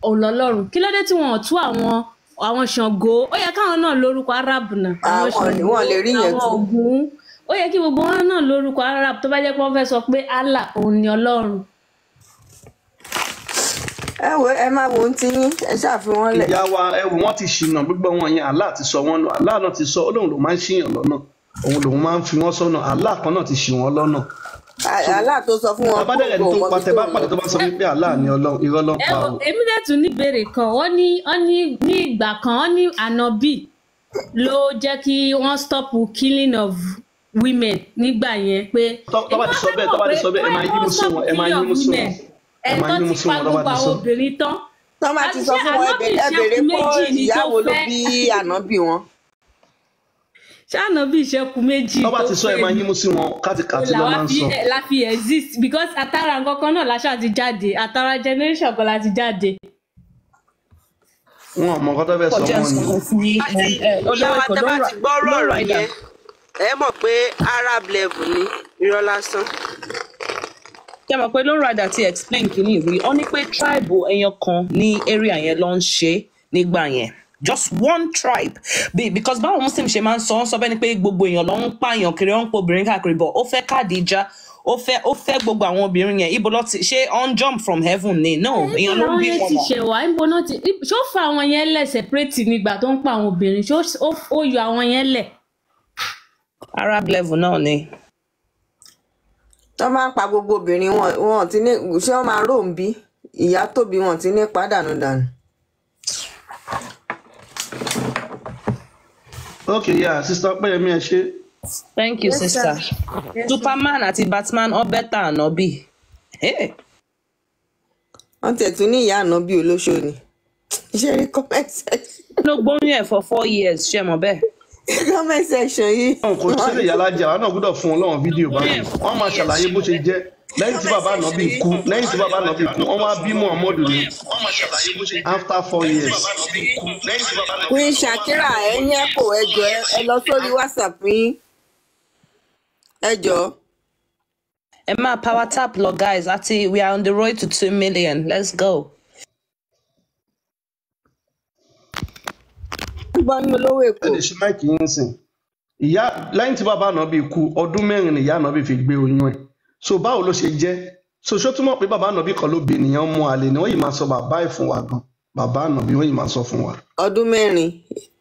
Ọlọ́run. Kí ló dé tí wọn ò tú àwọn Ṣàngó? Ó yẹ káwọn náà lórúkọ Arab náà. Àwọn Àwọn wọn lè rí yẹn àwọn tú. Ògún. Ó yẹ kí gbogbo wọn náà lórúkọ Arab tó bá jẹ́ pé wọ́n fẹ́ sọ pé Allah òun ni Ọlọ́run. Ẹ wo, ẹ má wo ohun tí yín, ẹ ṣàfihàn wọn lẹ̀. Ìyá wa, ẹ wò, wọ́n ti ṣìnà gbogbo wọn yẹn. Allah ti sọ wọ́n nù. Allah náà ti sọ, ó lóun ló máa ń ṣìyàn lọ́nà, òun lòun máa ń fi wọ́n sọ́nà. Allah kan náà ti ṣì wọ́n lọ́nà. Allah tó sọ fún wọn Bàbá dẹ̀rẹ̀ kó tó mọ pa ibi tẹ tó bá ń pàdé lọ. tó bá sọ wípé Allah ni Ọlọ́run, irọ́ ló ń Ẹ pa wo, o. èmi dẹ̀ tún ní ìbéèrè kan. Wọ́n ní ìgbà kan, wọ́n ní ànábì ló jẹ́ kí wọ́n stop killing of women nígbà yẹn pé Tó bá ti sọ bẹ́ẹ̀, tó bá ti sọ bẹ́ẹ̀, ẹ máa yímú sí wọn, ẹ máa yímú sí wọn, ẹ ẹ máa tó yímú ti sí pa wọn tó bá gbogbo ti àwọn sọ. obìnrin tán. Tọ́ bá ti Àti sọ ṣé fún wọn, ẹ ànábì bèrè ìṣẹ́kù pé méjì ni ìyá tó wo ló fẹ́? bí ànábì wọn. Ṣé ànábì ìṣẹ́kù méjì Tó bá tó ti sọ, ẹ fẹ́ máa ni? yímú sí wọn, kátikàti ló Làwa máa ń fi sọ. La fi exist because àtàrà nǹkan kan náà la ṣáà ti jáde, àtàrà generation kan la ti jáde. Wọn ò mọ nǹkan tó fẹ́ sọ Kọjá mọ́ ni. sọ̀rọ̀ fún yín. Àti Ẹ ìyá olówó wa, èkó tẹ́ bá ti gbọ́rọ̀ ló ọ̀rọ̀ rider. yẹn, ẹ mọ̀ pé Arab level ni, irọ́ lásán. Ṣé mọ̀ pé ló rider ti explain kìíní rí? Ó ní pé tribe ẹyọ kan ní area yẹn ló ń ṣe nígbà yẹn. Just one tribe. Because báwọn Muslim ṣe máa ń sọ, wọ́n sọ bẹ́ẹ̀ ni pé gbogbo èèyàn ló ń pààyàn kiri, ó ń pa obìnrin káàkiri, but ó fẹ́ Khadija, ó fẹ́ gbogbo àwọn obìnrin yẹn. Ibo ló ti ṣé on jump from heaven ni? No, Níbo èèyàn ló ń làwọn bí yẹn wọn ti mọ̀. ṣẹ̀ wá? Níbo náà ti ṣó fa àwọn yẹn lẹ̀ separate nígbà tó ń pa àwọn obìnrin? Ṣó ó yọ àwọn yẹn lẹ̀? Arab level náà ni. Tọ́ máa ń pa gbogbo obìnrin wọn, wọn ti ní ṣé wọ́n máa rò ń bí ìyá tóbi wọn ti ní pàdánù dànù. Ok, yeah, Sister Ọpẹ́yẹmí, ẹ ṣé. Thank you, Yes, sir. sister. Yes, sir. Superman àti Batman ọ better ànábì. Hey. Wọ́n tiẹ̀ tún ní ìyá ànábì olóṣó ni. Ṣé rí comment section? Ló gbóyún ẹ̀ for 4 years, ṣé mọ̀ bẹ́ẹ̀? Comment section yìí. Wọn kò sí lè yàrá jẹ, àwọn náà gbọ́dọ̀ fún wọn lọ́wọ́ fídíò báyìí. Wọ́n máa ṣàlàyé bó ṣe jẹ́ lẹ́yìn tí bàbá ànábì kú. Lẹ́yìn tí bàbá ànábì kú, wọ́n wá bí Muhammadu ní after 4 years. Queen Shakira, ẹ̀yin ẹ kò, ẹ jọ̀ọ́, ẹ lọ sórí WhatsApp yín, ẹ jọ̀ọ́. Ẹ máa power tap lọ, guys. Àti we are on the road to 2 million. Let's go. Gbọ́ ní olówó Ẹ èkó. lè ṣe mic yín sìn. Ìyá, lẹ́yìn tí bàbá ànábì kú, ọdún 4 ni ìyá ànábì fi gbé oyún ẹ̀. So báwo ló ṣe jẹ́? So ṣó túmọ̀ pé bàbá ànábì kan ló bí ènìyàn mú àlè ni? Wọ́n yìí máa sọ bàbá ẹ̀ fún wa gan. Bàbá ànábì, wọ́n yìí máa sọ fún wa. Ọdún 4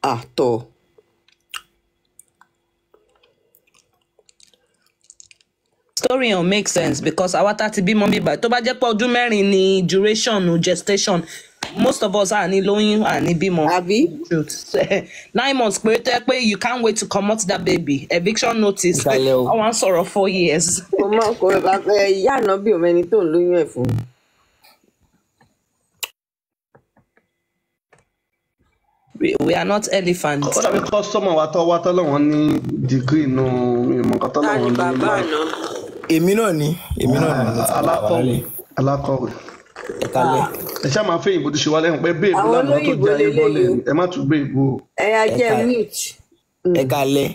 àtọ̀. Story yẹn ò make sense because àwa tá ti bímọ bíbá, tó bá jẹ́ pé ọdún 4 ni duration gestation, most of us à ní lóyún, à ní bímọ. Àbí? Truth. 9 months pé tó yẹ pé you can't wait to comot that baby, eviction notice. Ìsàlẹ̀ o. Wọ́n wá ń sọ̀rọ̀ 4 years. Kò mọ kò bàbá ẹ, ìyá ànábì ò mẹni tó ń lóyún ẹ̀ fún. We are not elephants. Ó dàbí customer wa tó wá tọ́lọ́wọ́n ní degree nù ìmọ̀ nǹkan Ta ni tọ́lọ́wọ́n ní bàbá life. ànábì? Èmi náà ni, èmi náà ni mo ti padà wá Alákọ̀wé, lálẹ́. alákọ̀wé. Ẹ kálẹ́. Ẹ ṣáà máa fẹ́ ìbò tó ṣe wá lẹ́yìn pé bẹ́ẹ̀ Àwọn lánàá tó olóyìnbó jẹ́ ayé bọ́lẹ̀. leléyìí. Ẹ má tún gbé ìbò o. Ẹ yá Ẹ jẹ́ ká mute. Ẹ kálẹ́.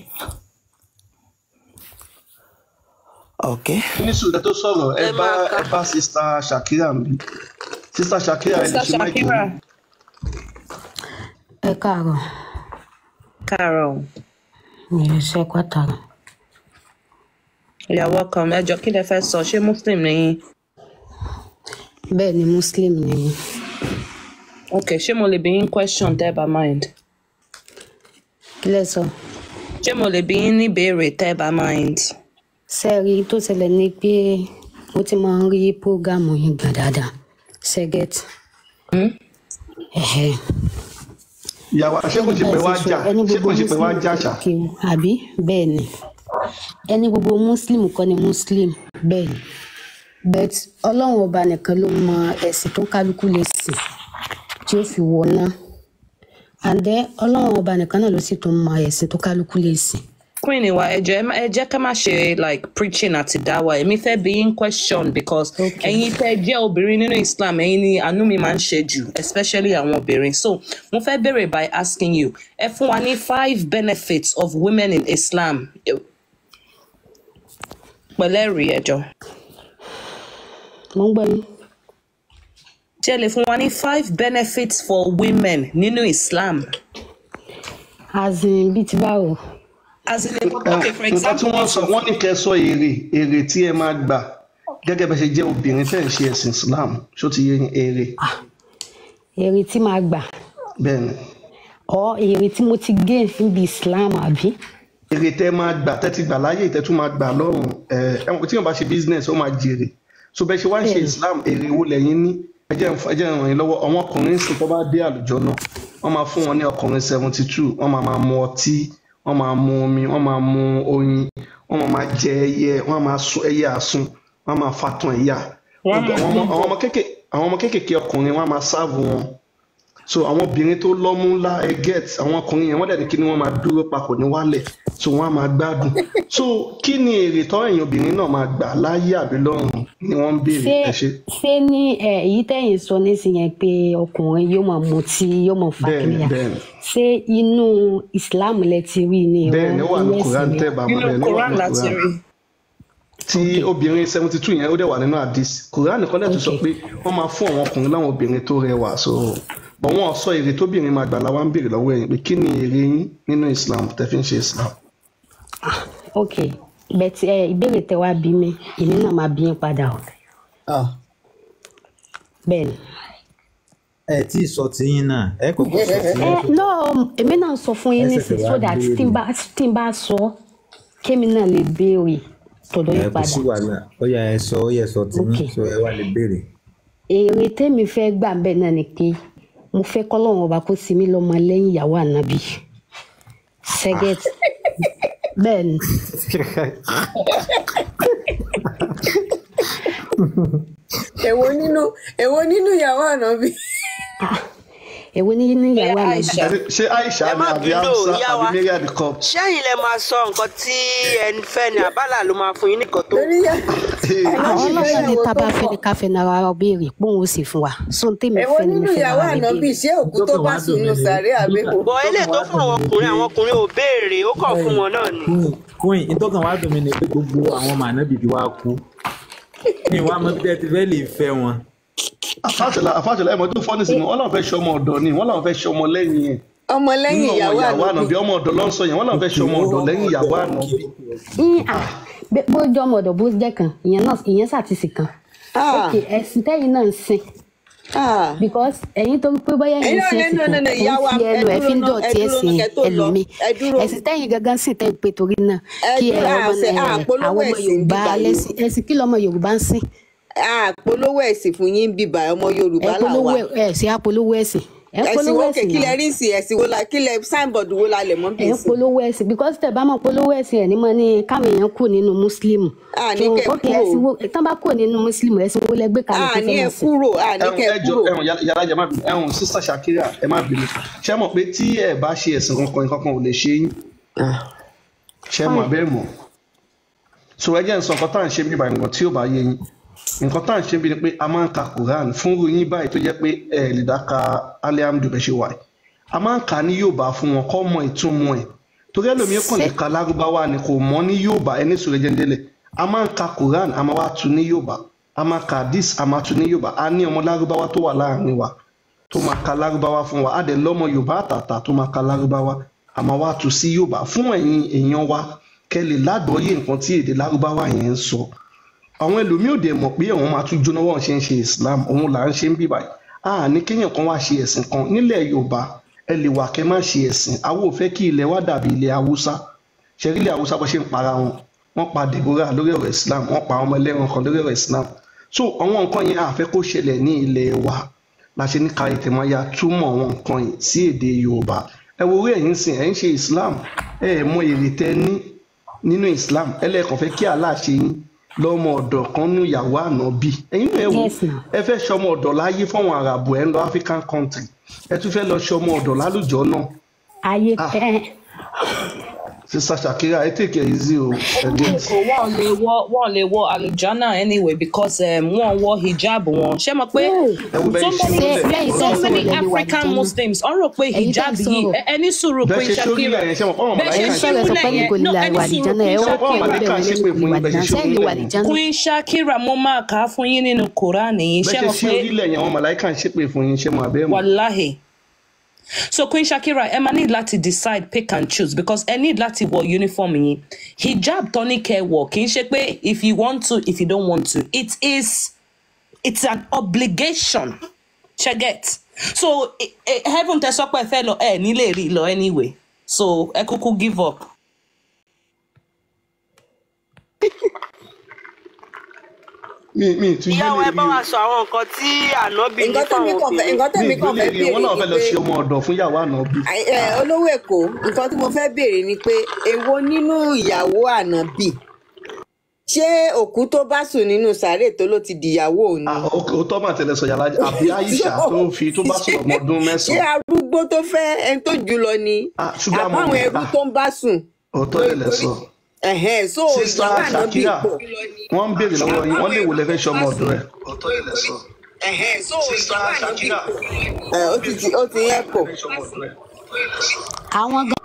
Ok. Ní sùúrù tó sọ̀rọ̀, ẹ Ẹ bá máa kà. ẹ bá Sister Shakira ń bí. Sister Shakira, ẹ lè Sister ṣe mic yín. Shakira. Ẹ káàárọ̀. Carol. Mi ò ṣe pàtàkì. You are welcome. Ẹ jọ, kí lẹ fẹ́ sọ? Ṣé Muslim ni yín? Bẹ́ẹ̀ ni, Muslim ni mí. Ok, ṣé mo lè bí yín question tẹ́ ẹ bá mind? Kí lẹ sọ? Ṣé mo lè bí yín ní ìbéèrè tẹ́ ẹ bá mind? Sẹ́ẹ̀rí tó ṣẹlẹ̀ ni pé mo ti máa ń rí program yín gbà dáadáa, ṣẹ́gẹ́t. Ẹ̀hẹ́. Ìyàwó, ṣé kò ṣe pé wá jà? Ẹni Ṣé gbogbo kò ṣe pé wá Muslim jà ṣá? kí o àbí? Bẹ́ẹ̀ ni, ẹni gbogbo Muslim kọ́ ni Muslim. Bẹ́ẹ̀ ni, but Ọlọ́run ọba nìkan ló mọ ẹ̀sìn tó kálukú lè sìn tí ó fi wọ̀ náà, and then Ọlọ́run ọba nìkan náà ló sì tún mọ ẹ̀sìn tó kálukú lè sìn. Queen wa, ẹ jọ̀ọ́, ẹ jẹ́ ká má ṣe like preaching àti dáwà. Èmi fẹ́ bí yín question because ẹ̀yin tẹ́ jẹ́ obìnrin nínú Islam, ẹ̀yin ni àánú mi máa ń ṣe jù, especially àwọn obìnrin. So mo fẹ́ bẹ̀rẹ̀ by asking you, ẹ fún wa ní five benefits of women in Islam pẹ̀lẹ́rìí, ẹ jọ̀ọ́. Mo ń gbọ́ yín. Ṣé ẹ lè fún wa ní 5 benefits for women nínú Islam? As in bíi ti báwo? As in, okay, for Nǹkan tí example, wọ́n sọ, wọ́n ní kẹ́ sọ èrè tí ẹ máa gbà gẹ́gẹ́ bẹ́ ṣe jẹ́ obìnrin tẹ́ ń ṣe ẹ̀sìn Islam, ṣó ti yé yín? Èrè. Èrè tí màá gbà Bẹ́ẹ̀ ni. Ọ èrè tí mo ti gain níbi Islam àbí? Èrè tẹ́ máa gbà, tẹ́ ti gbà láyé, tẹ́ tún máa gbà lọ́run. Ẹ̀wọ̀n tí wọ́n bá ṣe business, ó máa jèrè. So bẹ́ẹ̀ ṣe wá ń ṣe Bẹ́ẹ̀ni. Islam, èrè wo lẹ́yìn ní? Ẹ jẹ́ n ràn yín lọ́wọ́. Àwọn ọkùnrin sì tó bá dé àlùjọ náà, wọ́n máa fún wọn ní ọkùnrin 72, wọ́n máa máa mu ọtí, wọ́n máa mu omi, wọ́n máa mu oyin, wọ́n máa máa jẹ ẹyẹ, wọ́n máa sun ẹyẹ àsun, wọ́n máa fatun ẹ̀yà. Wọ́n máa Àwọn ọmọ kéékèèké ọkùnrin, wọ́n máa serve wọn. So àwọn obìnrin tó lọ́mú ńlá, ẹ get, àwọn ọkùnrin yẹn, wọ́n dẹ̀ ní kí ni, wọ́n máa dúró papọ̀ ní wálẹ̀, so wọ́n á máa gbádùn. So kí ni èrè tọ́ ẹ̀yin obìnrin náà máa gbà láyé àbí lọ́run ni wọ́n ń béèrè. Ṣé Ẹ ṣe. Ṣé ní ẹ èyí tẹ̀yin sọ nísìnyẹn pé ọkùnrin yóò máa mutí, yóò máa fa Bẹ́ẹ̀ni. kíníyà, Bẹ́ẹ̀ni. ṣé inú Islam lẹ ti rí ni? Bẹ́ẹ̀ni, ó wà Inú ní ẹ̀sìn Quran mi. tẹ́ bá mọ̀. Nínú Bẹ́ẹ̀ni, ó wà Quran ní láti Quran rí. Tí obìnrin 72 yẹn, ó dẹ̀ wà nínú hadith. Quran kan dẹ̀ tún sọ pé wọ́n máa fún àwọn ọkùnrin láwọn obìnrin tó rẹwà. So bọ̀ wọ́n sọ èrè tóbìnrin máa gbà láwa ń béèrè lọ́wọ́ ẹ̀yin pé kí ni èrè yín nínú Islam tẹ́ fi ń ṣe Islam. Ok, but ẹ ìbéèrè tẹ wá bí mi, èmi náà máa bí yín padà o. Ah, Bẹ́ẹ̀ni. Ẹ tí ì sọ tiyín náà, ẹ kọ́kọ́ sọ tiyín. Ẹ no, èmi náà sọ fún yín Ẹ ṣẹ̀ṣẹ̀ nísìnyí wá so that tí n béèrè. bá tí n bá sọ, kémi náà lè béèrè tọ̀dọ̀ Ẹ yín kò padà. sí wàhálà, ó yá, ẹ sọ, ó yẹ sọ tiyín. Ok. So ẹ wá lè béèrè. Èrè tèmi fẹ́ gbà bẹ́ẹ̀ náà ni pé mo fẹ́ kọ́lọ́run ọba kó sí mi lọ́mọ lẹ́yìn ìyàwó ànábì sẹ́gẹ̀t. Bẹ́ẹ̀ ni. Èwo nínú ìyàwó ànábì? Ah, èwo ní ní Bóyá ìyàwó ànábì? Aisha. Ṣé Aisha Ẹ ni má àbí bínú o, Hamsa ìyá àbí wa. Mariam the Copt? Ṣẹ́yìn lẹ máa sọ nǹkan tí ẹ ń fẹ́ ni àbálà ló máa fún yín nìkan tó Torí yá Àwọn ànábì ọlọ́run ní fẹ́yàwó tá a tó bá fẹ́ pọ̀. ni ká fẹ́ nara wa béèrè pé òun ó sì fún wa, so n tèmi Èwo fẹ́ ni mo nínú fẹ́ ìyàwó nara mi ànábì? béèrè. Ṣé òkú Tó tó kàn bá wá sùn dùn mí nínú ni sàárè àbí tó òkú bọ̀ kàn eléyìí tó wá fún dùn àwọn mí ni ọkùnrin, pé àwọn ọkùnrin ò béèrè, ó kàn fún wọn náà ni. Queen queen, ìtọ́kàn wá dùn mí ni pé gbogbo àwọn ọmọ ànábì ti wá kú ní wàá mọ bí tẹ́ ti fẹ́ lè fẹ́ wọn. Àfàtìlá, ẹ̀mọ́ tó fọ́nì sí mi, wọ́n làwọn fẹ́ ṣọmọ ọ̀dọ̀ ni, wọ́n làwọn fẹ́ ṣọmọ lẹ́yìn ẹ̀ Ọmọ lẹ́yìn nínú àwọn ìyàwó ìyàwó ànábì. ànábì. Ọmọ ọ̀dọ̀ ló ń sọ yẹn, wọ́n làwọn fẹ́ Òkè ṣọmọ ó ọ̀dọ̀ ọmọ lẹ́yìn ọ̀dọ̀ ìyàwó òkè ànábì. òkè. Ń à bó jẹ́ ọmọ ọ̀dọ̀, bó jẹ́ kan, ìyẹn náà, ìyẹn ṣàtìsì kan. Ah, Ok, ẹ̀sìn tẹ́yìn náà ń sìn, ah. because ẹ̀yin tó ń pé bóyá Ẹ̀yin ẹ̀yin náà sin ẹ̀sìn no kan, no no ẹ̀ ń ìyá wa, fi ẹ ẹnu ẹ̀ fi dúró ń ná, ẹ dọ̀tí dúró ná ẹ̀sìn kẹ́ tó lọ, ẹlòmíì. ẹ dúró. Ẹ̀sìn tẹ́yìn gangan sì tẹ́ ń pé torí náà Ẹ kí ẹ dúró, ọmọ àṣẹ àpolówó àwọn ọmọ ẹ̀sìn Yorùbá bíbá yìí. lẹ́sìn ẹ̀sìn kí lọmọ Yorùbá ń sìn? Àpolówó ẹ̀sìn fún yín bíbá, ọmọ Ẹ Yorùbá là polówó wà. ẹ ṣe àpolówó ẹ̀sìn, ẹ ń Ẹ̀sìn polówó wo òkè ẹ̀sìn kí lẹ náà. rí sí ẹ̀sìn wo la kí lẹ signboard wo la lẹ̀ mọ́ bí Ẹ ń ìsìn? polówó ẹ̀sìn because tẹ́ bá mọ̀ polówó ẹ̀sìn, ẹ̀ ní mọ̀ ní káwọn èèyàn kù nínú mùsùlùmù. Àní So kẹ́ ok, kúrò. ẹ̀sìn wo tán bá kù nínú mùsùlùmù, ẹ̀sìn wo lẹ gbé kalẹ̀ tó Àní fẹ́ ẹ máa sìn? kúrò, àní Ẹ̀hún kẹ́ ẹjọ kúrò. ẹ̀hún yàrá jẹ má bínú, ẹ̀hún sísá Shakira, ẹ má bínú. Ṣé mọ̀ pé tí ẹ bá ṣe ẹ̀sìn kankan, nǹkan kan ò lè ṣe yín? Ṣé mọ̀ Fine. abẹ́ mọ̀? So ẹ jẹ́ n sọ nǹkan tá à ń ṣe bíbá, nǹkan tí ò bá yé yín. Nǹkan tá à ń ṣe bí ni pé a máa ń ka Quran fún irú yín báyìí tó jẹ́ pé ẹ lè dá ka alihamdu bẹ́ẹ̀ ṣe wà yìí. A máa ń kà á ní Yorùbá fún wọn kọ́ mọ ìtumọ̀ ẹ̀, torí ẹlòmíín kàn Ṣé lè ka Lárúbáwá ni kò mọ̀ ní Yorùbá. Ẹni sọ̀rọ̀ jẹ́ ń délẹ̀. A máa ń ka Quran, a máa wá tu ní Yorùbá, a máa ka hadith, a máa tu ní Yorùbá. A ní ọmọ Lárúbáwá tó wà láàrin wa tó máa ka Lárúbáwá fún wa, á dẹ̀ lọ́mọ Yorùbá àtàtà tó máa ka Lárúbáwá, a máa wá tu sí Yorùbá fún ẹ̀yin èèyàn wa kẹ́ lè lágbọ́yé nǹkan tí èdè Lárúbáwá yẹn ń sọ. Àwọn ẹlòmíì ò dẹ̀ mọ̀ pé àwọn máa tún jóná wọ́n ṣe ń ṣe Islam, òun là ń ṣe ń bí báyìí. A ní kéèyàn kan wá ṣe ẹ̀sìn kan nílẹ̀ Yorùbá, ẹ lè wà kẹ́ má ṣe ẹ̀sìn. Àwọn ò fẹ́ kí ilẹ̀ wa dàbí ilẹ̀ Haúsá. Ṣe rí ilẹ̀ Haúsá bó ṣe ń para wọn? Wọ́n pa Deborah lórí ọ̀rọ̀ Islam, wọ́n pa ọmọ ẹlẹ́ran kan lórí ọ̀rọ̀ Islam. So àwọn nǹkan yẹn a fẹ́ kó ṣẹlẹ̀ ní ilẹ̀ wa la ṣe ní ká ètè máa ya túmọ̀ àwọn nǹkan yìí sí èdè Yorùbá. Ẹ wo orí ẹ̀yin sìn, ẹ̀ ń ṣe Islam, ẹ ẹ̀ mọ èrè tẹ ní nínú Islam, ẹlẹ́ẹ̀kan fẹ́ kí Allah ṣe yín lọ́mọ ọ̀dọ̀ kan nú ìyàwó ànábì. Ẹ̀yin náà ẹ wò, Yes now. ẹ fẹ́ ṣọmọ ọ̀dọ̀ láyé fáwọn àràbù, ẹ̀ ń lọ African country, ẹ tún fẹ́ lọ ṣọmọ ọ̀dọ̀ lálùjọ náà. Ayé Ah, ẹ. Sister Shakira, ẹ take it easy o, ẹ get. Kò wọ́n lè wọ àlùjánà anyway because wọ́n wọ hijab wọn. Ṣé mo pé Ẹ wo bẹ́ẹ̀ so ṣe many Ṣé múlẹ̀. lẹ́yìn so tẹ́ ẹ sọ̀rọ̀ many lẹ lè wà African àlìjánà? Muslims wọ́n rò pé Ẹ̀yin tẹ́ hijab ń yìí sọ̀rọ̀. ẹ ní sùúrù Bẹ́ẹ̀ Queen ṣe sórí Shakira lẹ̀ yẹn, ṣé mo pọ́n bẹ́ẹ̀ màláíkà ṣe Ẹ̀yin sọ̀rọ̀ ẹ sọ ṣímúlẹ̀ pé yẹn kò lè no ẹ wà ní sùúrù àlìjánà, ẹ Queen wá Ṣé mo pọ́n kí ẹ Shakira bẹ̀ màláíkà wọ́n lẹ́nu ṣépè kò lè fún wà yín bẹ́ẹ̀ ṣe àlìjánà. Ṣé ẹ lè wà ṣe orílẹ̀ yẹn? àlìjánà? Queen Shakira, mo máa kà á fún yín nínú Quran yìí. Bẹ́ẹ̀ Ṣé ṣe mo sí pé orílẹ̀ yẹn, àwọn màláíkà ń ṣépè fún yín, ṣé mo àbẹ́ mọ̀? wàláhì. So Queen Shakira, ẹ máa need láti decide, pick and choose, because ẹ need láti wọ uniform yín. Hijab tó ní kẹ́ wọ̀ kì í ṣe pé if you want to, if you don't want to. It's an obligation. Ṣé get? So heaven tẹ sọ pé ẹ fẹ́ lọ, ẹ ní lè rí lọ anyway. So ẹ kúkú give up. Mi tún Ìyá wa, gbélé ẹ bá rí o. wa sọ àwọn nǹkan tí ànábì ní Nǹkan tẹ́mi fáwọn kàn fẹ́ obìnrin. nǹkan Mi tẹ́mi kàn ìgbélé fẹ́ rí o, wọ́n béèrè náà ni fẹ́ lọ pé ṣe ọmọ ọ̀dọ̀ fún ìyàwó ànábì. Olówó Èkó, nǹkan tí mo fẹ́ béèrè ni pé èwo nínú ìyàwó ànábì, ṣé òkú tó bá sùn nínú sàárè tó ló ti dìyàwó òun ni? Òótọ́ mà tẹ̀lé sọ yàrá àbí Aisha tó fi tó bá sùn ọmọ ọdún Ṣé 9. arúgbó tó fẹ́ ẹni tó jù lọ ni, Ṣùgbọ́n àmọ́ àbáwọn ẹrú tó ń bá sùn? Òótọ́ tẹ̀lé sọ. Ẹ̀hẹ́n, so Sister ìyàwó ànábì Shakira, pọ̀. wọ́n ń béèrè lọ́wọ́ yín, wọ́n lè wò lẹ́fẹ́ ṣọmọ ọ̀dọ̀ ẹ̀. Ẹ, ó ti yẹn pọ̀. Àwọn gan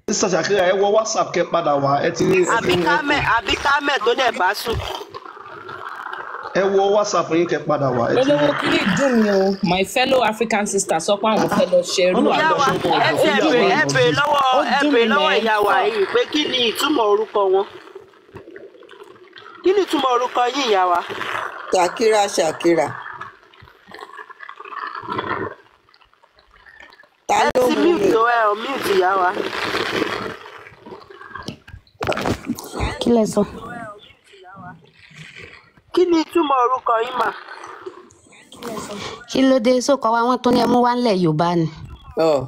Sister Shakira, ẹ wọ WhatsApp kẹ́ padà wá, ẹ ti rí ẹ ti Àbí rí kámẹ́, àbí kámẹ́ tó dẹ̀ bá sùn. Ẹ wọ WhatsApp yín kẹ́ padà wá, ẹ ti rí. Olówó kí dùn mí o. My fellow African sister sọ pé àwọn fẹ́ lọ ṣerú Wọ́n náà Ìyá lọ wa, ṣọmọ ẹ ọ̀dọ̀ ti fún ẹ ìyàwó bèrè ẹ ànábì. bèrè lọ́wọ́ Ó ẹ dùn bèrè mí lọ́wọ́ mẹ́. ìyá wa yìí pé kí ni ìtumọ̀ orúkọ wọn? Kí ni ìtumọ̀ orúkọ yín, ìyá wa? Shakira, Shakira. Ta Ẹ ló ti mú mi? mute o, ẹ ò mute ìyá wa. Kí lẹ sọ? Kí ni ìtumọ̀ orúkọ yín mà? Kí ló dé sókọ wa wọ́n tún ní ẹ mú wá ńlẹ̀ Yorùbá ni? Ọ̀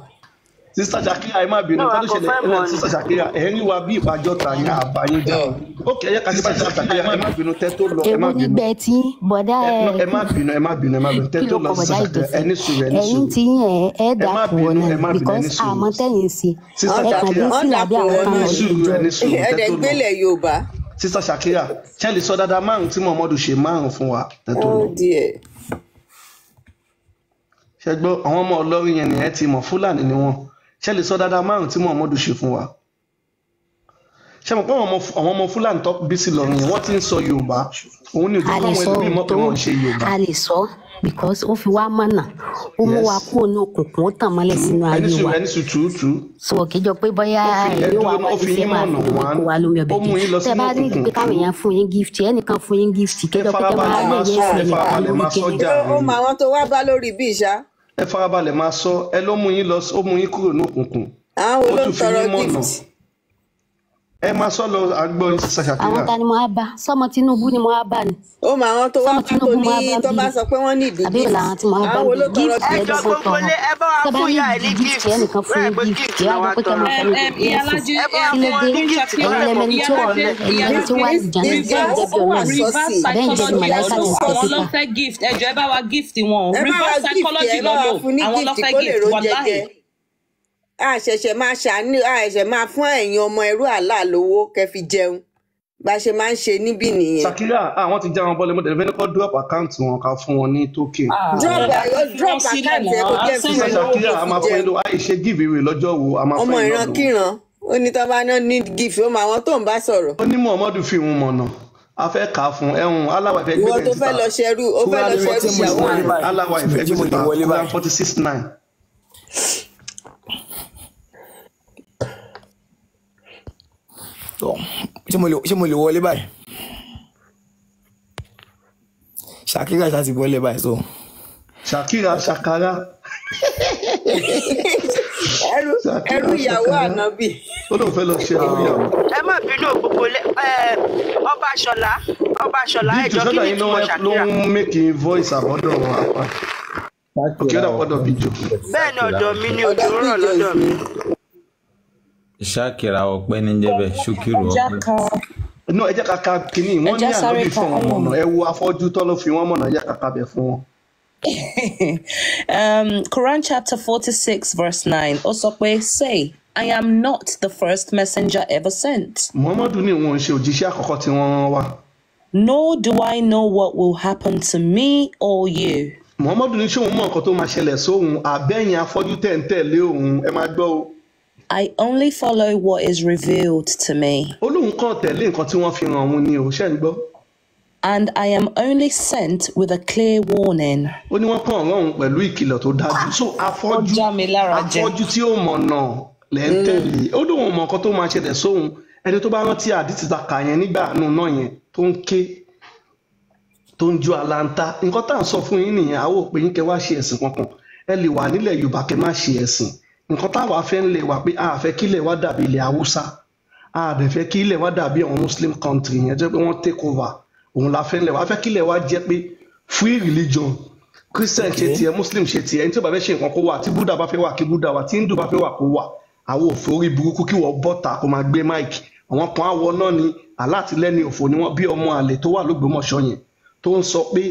Sister Shakira, ẹ má bínú, Náà nǹkan a tó kò ṣẹlẹ̀ fẹ́ mọ̀ ni. Sister Shakira, ẹ ń rí wa bí ìpàjọ́ ta yín àbáyín jà. Ọ̀ Ókè, ẹ yẹ ká ṣe báyìí, Sister Shakira, ẹ má bínú tẹ́ tó lọ, ẹ Èwo má bínú. nígbẹ́ tí bọ̀dá Ẹ má bínú, ẹ má bínú, ẹ má bínú tẹ́ kí tó ló lọ, kọ Sister bọ̀dá Shakira, ìjọsìn? ẹ ní sùúrù, ẹ ní Ẹ̀yin sùúrù. tí yín ẹ Ẹ má dàpọ̀ bínú, náà ẹ má bínú, ẹ because ní sùúrù. àmọ́ tẹ̀yìn sí Sister ẹ kàn dé Shakira, Wọ́n fìlà bí dàpọ̀ àwọn wọn ẹ táwọn ní náà ni. sùúrù, ẹ ní sùúrù Ẹ tẹ́ dẹ̀ tó ń lọ. gbélé Yorùbá. Sister Shakira, ṣé ẹ lè sọ dáadáa márùn tí Muhammadu ṣe márùn fún wa tẹ́ tó Oh lọ? dear. Ṣé gbọ́, àwọn ọmọ Ìlọrin yẹn nìyẹn ti mọ̀, Fúlàní ni wọ́n. Ṣé lè sọ dáadáa márùn tí Muhammadu ṣe fún wa? Ṣé mọ̀ pé àwọn ọmọ Fúlàní tó bí sí Ìlọrin yẹn, wọ́n ti ń sọ Yorùbá. Òun ni ò jẹ́ A lè káwọn sọ ẹlòmíì mọ̀ pé tó wọ́n ń ṣe Yorùbá. a lè sọ because ó fi wá mọ̀nà, ó mú wa Yes. kúrò ní òkùnkùn, ó tàn mọ́lẹ̀ Tú sínú ẹni ayé sùúrù, wa. ẹni sùúrù, tú tú. So kì í jọ pé bóyá Ó fi ẹ̀yin ẹdúró wà náà, wá ó fi ṣiṣẹ́ yín máa mọ̀nà fi omi wá. kó wa lómi Ó ọbẹ̀ mú jẹ. yín lọ Tẹ́ sínú bá ní òkùnkùn pé tú. káwọn èèyàn fún yín gift, ẹnìkan fún yín gift, kì Ẹ í jọ pé kẹ́ máa farabalẹ̀ máa yẹ̀yẹ́ sọ, sí ẹ ẹnìkan farabalẹ̀ lórí máa sọ kíní. Ṣé jàre. ó mọ àwọn tó wá bá lórí bí ìṣá? Ẹ farabalẹ̀ máa sọ, ẹ ló mú yín lọ, ó mú yín kúrò ní òkùnkùn. Àwọn wo Ó ló ń tún fi tọrọ yín mọ̀nà. gift? Ẹ máa sọ lọ, àgbọ̀ yín, Sister Àwọn Shakira. ta ni mo á bá? Sọmọ Tinubu ni mo á bá ni? Ó mọ àwọn tó wá Sọmọ bá tó Tinubu mo á ní bá tó bí bá ni? sọ pé wọ́n ní ìdí Àbí gift. làwọn tí mo á bá Àwọn wo bí? ló tọrọ Gift Ẹ gift? jọ lẹ́dọ̀gbọ́n gbogbo tọrọ. lé, ẹ bá wa Tẹ́ bá fún ní ìyá ẹ ní gift gift. ẹnìkan fún Rẹ̀ yín pé gift, gift ẹ wá náà jọ wá pé kẹ́ tọrọ. máa fẹ́ mi Ìyálájé, Ẹ bá wa kí ló fún wọn dé? ní Queen gift Shakira, Ẹ̀yin lọ́rẹ̀ lẹ́mẹni tí ó wọ̀ Ìyálájé, náà, ẹ̀yin lẹ́ni tí ó wà This àlìjáná, this ṣé ẹ̀yin girl jẹ́ bí ó wà Ọlọ́run? reverse sọ́ọ̀sì. Àbẹ́yìn jẹ́ bí psychology màláíkà lọ tí ń lò, tẹ àwọn ló pépà? fẹ́ gift, ẹ jọ̀ọ́ ẹ bá wa gift wọn o. Ẹ bá wa Reverse gift ẹ, psychology ẹ lọ bá wa lò, fún ní àwọn ló gift fẹ́ kó lè gift, róúnjẹ wàláhì. jẹ. A ṣẹ̀ṣẹ̀ máa ṣàánú, a ṣẹ̀ṣẹ̀ máa fún ẹ̀yin ọmọ ẹrú àlá lówó kẹ́ fi jẹun. Bá ṣe máa ń ṣe níbí nìyẹn. Shakira, àwọn ti já wọn bọ́lẹ̀, mo tẹ̀lé fẹ́ ní kó drop account wọn ká fún wọn ní token. Drop Ẹ fi drop wọ́n sílẹ̀ account ẹ kó náà, á jẹ́ fún send Sister ẹ lówó Shakira, kó a fi máa fún yín jẹun. lówó, àì ṣe give away lọ́jọ́ wo, a máa Ọmọ fún yín náà lówó. ìrankíran, ó ní tó bá ná ní gift, ó mọ àwọn tó ń bá sọ̀rọ̀. Ó ní Muhammadu fi òun mọ̀nà, a fẹ́ kà á fún ẹ̀hún aláwa ìfẹ́ Ìwọ gbé tó bẹ̀rẹ̀ fẹ́ síta. lọ ṣẹrú, ó fẹ́ Quran lọ ṣẹrú Ṣé mo lè ìyàwó wọlé àná. báyìí? aláwa ìfẹ́ Ṣé gbé mo lè síta wọlé Quran báyìí? 46:9. Tọ́, ṣé mo lè wọlé báyìí? Shakira ṣá ti wọlé báyìí so. Shakira Shakara Ẹrú Shakira ẹrú ìyàwó Shakara ànábì. ó lóun fẹ́ lọ ṣe ẹrú ìyàwó. Ẹ má bínú gbogbo lé ẹ, ọba Ṣọlá, ọba Ṣọlá, ẹ Bíjù jọ kí sọ́dọ̀ ni yín ló ìtumọ̀ ń ló Shakira? ń make voice àbọ̀dọ̀ wọn àpá. Òkè ó Ṣákìrà dàpọ̀dọ̀ ọpẹ́ Bíjù. Bẹ́ẹ̀ ni ọ̀dọ̀ mi ni Ọ̀dọ̀ òjò ń rọ̀ Bíjọ lọ́dọ̀ mi. Ṣákìrà ọpẹ́ ní jẹ́bẹ̀ Ṣúkìrù Ẹja ọpẹ́. ka Inú ẹ jẹ́ ká ka kínní, wọ́n ẹja ní sáré ànábì ka fún wọn ọmọ. mọ̀nà, ẹ wo afọ́jú tọ́ ló fi wọ́n mọ̀nà, ẹ jẹ́ ká kabẹ̀ fún wọn. Quran chapter 46 verse 9. Ó sọ pé, say, I am not the first messenger ever sent. Muhammadu ní òun ò ń ṣe òjíṣẹ́ àkọ́kọ́ tí wọ́n rán wá. Nor do I know what will happen to me or you. Muhammadu ní ṣé òun mọ nǹkan tó máa ṣẹlẹ̀ sóhun àbẹ́yìn afọ́jú tẹ̀ ń tẹ̀lé òun, ẹ máa gbọ́ o. I only follow what is revealed to me. Ó lóun kàn tẹ̀lé nǹkan tí wọ́n fi hàn òun ni o, ṣé ń gbọ́? And I am only sent with a clear warning. Ó ní wọ́n kàn rán òun pẹ̀lú ìkìlọ̀ tó dájú. So Ó afọ́jú já mi lára jẹ. afọ́jú tí ó mọ̀nà lẹ̀ ń tẹ̀lé. Ó lóun mọ nǹkan tó máa ṣẹlẹ̀ sóhun. Ẹni tó bá rántí àdìsí ta kà yẹn nígbà àánú náà yẹn tó ń ké tó ń ju aláǹtá. Nǹkan tá à ń sọ fún yín nìyẹn, àwọn ò pé yín kẹ́ wá ṣe ẹ̀sìn kankan. Ẹ lè wà nílẹ̀ Yorùbá kẹ́ má ṣe ẹ̀sìn. Nǹkan táwa fẹ́ ń lè wà pé a fẹ́ kílẹ̀ wá dàbí ilẹ̀ Haúsá, a dẹ̀ fẹ́ kí ilẹ̀ wa dàbí àwọn Muslim country yẹn jẹ́ pé wọ́n take over. Òun la fẹ́ ń lẹ̀ wá, a fẹ́ kí ilẹ̀ wa jẹ́ pé free religion, Christian ṣe Okay. tiẹ̀, Muslim ṣe tiẹ̀, ẹni tí ó bá fẹ́ ṣe nǹkan kó wà, tí Buddha bá fẹ́ wà kí Buddha wà, tí Hindu bá fẹ́ wà kó wà. Àwọn òfò orí burúkú kí wọ́n bọ́ta kó máa gbé mic. Àwọn kan á wọ náà ni alátìlẹ́ni òfò ni wọ́n, bí ọmọ àlè tó wà lÓgbómọ̀ṣọ́ yẹn tó ń sọ pé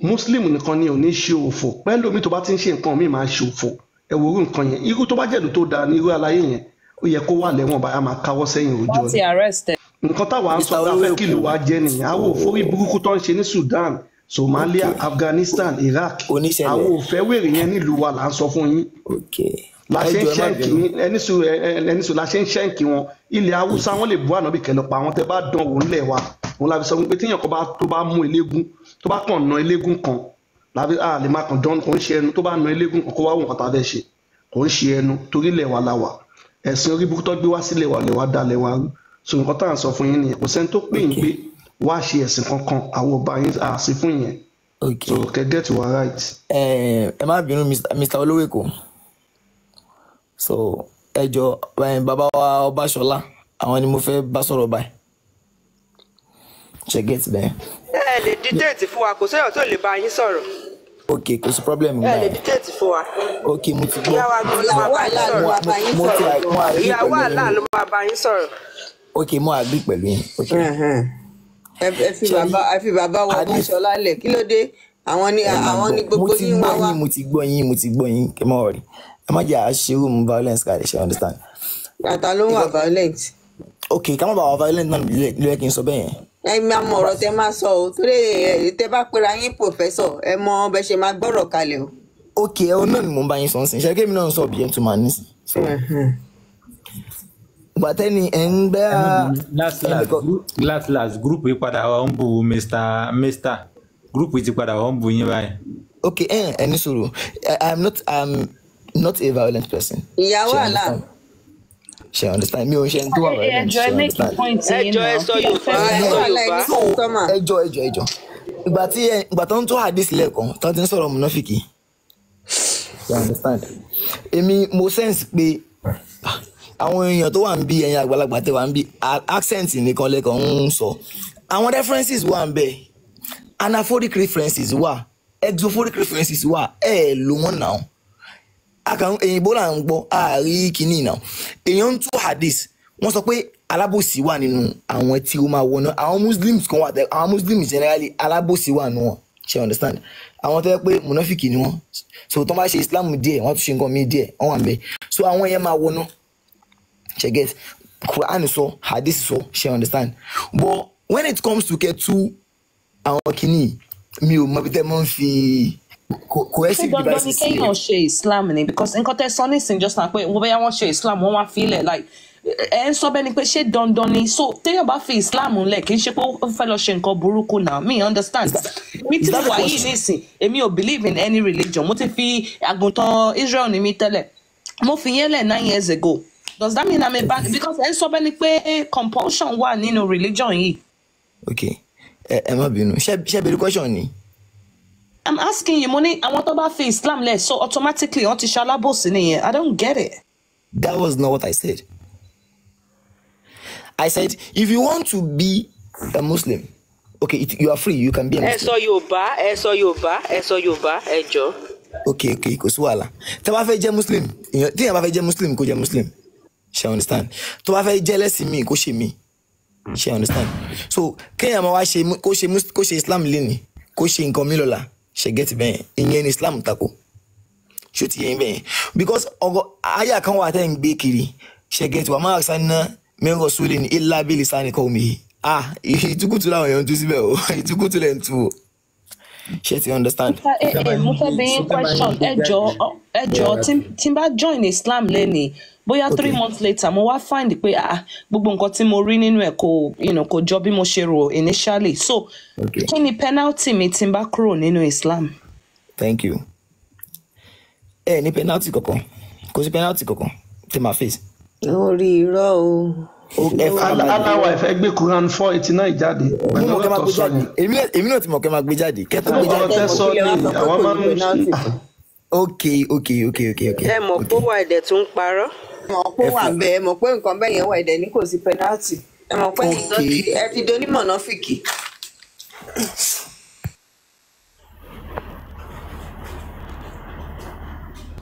Muslim nìkan ni ò ní ṣe òfò, pẹ́lú omi tó bá ti ń ṣe nǹkan míì máa ṣe òfò. Ẹ wo irú nǹkan yẹn, irú tó bá jẹ̀lú tó dáa ní irú aláyé yẹn, ó yẹ kó wà lẹ́wọ̀n báyà máa káwọ́ sẹ́yìn òjò Wọ́n ni. ti arrest ẹ. Nǹkan táwa ń sọ Mr. pé a fẹ́ kí ìlú Olówó wa jẹ́ nìyẹn. Àwọn òfórí burúkú tó ń ṣe ní Sudan, Somalia, Okay. Afghanistan, Iraq, Oníṣẹ̀lẹ̀. àwọn òfẹ́ wèrè yẹn nílùú wa là ń sọ fún yín. Okay. La Ẹ ṣe ń jọ̀ọ́, ẹ má ṣẹ́ǹkì bínú. ẹni sùn, ẹni sùn, la ṣe ń ṣẹ́ǹkì wọn. Ilẹ̀ Haúsá wọn lè bu ànábì kẹlẹ́ pa àwọn tẹ bá dán wò ńlẹ̀ wa. Òun la fi sọ fún pé tíyàn kan bá tó bá mú eléégún tó bá kàn na eléégún kan la fi a lè má kàn dán, kò ń ṣe ẹnu, tó bá na eléégún kan kó wá wò nǹkan tá a fẹ́ ṣe, kò ń ṣe ẹnu torí ilẹ̀ wa la wà. Ẹ̀sìn orí burúkú tó gbé wá sílẹ̀ wa lè wá dalẹ̀ wa rú. So nǹkan tá à ń sọ fún yín nìyẹn, kò sẹ́ni tó pè yín Okay. pé wá ṣe ẹ̀sìn kankan, àwọn ọba yín à sí fún yẹn. Okay. So kẹ́ get wa right. Ẹ má bínú, Mr. Olówó Èkó. So ẹ jọ̀ọ́, bàbá wa Ọbaṣọlá, àwọn ni mo fẹ́ bá sọ̀rọ̀ báyìí. Ṣe get bẹ́ẹ̀. Ẹ lè dictate fún wa, kò sẹ́yọ̀ tó lè bá yín sọ̀rọ̀. Okay, kò sí problem Ẹ gbà lè yẹn. dictate fún wa. Okay, mo ti gbọ́. Ìyá wa gan ló máa Ìyàwó bá yín àlá ló sọ̀rọ̀. máa bá yín Mo ti sọ̀rọ̀ mo gan. agree Ìyàwó pẹ̀lú àlá yín. ló máa bá yín sọ̀rọ̀. Okay, mo agree pẹ̀lú yín. Okay. Ẹhẹn. Ẹ fi Ṣé rí bàbá, ẹ fi bàbá wa hadith Ọbaṣọlá lẹ̀, kí ló dé? Àwọn ni ẹ máa àwọn ni gbọ́. Mo gbogbo ti yín wá gbọ́ wá. yín, mo ti gbọ́ yín, mo ti gbọ́ yín. Kẹ́ má worry. Ẹ má jẹ́ àṣẹ room violence kalẹ̀, ṣe understand. Bàtà ló ń wà Because violent. okay, ká má bàa wà violent náà ló yẹ kí n sọ bẹ́ẹ̀ yẹn. Ẹ máa mọ ọ̀rọ̀ tẹ máa sọ o, torí ẹ tẹ bá pera yín professor, ẹ mọ bẹ ṣe máa gbọ́rọ̀ kalẹ̀ o. Okay, ẹ náà ni mò ń bá yín sọ nsìn. Ṣé kémi náà ń sọ bí gentleman nísìn. So ìgbà tẹ́ni ẹ̀ ń gbẹ́ Ẹ má bínú, last last ẹnìkan. group, last last group yìí padà wà ń bu Mr group yìí ti padà wà ń bu yín báyìí. Okay, ẹ ní sùúrù. I'm not a violent person. Ìyàwó Ṣé àlá. understand? Ṣé understand? Mi ò ń ṣe ẹni tó wà Ẹ violent. jọ̀ọ́, Ṣé ẹ make understand? point Ẹ yín jọ ẹ náà. sọ Kí lẹ Yorùbá, fẹ́ ẹ Ìyàwó sọ àlá Yorùbá. ẹni So kọ́sítọ́mà. ẹ jọ̀ọ́, ẹ jọ̀ọ́, ẹ jọ̀ọ́. Ìgbà tó ń tó hadith lẹ́ẹ̀kan tó ti ń sọ̀rọ̀ mùnáfìkì. You understand? Èmi mo sense pé àwọn èèyàn tó wà ń bí ẹ̀yin àgbàlagbà tẹ́ wà ń bí accent nìkan lẹ́kọ̀ọ́ ń sọ. Àwọn references wà ń bẹ̀. Anaphoric references wà, exophoric references wà, ẹ lò wọ́n náà. Akàn èyìnbó là ń gbọ́, àárí kìíní náà. Èèyàn ń tú hadith, wọ́n sọ pé alábòsí wà nínú àwọn tí ó máa wọná. Àwọn Muslims kan wà, àwọn Muslims generally alábòsí wà nínú wọn. Ṣé you understand? Àwọn tó yẹ pé mùnáfìkì ni wọ́n. So tó bá ṣe Islam díẹ̀, wọ́n tún ṣe nǹkan míì díẹ̀, wọ́n wà ń bẹ̀. So àwọn yẹn máa wọná. Ṣé get? Quran sọ, hadith sọ, ṣé you understand? But when it comes to kẹtù àwọn kìíní, mi ò mọ bí tẹ́ mọ́ ń fi Ṣé cohesive dandan ni devices sí. kéèyàn ṣe Islam ni? Because nǹkan tẹ́ sọ nísìnyí just now pé wọ́n bẹ́yà wọ́n ṣe Islam, wọ́n wá fílẹ̀ like ẹ ń sọ bẹ́ẹ̀ ni pé ṣé dandan ni? So téèyàn bá fi Islam ńlẹ̀ kì í ṣe pé ó fẹ́ lọ ṣe nǹkan burúkú náà. Mi understand. Mi Is tí that mo the wà yìí question? nísìn, èmi ò believe in any religion. Mo ti fi àgùntàn Israel ní mi tẹ́lẹ̀. Mo fi yẹn lẹ̀ 9 years ago. Does that mean I'm a bad? Because ẹ ń sọ bẹ́ẹ̀ ni pé compulsion wà nínú religion yìí. Okay, ẹ má bínú, ṣé bèrè question ni? I'm asking you, mo ní àwọn tó bá fi Islam lẹ̀ so automatically wọ́n ti ṣe alábòsí nìyẹn. I don't get it. That was not what I said. I said if you want to be a Muslim, okay, you are free, you can be a Ẹ Muslim. sọ Yorùbá, ẹ sọ Yorùbá, ẹ sọ Yorùbá, ẹ jọ. Okay, kò sí wàhálà. Tẹ́ bá fẹ́ jẹ́ Muslim, tí èèyàn bá fẹ́ jẹ́ Muslim kó jẹ́ Muslim. Ṣé understand? Tó bá fẹ́ jẹ́ ẹlẹ́sìn míì kó ṣe míì. Ṣé understand? So kéèyàn máa wá ṣe kó ṣe kó ṣe Islam lénìí, kó ṣe nǹkan míì lọ́la, ṣe get bẹ́ẹ̀, ìyẹn ni Islam tako. Ṣó ti yé yín bẹ́ẹ̀? Because ọgọ àyà kan wà tẹ́ ń gbé kiri. Ṣẹgẹtì wà máa sanná min rasulin illa bilisani qawmihi. Ah, ìtukùtù làwọn èèyàn ń tú síbẹ̀ o, ìtukùtù lẹ̀ ń tú o. Ṣé ti understand? Ẹ mo fẹ́ bi yín question. Ẹ jọ, ẹ jọ, tí n bá join Islam lẹ́nìí, bóyá 3 months later mo wá find pé, ah, gbogbo nǹkan tí mo rí nínú ẹ̀ kò kò jọ bí mo ṣe rò initially, so kí ni penalty mi tí n bá kúrò nínú Islam? Thank you. Ẹ ní penalty kankan, kò sí penalty kankan tí màá face. Orí irọ́ o. Ẹ farabalẹ̀. Aláwa ìfẹ́ gbé Quran 489 jáde Mo pẹ̀lú mọ̀ kẹ́ máa ọ̀rọ̀ gbé tó sọ jáde. yẹn. Èmi náà ti mọ̀ kẹ́ máa gbé jáde. Kẹ́ tó gbé Ọ̀rọ̀ jáde. tẹ́ sọ ni àwọn máa ń Ok. Ẹ mọ̀ pé ó wà, ẹ̀dẹ̀ tún ń parọ́. Ẹ mọ̀ pé ó wà ń bẹ, ẹ mọ̀ pé nǹkan bẹ́ẹ̀ yẹn wà, ẹ̀dẹ̀ ní kò sí penalty. Ẹ mọ̀ pé nǹkan ẹ ti donímọ̀ náà fìkì.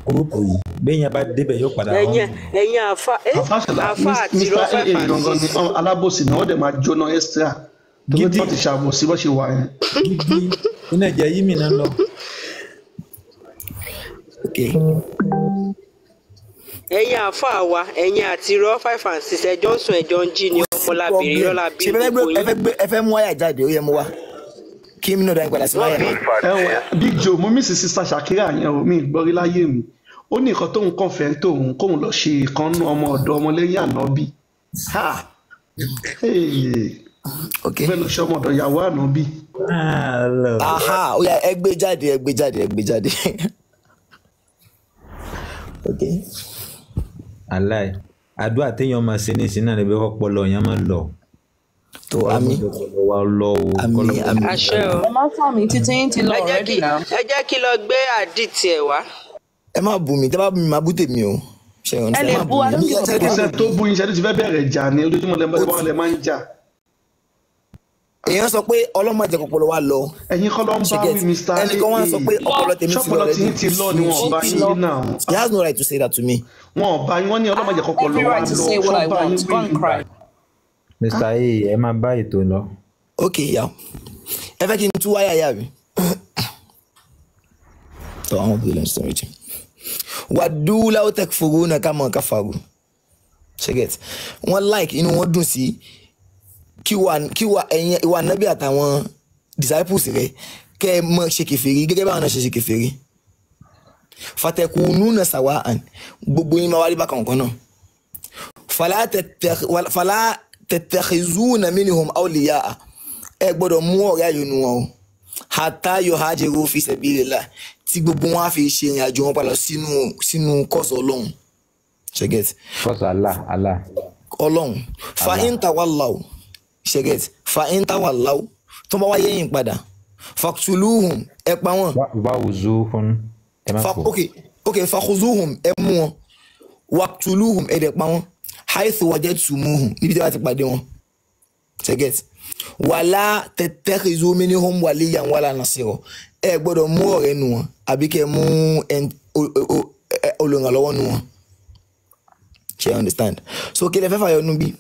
Gúrúùpù yìí, béèyàn bá débẹ̀ yóò padà hàn. Ẹ̀yin àfa ẹ̀ Àfàṣàlà àfa àti Mr irọ́ five AA and gangan ni six. alábòsí ni wọ́n dẹ̀ máa jóná extra torí tí wọ́n ti ṣàbòsí bó ṣe wà yẹn. Gidi iná ẹ̀jẹ̀ yìí mi náà lọ. Ẹ̀yin àfa wa, ẹ̀yin àti irọ́ 5 and 6, ẹjọ́ ń sùn, ẹjọ́ ń jí ni, ọmọlábìrì irọ́ la bí Ṣe fẹ́ gbé gbogbo ẹ yín. fẹ́ gbé ẹ fẹ́ mú wáyà jáde, ó yẹ mú wá. Kí mi náà dá yín padà sí wáyà. Ẹ wọ Big Joe, mo miss sister Shakira yẹn o, mi gbọ́ rí láyé mi. Ó ní nǹkan tóun kàn fẹ́ tóun kóun lọ ṣe ìkànnú ọmọ ọ̀dọ́ ọmọlẹ́yìn ànábì. Ha! Hey! Fẹ́ lọ ṣe ọmọ ọ̀dọ̀ ìyàwó ànábì. Aha, ó yá, ẹ gbé jáde, ẹ gbé jáde, ẹ gbé jáde. Ok. Aláì àdúrà téèyàn máa ṣe ní ìsìn náà ni bí ọpọlọ yẹn máa lọ. Tó àmì. Ọpọlọ wa lọ o. Àmì àmì. Àṣẹ o. Ẹ má fà mí, títí yín ti lọ Ẹ jẹ́ already kí now. Ẹ jẹ́ kí lọ gbé àdìtì ẹ̀ wá. Ẹ má bù mí, tẹ́ bá bù mí, má bú tèmi o. Ṣé Ẹ lè ẹ má bú, bù I mí. don't give a Kò fuck. sẹ́ni tó bú yín, ṣe ti fẹ́ bẹ̀rẹ̀ ìjà ni ojoojúmọ́ lẹ́ máa ń jà. Èèyàn sọ pé ọlọ́mọ jẹ́ kọpọlọ wa lọ. Ẹ̀yin kọ́ ló ń bá wí, Mr Ẹnìkan wá ń sọ pé ọpọlọ tèmi ti lọ Ṣọpọlọ tí yín ti lọ ni wọn ò bá yín wí náà. He has no right to say that to me. Wọn ò bá yín, wọ́n ní ọlọ́mọ jẹ́ kọ́pọlọ Every wa right to lọ. say what I Ṣọ́ bá yín want. wí Go and ni. cry. Mr A, ẹ máa bá ètò lọ. Ok, ya. Ẹ fẹ́ kí n tú wáyà yá mi. Tọ́ àwọn òbí lẹ́nu sọ̀rọ̀ jù. Wàdú law takfuruna kama kafaru. Ṣé get? Wọ́n like, inú wọn dùn sí kí wà ẹ̀yin ìwà nábì àtàwọn disciples rẹ̀ kẹ́ ẹ mọ̀ ṣe kèfèrí gẹ́gẹ́ báwọn náà ṣe ṣe kèfèrí. Fatakununa sawa'an, gbogbo yín máa wá rí bákan kan náà. Fala tattakhizuna minhum awliya'a, ẹ gbọ́dọ̀ mú ọ̀rẹ́ ayò nu wọn o, hatta yuhajiru fi sabilillah, tí gbogbo wọn á fi ṣe ìrìn àjò wọn padà sínú kọ́sọ̀ ọlọ́run. Ṣé get? Kọ́sọ̀ Allah Allah. Ọlọ́run. Fa in tawallaw, ṣé get? Fa in tawallaw, tó bá wá yẹ̀yìn padà, faqtuluhum, ẹ pa wọ́n. Wá wùzú fún ẹ má fò. Ok, fakhuzuhum, ẹ mú wọn, waqtuluhum, ẹ dẹ̀ pa wọ́n, haythu wajadtumuhum, níbi tí wọ́n ti pàdé wọn. Ṣé get? Wala tattakhizu minhum waliyan wala nasira, ẹ gbọ́dọ̀ mú ọ̀rẹ́ nu wọn àbí kẹ́ mú olùrànlọ́wọ́ nu wọn. Ṣé you understand? So kí lẹ fẹ́ fàyọ nu bí?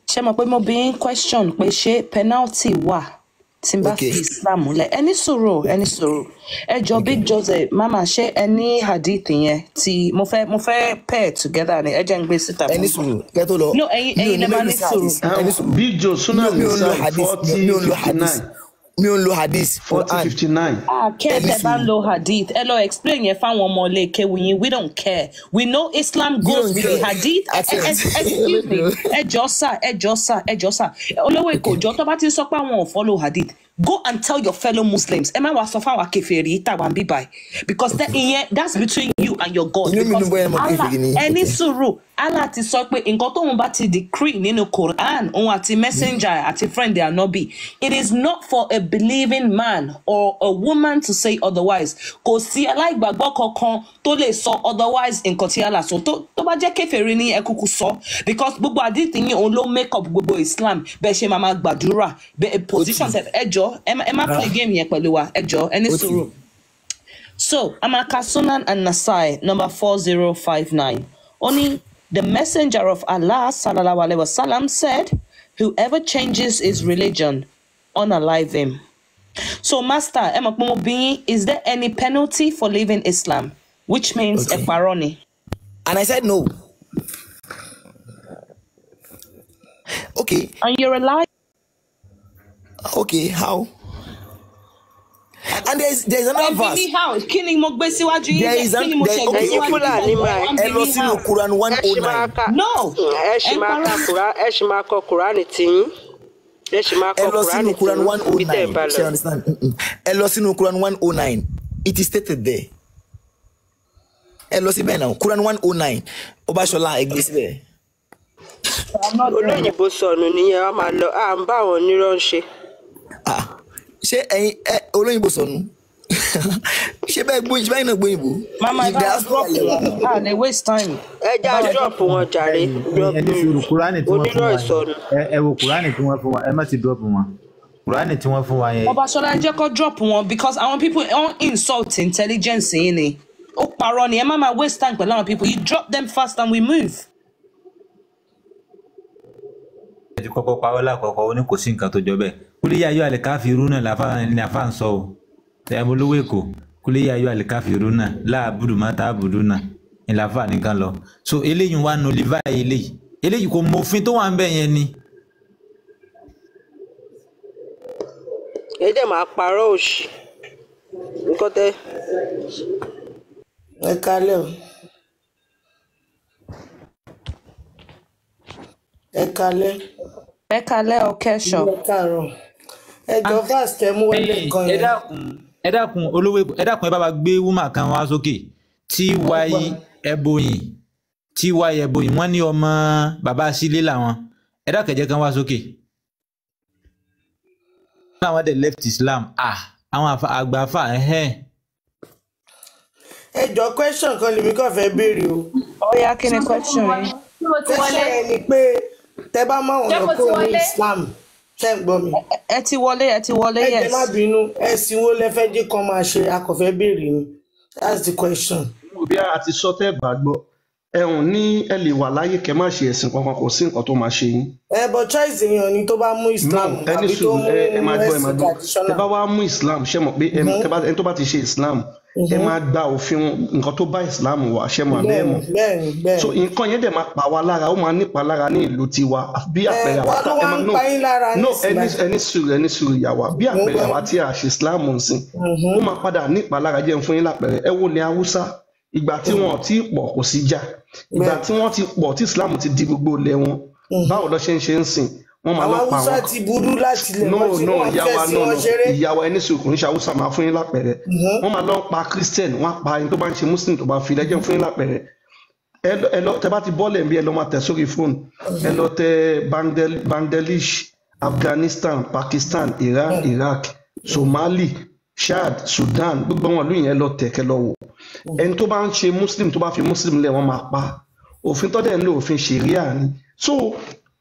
Ṣé mọ̀ pé mo bi yín question pé ṣé penalty wà tí n bá fi Islam lẹ̀? Ẹ ní sùúrù, ẹ ní sùúrù. Ẹ jọ, Big Jose, mama, ṣé ẹ ní hadith yẹn tí mo fẹ́ pair together ni? Ẹ jẹ́ n gbé síta Ẹ ní fún sùúrù kẹ́ tó lọ. No, ẹ̀yin Mi ò ẹ̀yin ní lè máa mẹ́rin ní sí sùúrù. hadith. Ẹ ní sùúrù. Big Joe, Sunan Mi ò ń lo Nisai hadith, 40 mi ò ń lo 59 hadith, mi ò ń lo hadith. 40 Quran. 59. Ah, kẹ́ Ẹ ní tẹ́ bá ń sùúrù. lo hadith, ẹ lọ explain yẹn fáwọn ọmọ ilé kéwu yín. We don't care. We know Islam We goes don't with the care. hadith. Excuse me, ẹ jọ sà, ẹ jọ sà, ẹ jọ sà, olówó èkó jọ, tó bá ti ń sọ pé àwọn ò follow hadith, go and tell your fellow Muslims. Ẹ má wàá sọ fáwọn kèfèrí tàwa ń bí báyìí, because that ìyẹn, that's between you and your God. Inú mi Because dùn bóyá ẹ mọ̀ Allah, kèfèrí ni. ẹ ní Okay. sùúrù, Allah ti sọ pé nǹkan tóun bá ti decree nínú Quran, òun àti messenger àti friend Anobi, it is not for a believing man or a woman to say otherwise. Kò sí aláìgbàgbọ́ kankan tó lè sọ otherwise nǹkan tí Allah sọ. Tó bá jẹ́ kèfèrí ní, ẹ kúkú sọ, because gbogbo àdìtì yín òun ló make up gbogbo Islam. Bẹ́ẹ̀ ṣe máa máa gbàdúrà bẹ́ẹ̀ position tẹ. Ẹ jọ, ẹ má play game yẹn pẹ̀lú wa. Ẹ jọ, ẹ ní Ó ti. sùúrù. So, Amaka, Sunan and Nasai, number 4059. Only the messenger of Allah, sallallahu alaihi wasallam, said, "Whoever changes his religion, unalive him." So, Master, ẹ mọ̀ pé mo bi yín, is there any penalty for leaving Islam? Which means ẹ Okay. parọ́ ni. And I said no. Okay. And you're a liar. Okay, how? And there's Ẹ another bí verse. mi how? Kí ni mo gbé síwájú yín? There is Kí ni an mo there ṣe gbé okay, Ẹ̀yin síwájú okay. yín? Fúlàní Ẹ máa wá ń Ẹ bí lọ mi sínú how? Quran ẹ ṣì máa 109. ka No! ẹ ṣì Ẹ ń máa parọ́ ka ni. Kùrá ẹ ṣì máa kọ Kùránì tiyín, ẹ ṣì máa Ẹ kọ lọ Kùránì sínú Quran tiyín ibi tẹ́ ẹ̀ 109. bá lọ. Ṣé you understand? Mm-mm. Ẹ lọ sínú Quran 109. It is stated there. Ẹ lọ síbẹ̀ náà. Quran 109. Ọbaṣọlá ẹ gbé síbẹ̀. I'm not doing it. Olóyìnbó sọnù nìyẹn, wọn máa lọ, à ń bá àwọn onírọ́ ń ṣe. Ah, ṣé ẹ̀yin ẹ olóyìnbó sọnù? Ṣé bẹ́ẹ̀ gbóyìnbó? Ṣé bẹ́ẹ̀ náà gbóyìnbó? Mama, ẹ bá wa Diaspora drop lẹ wà. wọn. Ah, they waste time. Ẹ Ẹ já bá wa drop drop wọn. wọn jàre. Ẹ̀yin ẹni sùúrù, kúránì tí wọ́n fún Onírọ́ wa yẹn, ìsọnù. ẹ wo kúránì tí wọ́n fún wa, ẹ má ti drop wọn, kúránì tí wọ́n fún wa yẹn. Ọbaṣọlá, ẹ jẹ́ kó drop wọn because àwọn people on insult intelligence yín ni. Ó parọ́ ni, ẹ má máa waste time pẹ̀lú àwọn people. You drop them fast and we move. Ẹ ti kọ́kọ́ parọ́ lákọ̀ọ́kọ́, ó ní kò sí nǹkan tó jọ bẹ́ẹ̀. Kúlíyà ayọ́ àlìkáfíìrú náà làfà ní àfà ń sọ o. Ẹ mo lówó èkó, kúlíyà ayọ́ àlìkáfíìrú náà láàbùdù má táàbùdù náà ní làfà nìkan lọ. So eléyìí wà nù lífà eléyìí. Eléyìí kò mọ òfin tó wà ń bẹ̀ yẹn ni. Ẹ dẹ̀ máa parọ́ òṣì nǹkan tẹ́. Ẹ kalẹ o, ẹ kalẹ. Ẹ kalẹ́ o, Kẹ́ṣọ̀. Ẹ káàárọ̀. Ẹ jọ, verse tẹ mú wọlé kan Ẹ yẹn. dákun, ẹ dákun, olówó èkó, ẹ dákun, ẹ bá wa gbé wúmà kan wá sókè. Ty Ẹbọyìn, Ty Ẹbọyìn, wọ́n ní ọmọ bàbá sílé làwọn. Ẹ dákun, ẹ jẹ́ kan wá sókè. Láwọn dẹ̀ left Islam, ah, àwọn àgbà afa ẹ̀hẹ́n. Ẹ jọ, question kan lèmi kàn fẹ́ béèrè o. Ó yá, kí ni question yín? Ṣé mo ti Question wọlé? yẹn ni pé tẹ bá máwọn Ṣé ọ̀nà mo ti kúrò ní wọlé? Islam, ṣé ń gbọ́ mi? Ẹ ti wọlé, ẹ ti wọlé, Ẹ jẹ́ yes. má bínú, ẹ̀sìn wo lẹ fẹ́ jẹ́ kán máa ṣe? A kò fẹ́ béèrè ni, that's the question. Bí a ti sọ tẹ́ bá gbọ́, ẹ̀hún ní ẹ lè wà láyé kẹ́ má ṣe ẹ̀sìn kankan, kò sí nǹkan tó máa ṣe yín. Ẹ but choice èèyàn ni tó bá mú No, Islam ẹni àbí tó sùúrù, mú ẹ máa gbọ́, ẹ máa ẹ̀sìn gbọ́. Tẹ traditional. bá wá mú Islam, ṣe mọ̀ pé tẹ bá ẹni tó bá ti ṣe Islam, ẹ máa gba òfin nǹkan tó bá Islam wà, ṣe mọ̀ àbẹ́ ẹ̀ mọ̀. Bẹ́ẹ̀ni So bẹ́ẹ̀ni. nǹkan yẹn dẹ̀ máa pa wá lára, ó máa nípa lára ní ìlú tiwa. Bí Ẹ àpẹẹrẹ àwa wá tá ló ẹ wá máa ń no pa yín lára no nísìnyí ẹni báyìí. ẹni sùúrù, ẹni sùúrù ìyá wa. Bí Mo ń àpẹẹrẹ gbọ́. àwa tí a ṣe Islam ń sìn, ó máa padà nípa lára. Jẹ́ n fún yín lápẹẹrẹ. Ẹ wo ilẹ̀ Haúsá, ìgbà tí wọn ò tí ì pọ̀ kò sí jà. Ìgbà Bẹ́ẹ̀ni. tí wọ́n ti pọ̀ tí Islam ti di gbogbo ilẹ̀ wọn, báwo lọ ṣe ń ṣe ń sìn? Wọ́n máa Àwọn lọ pa Haúsá àwọn ti burú láti ilẹ̀, no wọ́n ti no wọ́n ìyá fẹ́ wa sí no wọn no ṣeré. ìyá wa, ẹni sùúrù, kò ń ṣe Haúsá, máa fún yín lápẹẹrẹ. Wọ́n máa lọ pa Christian, wọ́n á pa ẹni tó bá ń ṣe Muslim tó bá fi lẹ́jẹ̀ fún yín lápẹẹrẹ. Ẹ lọ, tẹ bá ti bọ́ọ̀lù ẹ̀ ń bí, ẹ lọ máa tẹ̀ sórí fóònù, ẹ lọ tẹ Bangladesh, Afghanistan, Pakistan, Iran, Iraq, Somali, Chad, Sudan, gbogbo àwọn ìlú yẹn, ẹ lọ tẹ̀ kẹ́ lọ wò. Ẹni tó bá ń ṣe Muslim tó bá fi Muslim lẹ̀, wọ́n máa pa. Òfin tó dẹ̀ ń lo òfin ṣẹ̀ríà ni. So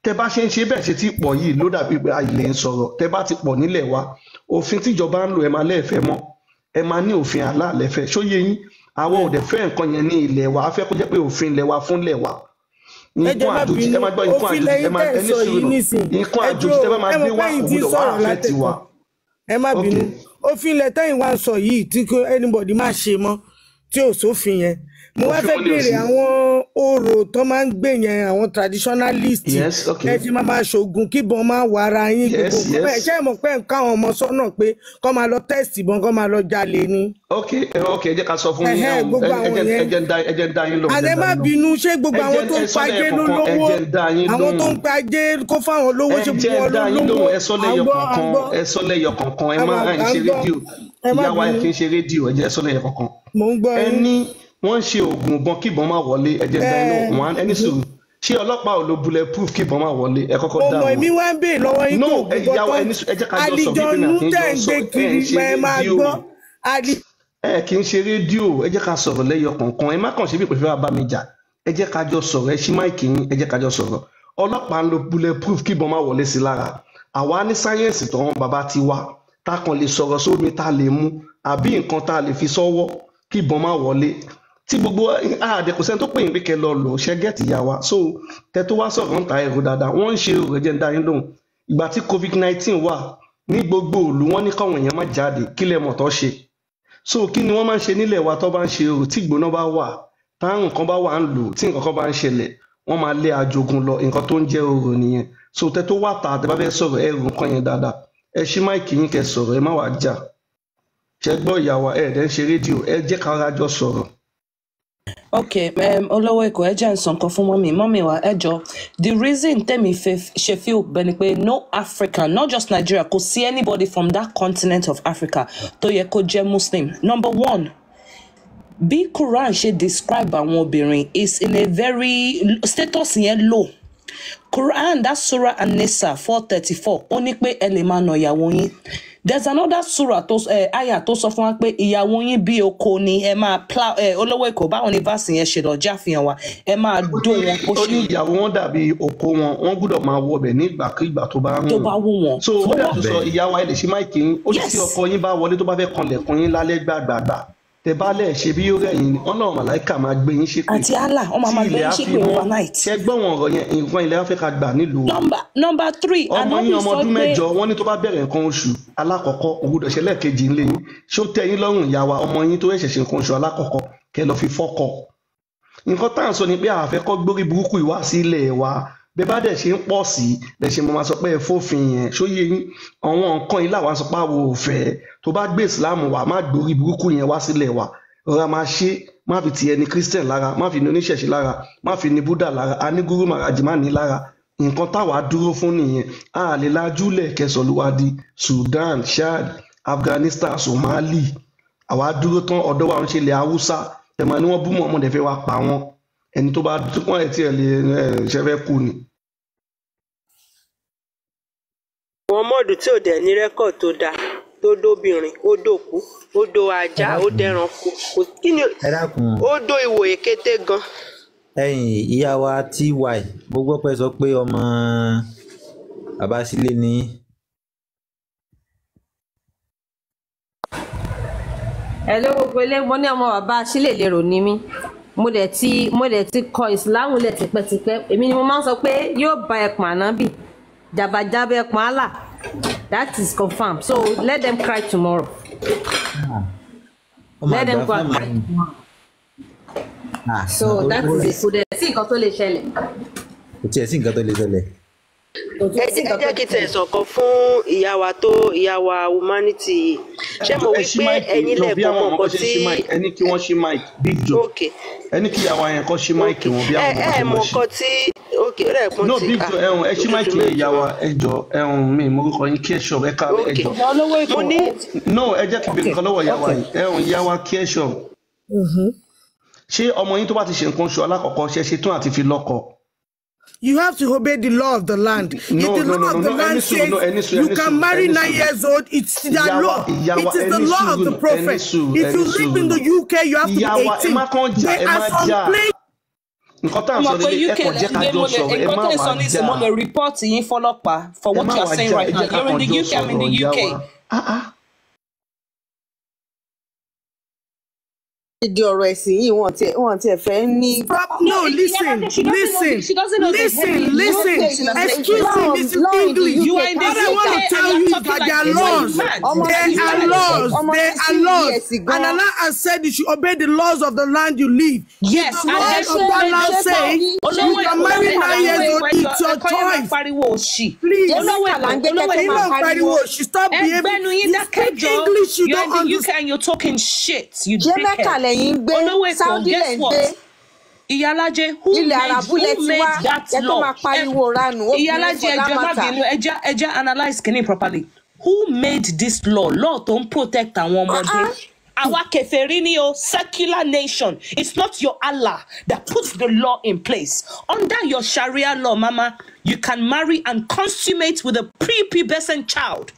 tẹ bá ṣe ń ṣe bẹ́ẹ̀ ṣe ti pọ̀ yìí ló dàbí pé àìlè ń sọ̀rọ̀. Tẹ bá ti pọ̀ nílẹ̀ wa, òfin tíjọba ń lò, ẹ máa lẹ́ẹ̀fẹ́ mọ́, ẹ máa ní òfin aláàlẹ́fẹ́ ṣóyè yín. Àwọn ò dẹ̀ fẹ́ nǹkan yẹn ní ilẹ̀ wa, a fẹ́ kó jẹ́ pé òfin ilẹ̀ wa fún ilẹ̀ wa. Ẹ jẹ́ Nǹkan má àjòjì, bínú, ẹ máa gbọ́, nǹkan òfin àjòjì, ẹ lẹ́yìn máa tẹ́ ẹ̀ ẹni sọ yìí sùúrù, nísìn. nǹkan Ẹ àjòjì dúró, tẹ bá máa ẹ gbé mọ̀ wá pé kò yìí ti gbúdọ̀ wá sọ̀rọ̀ àfẹ́ tiwa. látẹ̀kọ̀. Ẹ má Ok, bínú, òfin ilẹ̀ tẹ́yìn wá ń sọ yìí tí kò anybody má ṣe mọ́ tí ò sófin yẹn, mo wá òfin fẹ́ wọn ni ò béèrè sí. àwọn orò tó máa ń gbé yẹn, àwọn traditionalist, Yes, ok, ẹ ti máa máa ṣoògùn kíbọn máa wà ara yín gbogbo yes, nǹkan bẹ́ẹ̀, yes. ṣé ẹ mọ̀ pé nǹkan àwọn ọmọ sọ́nà pé kọ́ máa lọ test ìbọn, kọ́ máa lọ jalè ni? Ok, ok, ẹ jẹ́ ká sọ fún yín. Ẹ̀hẹ́n, gbogbo ẹ àwọn jẹ́ ẹ yẹn. jẹ́ ń dá, ẹ jẹ́ ń dá yín lóhùn, ẹ Àlẹ́ jẹ́ ń dá má yín lóhùn. bínú, ṣé gbogbo Ẹ àwọn jẹ́ tó ẹ ń sọ pajé ló lẹ́ẹ̀kọ̀ọ̀kan, ẹ lówó? jẹ́ ń dá yín Àwọn tó lóhùn. ń pajé kó fáwọn lówó, Ẹ ṣé jẹ́ gbogbo ń wọn ló dá yín lówó? lóhùn, ẹ sọ À ń lẹ́yọ gbọ́, à ń kọ̀ọ̀kan, gbọ́, ẹ sọ lẹ́yọ kọ̀ọ̀kan, ẹ ẹ má má ẹ ń à ń ṣe gbọ́, rédíò. ẹ má Ìyá wa, ẹ bínú, kì í ṣe rédíò, ẹ jẹ́ ẹ sọ lẹ́yọ kọ̀ọ̀kan. mò ń gbọ́ Ẹ yín. ní wọ́n ń ṣe oògùn ìbọn kíbọn má wọlé, ẹ jẹ́ ń dá Ẹ yín lóhùn. One, ẹni sùúrù, ṣé ọlọ́pàá ò lo bullet proof kíbọn má wọlé? Ẹ kọ́kọ́ Mo mọ̀, dáhùn. èmi wá ń béèrè lọ́wọ́ yín No, pé ẹ ògùn ìyá wa, bọ́tán ẹni sùúrù, ẹ jẹ́ ká jọ sọ bí pé mi àlìjọ̀nú àti yín jọ tẹ̀ ń ń sọ, gbé ẹ ń kiri, ṣe ẹ máa rédíò. gbọ́ àlì. Ẹ kì í ṣe rédíò, ẹ jẹ́ ká sọ̀rọ̀ lẹ́yọ kọ̀ọ̀kan. Ẹ má kàn ṣe bí pé fẹ́ wá bá mi jà. Ẹ jẹ́ ká jọ sọ̀rọ̀, ẹ ṣí máìkì yín, ẹ jẹ́ ká jọ sọ̀rọ̀. Ọlọ́pàá ń lo bullet proof kíbọn má wọlé sí lára. Àwa ní sáyẹ́ǹsì tó wọn bàbá ti wá, tá a kàn lè sọ̀rọ̀ sómi tá a lè mú àbí nǹkan tá a lè fi sọ́wọ́ kíbọn má wọlé. Tí gbogbo àdè kò sẹ́ni tó pè yín pé kẹ́ lọ lò ṣẹ́ gẹ́ẹ̀tì ìyá wa. So tẹ tó wá sọ̀rọ̀ ń ta ẹ̀rọ dáadáa, wọ́n ń ṣe òrò, jẹ́ ń dá yín lóhùn. Ìgbà tí COVID-19 wà ní gbogbo ìlú, wọ́n ní káwọn èèyàn má jáde, kílẹ̀ mọ̀ tó ṣe. So kí ni wọ́n máa ń ṣe nílẹ̀ wa tó bá ń ṣe orò? Tí ìgbóná bá wà, táwọn nǹkan bá wà ń lò, tí nǹkan kan bá ń ṣẹlẹ̀, wọ́n máa lé ajogun lọ. Nǹkan tó ń jẹ́ orò nìyẹn. So tẹ tó wà tà, tẹ bá fẹ́ sọ̀rọ̀, ẹ rò nǹkan yẹn dáadáa. Ẹ ṣí máìkì yín kẹ́ sọ̀rọ̀, ẹ má wàá jà. Ṣẹ gbọ́ ìyá wa? Ẹ dẹ̀ ń ṣe rédíò, ẹ jẹ́ ká ra jọ sọ̀rọ̀. Ok, olówó Èkó, ẹ jẹ́ n sọ nǹkan fún mummy mummy wa. Ẹ jọ, the reason tẹ́mi ṣe feel bẹ́ẹ̀ ni pé no African, not just Nigeria, kò sí anybody from that continent of Africa tó yẹ kó jẹ́ Muslim. Number one, bí Quran ṣe describe àwọn obìnrin is in a very status yẹn low. Quran, that Surah An-Nisa 434, ó ní pé ẹ lè máa nà ìyàwó yín. There's another surah tó aya tó sọ fún wa pé ìyàwó yín bí oko ni, ẹ máa plow. Olówó Èkó, báwo ni verse yẹn ṣe lọ? Jẹ́ àfihàn wa. Ẹ máa dó wọn bó Ó ṣe ní ìyàwó wọn dàbí oko wọn, wọn gbọ́dọ̀ máa wọbẹ̀ nígbàkigbà tó bá ń tó rùn. bá wù wọ́n. So ó dẹ̀ tún sọ, ìyá wa, ẹ lè ṣí mic yín. Ó ní tí ọkọ yín bá wọlé, tó bá fẹ́ kanlẹ̀kùn yín lálẹ́ gbàgbàgbà, tẹ bá lẹ̀ ṣe bí ó rẹ̀ yín ni, wọ́n náà màláìkà máa gbé yín ṣépè Àti Allah, wọ́n máa tí máa gbé ilẹ̀ yín á fi ṣépè mọ́. overnight. Ṣẹ gbọ́ wọn ọ̀rọ̀ yẹn? Nǹkan ilẹ̀ Áfíríkà gbà nílùú wa. Number three, Ọmọ Ànábì yín ọmọ sọ ọdún pé 8, wọ́n ní tó bá bẹ̀rẹ̀ nǹkan oṣù alákọ̀ọ́kọ́, kò gbọ́dọ̀ ṣe lẹ́ẹ̀kejì ńlẹ̀ yín. Ṣé ó tẹ́ yín lọ́rùn, ìyá wa? Ọmọ yín tó ṣẹ̀ṣẹ̀ ṣe nǹkan oṣù alákọ̀ọ́kọ́, kẹ́ lọ fi fọ́kọ. Nǹkan tá à ń sọ ni pé àfẹ́ kọ́ gbórí burúkú ìwá sí ilẹ̀ wa. Bẹ́ẹ̀ bá dẹ̀ ṣe ń pọ̀ sí lẹ̀ ṣe mo máa sọ pé ẹ fófin yẹn. Ṣó yé yín? Àwọn nǹkan yìí làwọn sọ pé àwọn ò fẹ́. Tó bá gbé ìsìláàmù wá, má gbórí burúkú yẹn wá sílẹ̀ wa. Rọra máa ṣe, má fi ti ẹni Christian lára, má fi ní oníṣẹ̀ṣe lára, má fi ní Buddha lára, a ní Guru Maharaj, má ní lára. Nǹkan táwa dúró fún nìyẹn. A lè lajúlẹ̀ kẹsàn-án Sudan, Chad, Afghanistan, Somali. Àwa dúró tán. Ọ̀dọ́ wa ń ṣe ilẹ̀ Haúsá tẹ̀mọ̀ ni wọ́n bú mọ́ ọmọdé fẹ́ wá pa wọ́n. Ẹni tó bá wọ́n ẹ̀ tí ẹ̀ lè ẹ̀ ṣe fẹ́ kú ni. Muhammadu tí ò dẹ̀ ní record tó dáa, tó dóbìnrin, ó dòkú, ó dó ajá, ó dẹranko, kò kí ni, Ẹ dákun. ó dó ìwò èkété gan. Ẹ̀yin ìyá wa Ty, mo gbọ́ pé ẹ sọ pé ọmọ bàbá sílé ni yín. Ẹ ló gbogbo ilé, mo ní ọmọ bàbá sílẹ̀ lérò ní mí. Mo dẹ̀ ti kọ ìsìláàmù lẹ̀ tipẹ́tipẹ́. Èmi ni mo máa ń sọ pé yóò bá ẹpọ̀n ànábì jàbàjábẹ́ ẹpọ̀n Allah. That is confirmed, so let them cry tomorrow. Ó máa Let them gbà go fún and àmà cry ni. tomorrow. Ah, So that is it. Kò dẹ̀ sí nǹkan tó lè ṣẹlẹ̀. Kò tiẹ̀ sí nǹkan tó lè ṣẹlẹ̀. Kò tún Ẹ sí jẹ́ ẹ nǹkan tó jẹ́ lè kí tẹ̀ ṣẹlẹ̀. sọ̀kan fún ìyá wa tó ìyá wa humanity yìí. Ṣé mo Ẹ wí ṣí pé mic ẹ̀yin no bí lẹ́ẹ̀kan àwọn mọ̀ ọmọ kọ́ nǹkan ṣe tí ṣí mic. Ẹ ní kí wọ́n ṣí mic, Big Joe. Ok. Ẹ ní kí ìyá wa yẹn kọ́ ṣí mic Ok, wọn bí ẹ àwọn ọmọ ẹ ṣe mọ̀ máa ṣí. nǹkan tí, ok, ó dẹ̀ pọ́n No, ti Big ah Joe, ẹ̀hún, ẹ ṣí mic òtútù yẹn, méjì ìyá wá. wa. Ẹ jọ, ẹ̀hún, mi morúkọ yín, kí ẹ ṣọ ẹ ká ẹ Ok, jọ. Ọ̀gá olówó mo Èkó ní No, ẹ jẹ́ kí n ok bèrè nǹkan lọ́wọ́ ìyá wa ok yìí. Ẹ̀hún, ìyá wa, kí ẹ ṣọ, ṣé ọmọ yín tó bá ti ṣe nǹkan oṣù alákọ̀ọ́kọ́, ṣe ṣe tún àti fi lọ́kọ? You have to obey the law of the land. If No, the no, law no, of no, the no, ẹni land sùúrù, no, says ẹni sùúrù, you ẹni can sùúrù, marry ẹni 9 sùúrù. years old, it's their Ìyá wa, law. ìyá wa, It is the ẹni law of sùúrù, the ẹni prophet. sùúrù, If ẹni you live in sùúrù. the UK, you have to be Ìyá wa, ẹ 18. má kàn jà, There ẹ are má some jà. places. Nǹkan tá à ń Mo sọ mọ̀ pé lélẹ̀, ẹ UK kàn lẹ jẹ́ ń ká gbé. jọ Mo lè sọ̀rọ̀, ẹ nǹkan má tẹ́ ń wá sọ nísìnyí, jà. mo lè report yín fọlọ́pàá for Ẹ what má you are wá saying jà, right ẹ now. jẹ́ ká You're in kàn the jọ UK, I'm in sọ̀rọ̀, the ìyá UK. wa. Ah, ah. Di ọ̀rọ̀ ẹ̀sìn yìí, wọ́n tiẹ̀ fẹ́ ní. Stop. No, No, listen, Iyalaje, she doesn't know the listen, she doesn't know the listen, heavy listen. UK she doesn't Excuse me, law Mrs. law in the English. You UK are in the What I UK want to and tell you are you is talking that like there are this. Are you laws. mad? Ọmọ There 16 are years laws. ọmọ There are 16 laws. years And gan. Allah has said you should obey the laws of the land you live. If Yes, the and laws there's of no that made land law. say you Olówó can Èkó, marry ẹ 9 years olówó old, Èkó, ẹjọ it's your ẹkọ yẹn máa choice. pariwo òṣì. Please. Ṣé Olówó Mẹ́kà là Èkó, ń gbé olówó kẹ́ tó Kí Èkó. máa ló ń pariwo? pariwo? She stop behaving. Ẹgbẹ́nu yín You speak dákẹ́jọ́. English you You're in don't the UK understand. and you're talking shit, you Ṣé Mẹ́kà dickhead. lẹ̀yin ń gbé? Olówó Èkó, Saudi lẹ̀ guess ń what? gbé? Ìyálájé, who Ilẹ̀ made Àràbù lẹ who ti made wá that kẹ́ tó law? máa pariwo ranù obìnrin Ìyálájé, for that ẹjọ́ ẹ má matter. bínú, ẹ jẹ́ analyse kìíní properly. Who made this law? Law tó ń protect àwọn Ah, ọmọdé. ah. Àwa kèfèrí ni o, secular nation. It's not your Allah that puts the law in place. Under your Sharia law, mama, you can marry and consummate with a prepubescent child.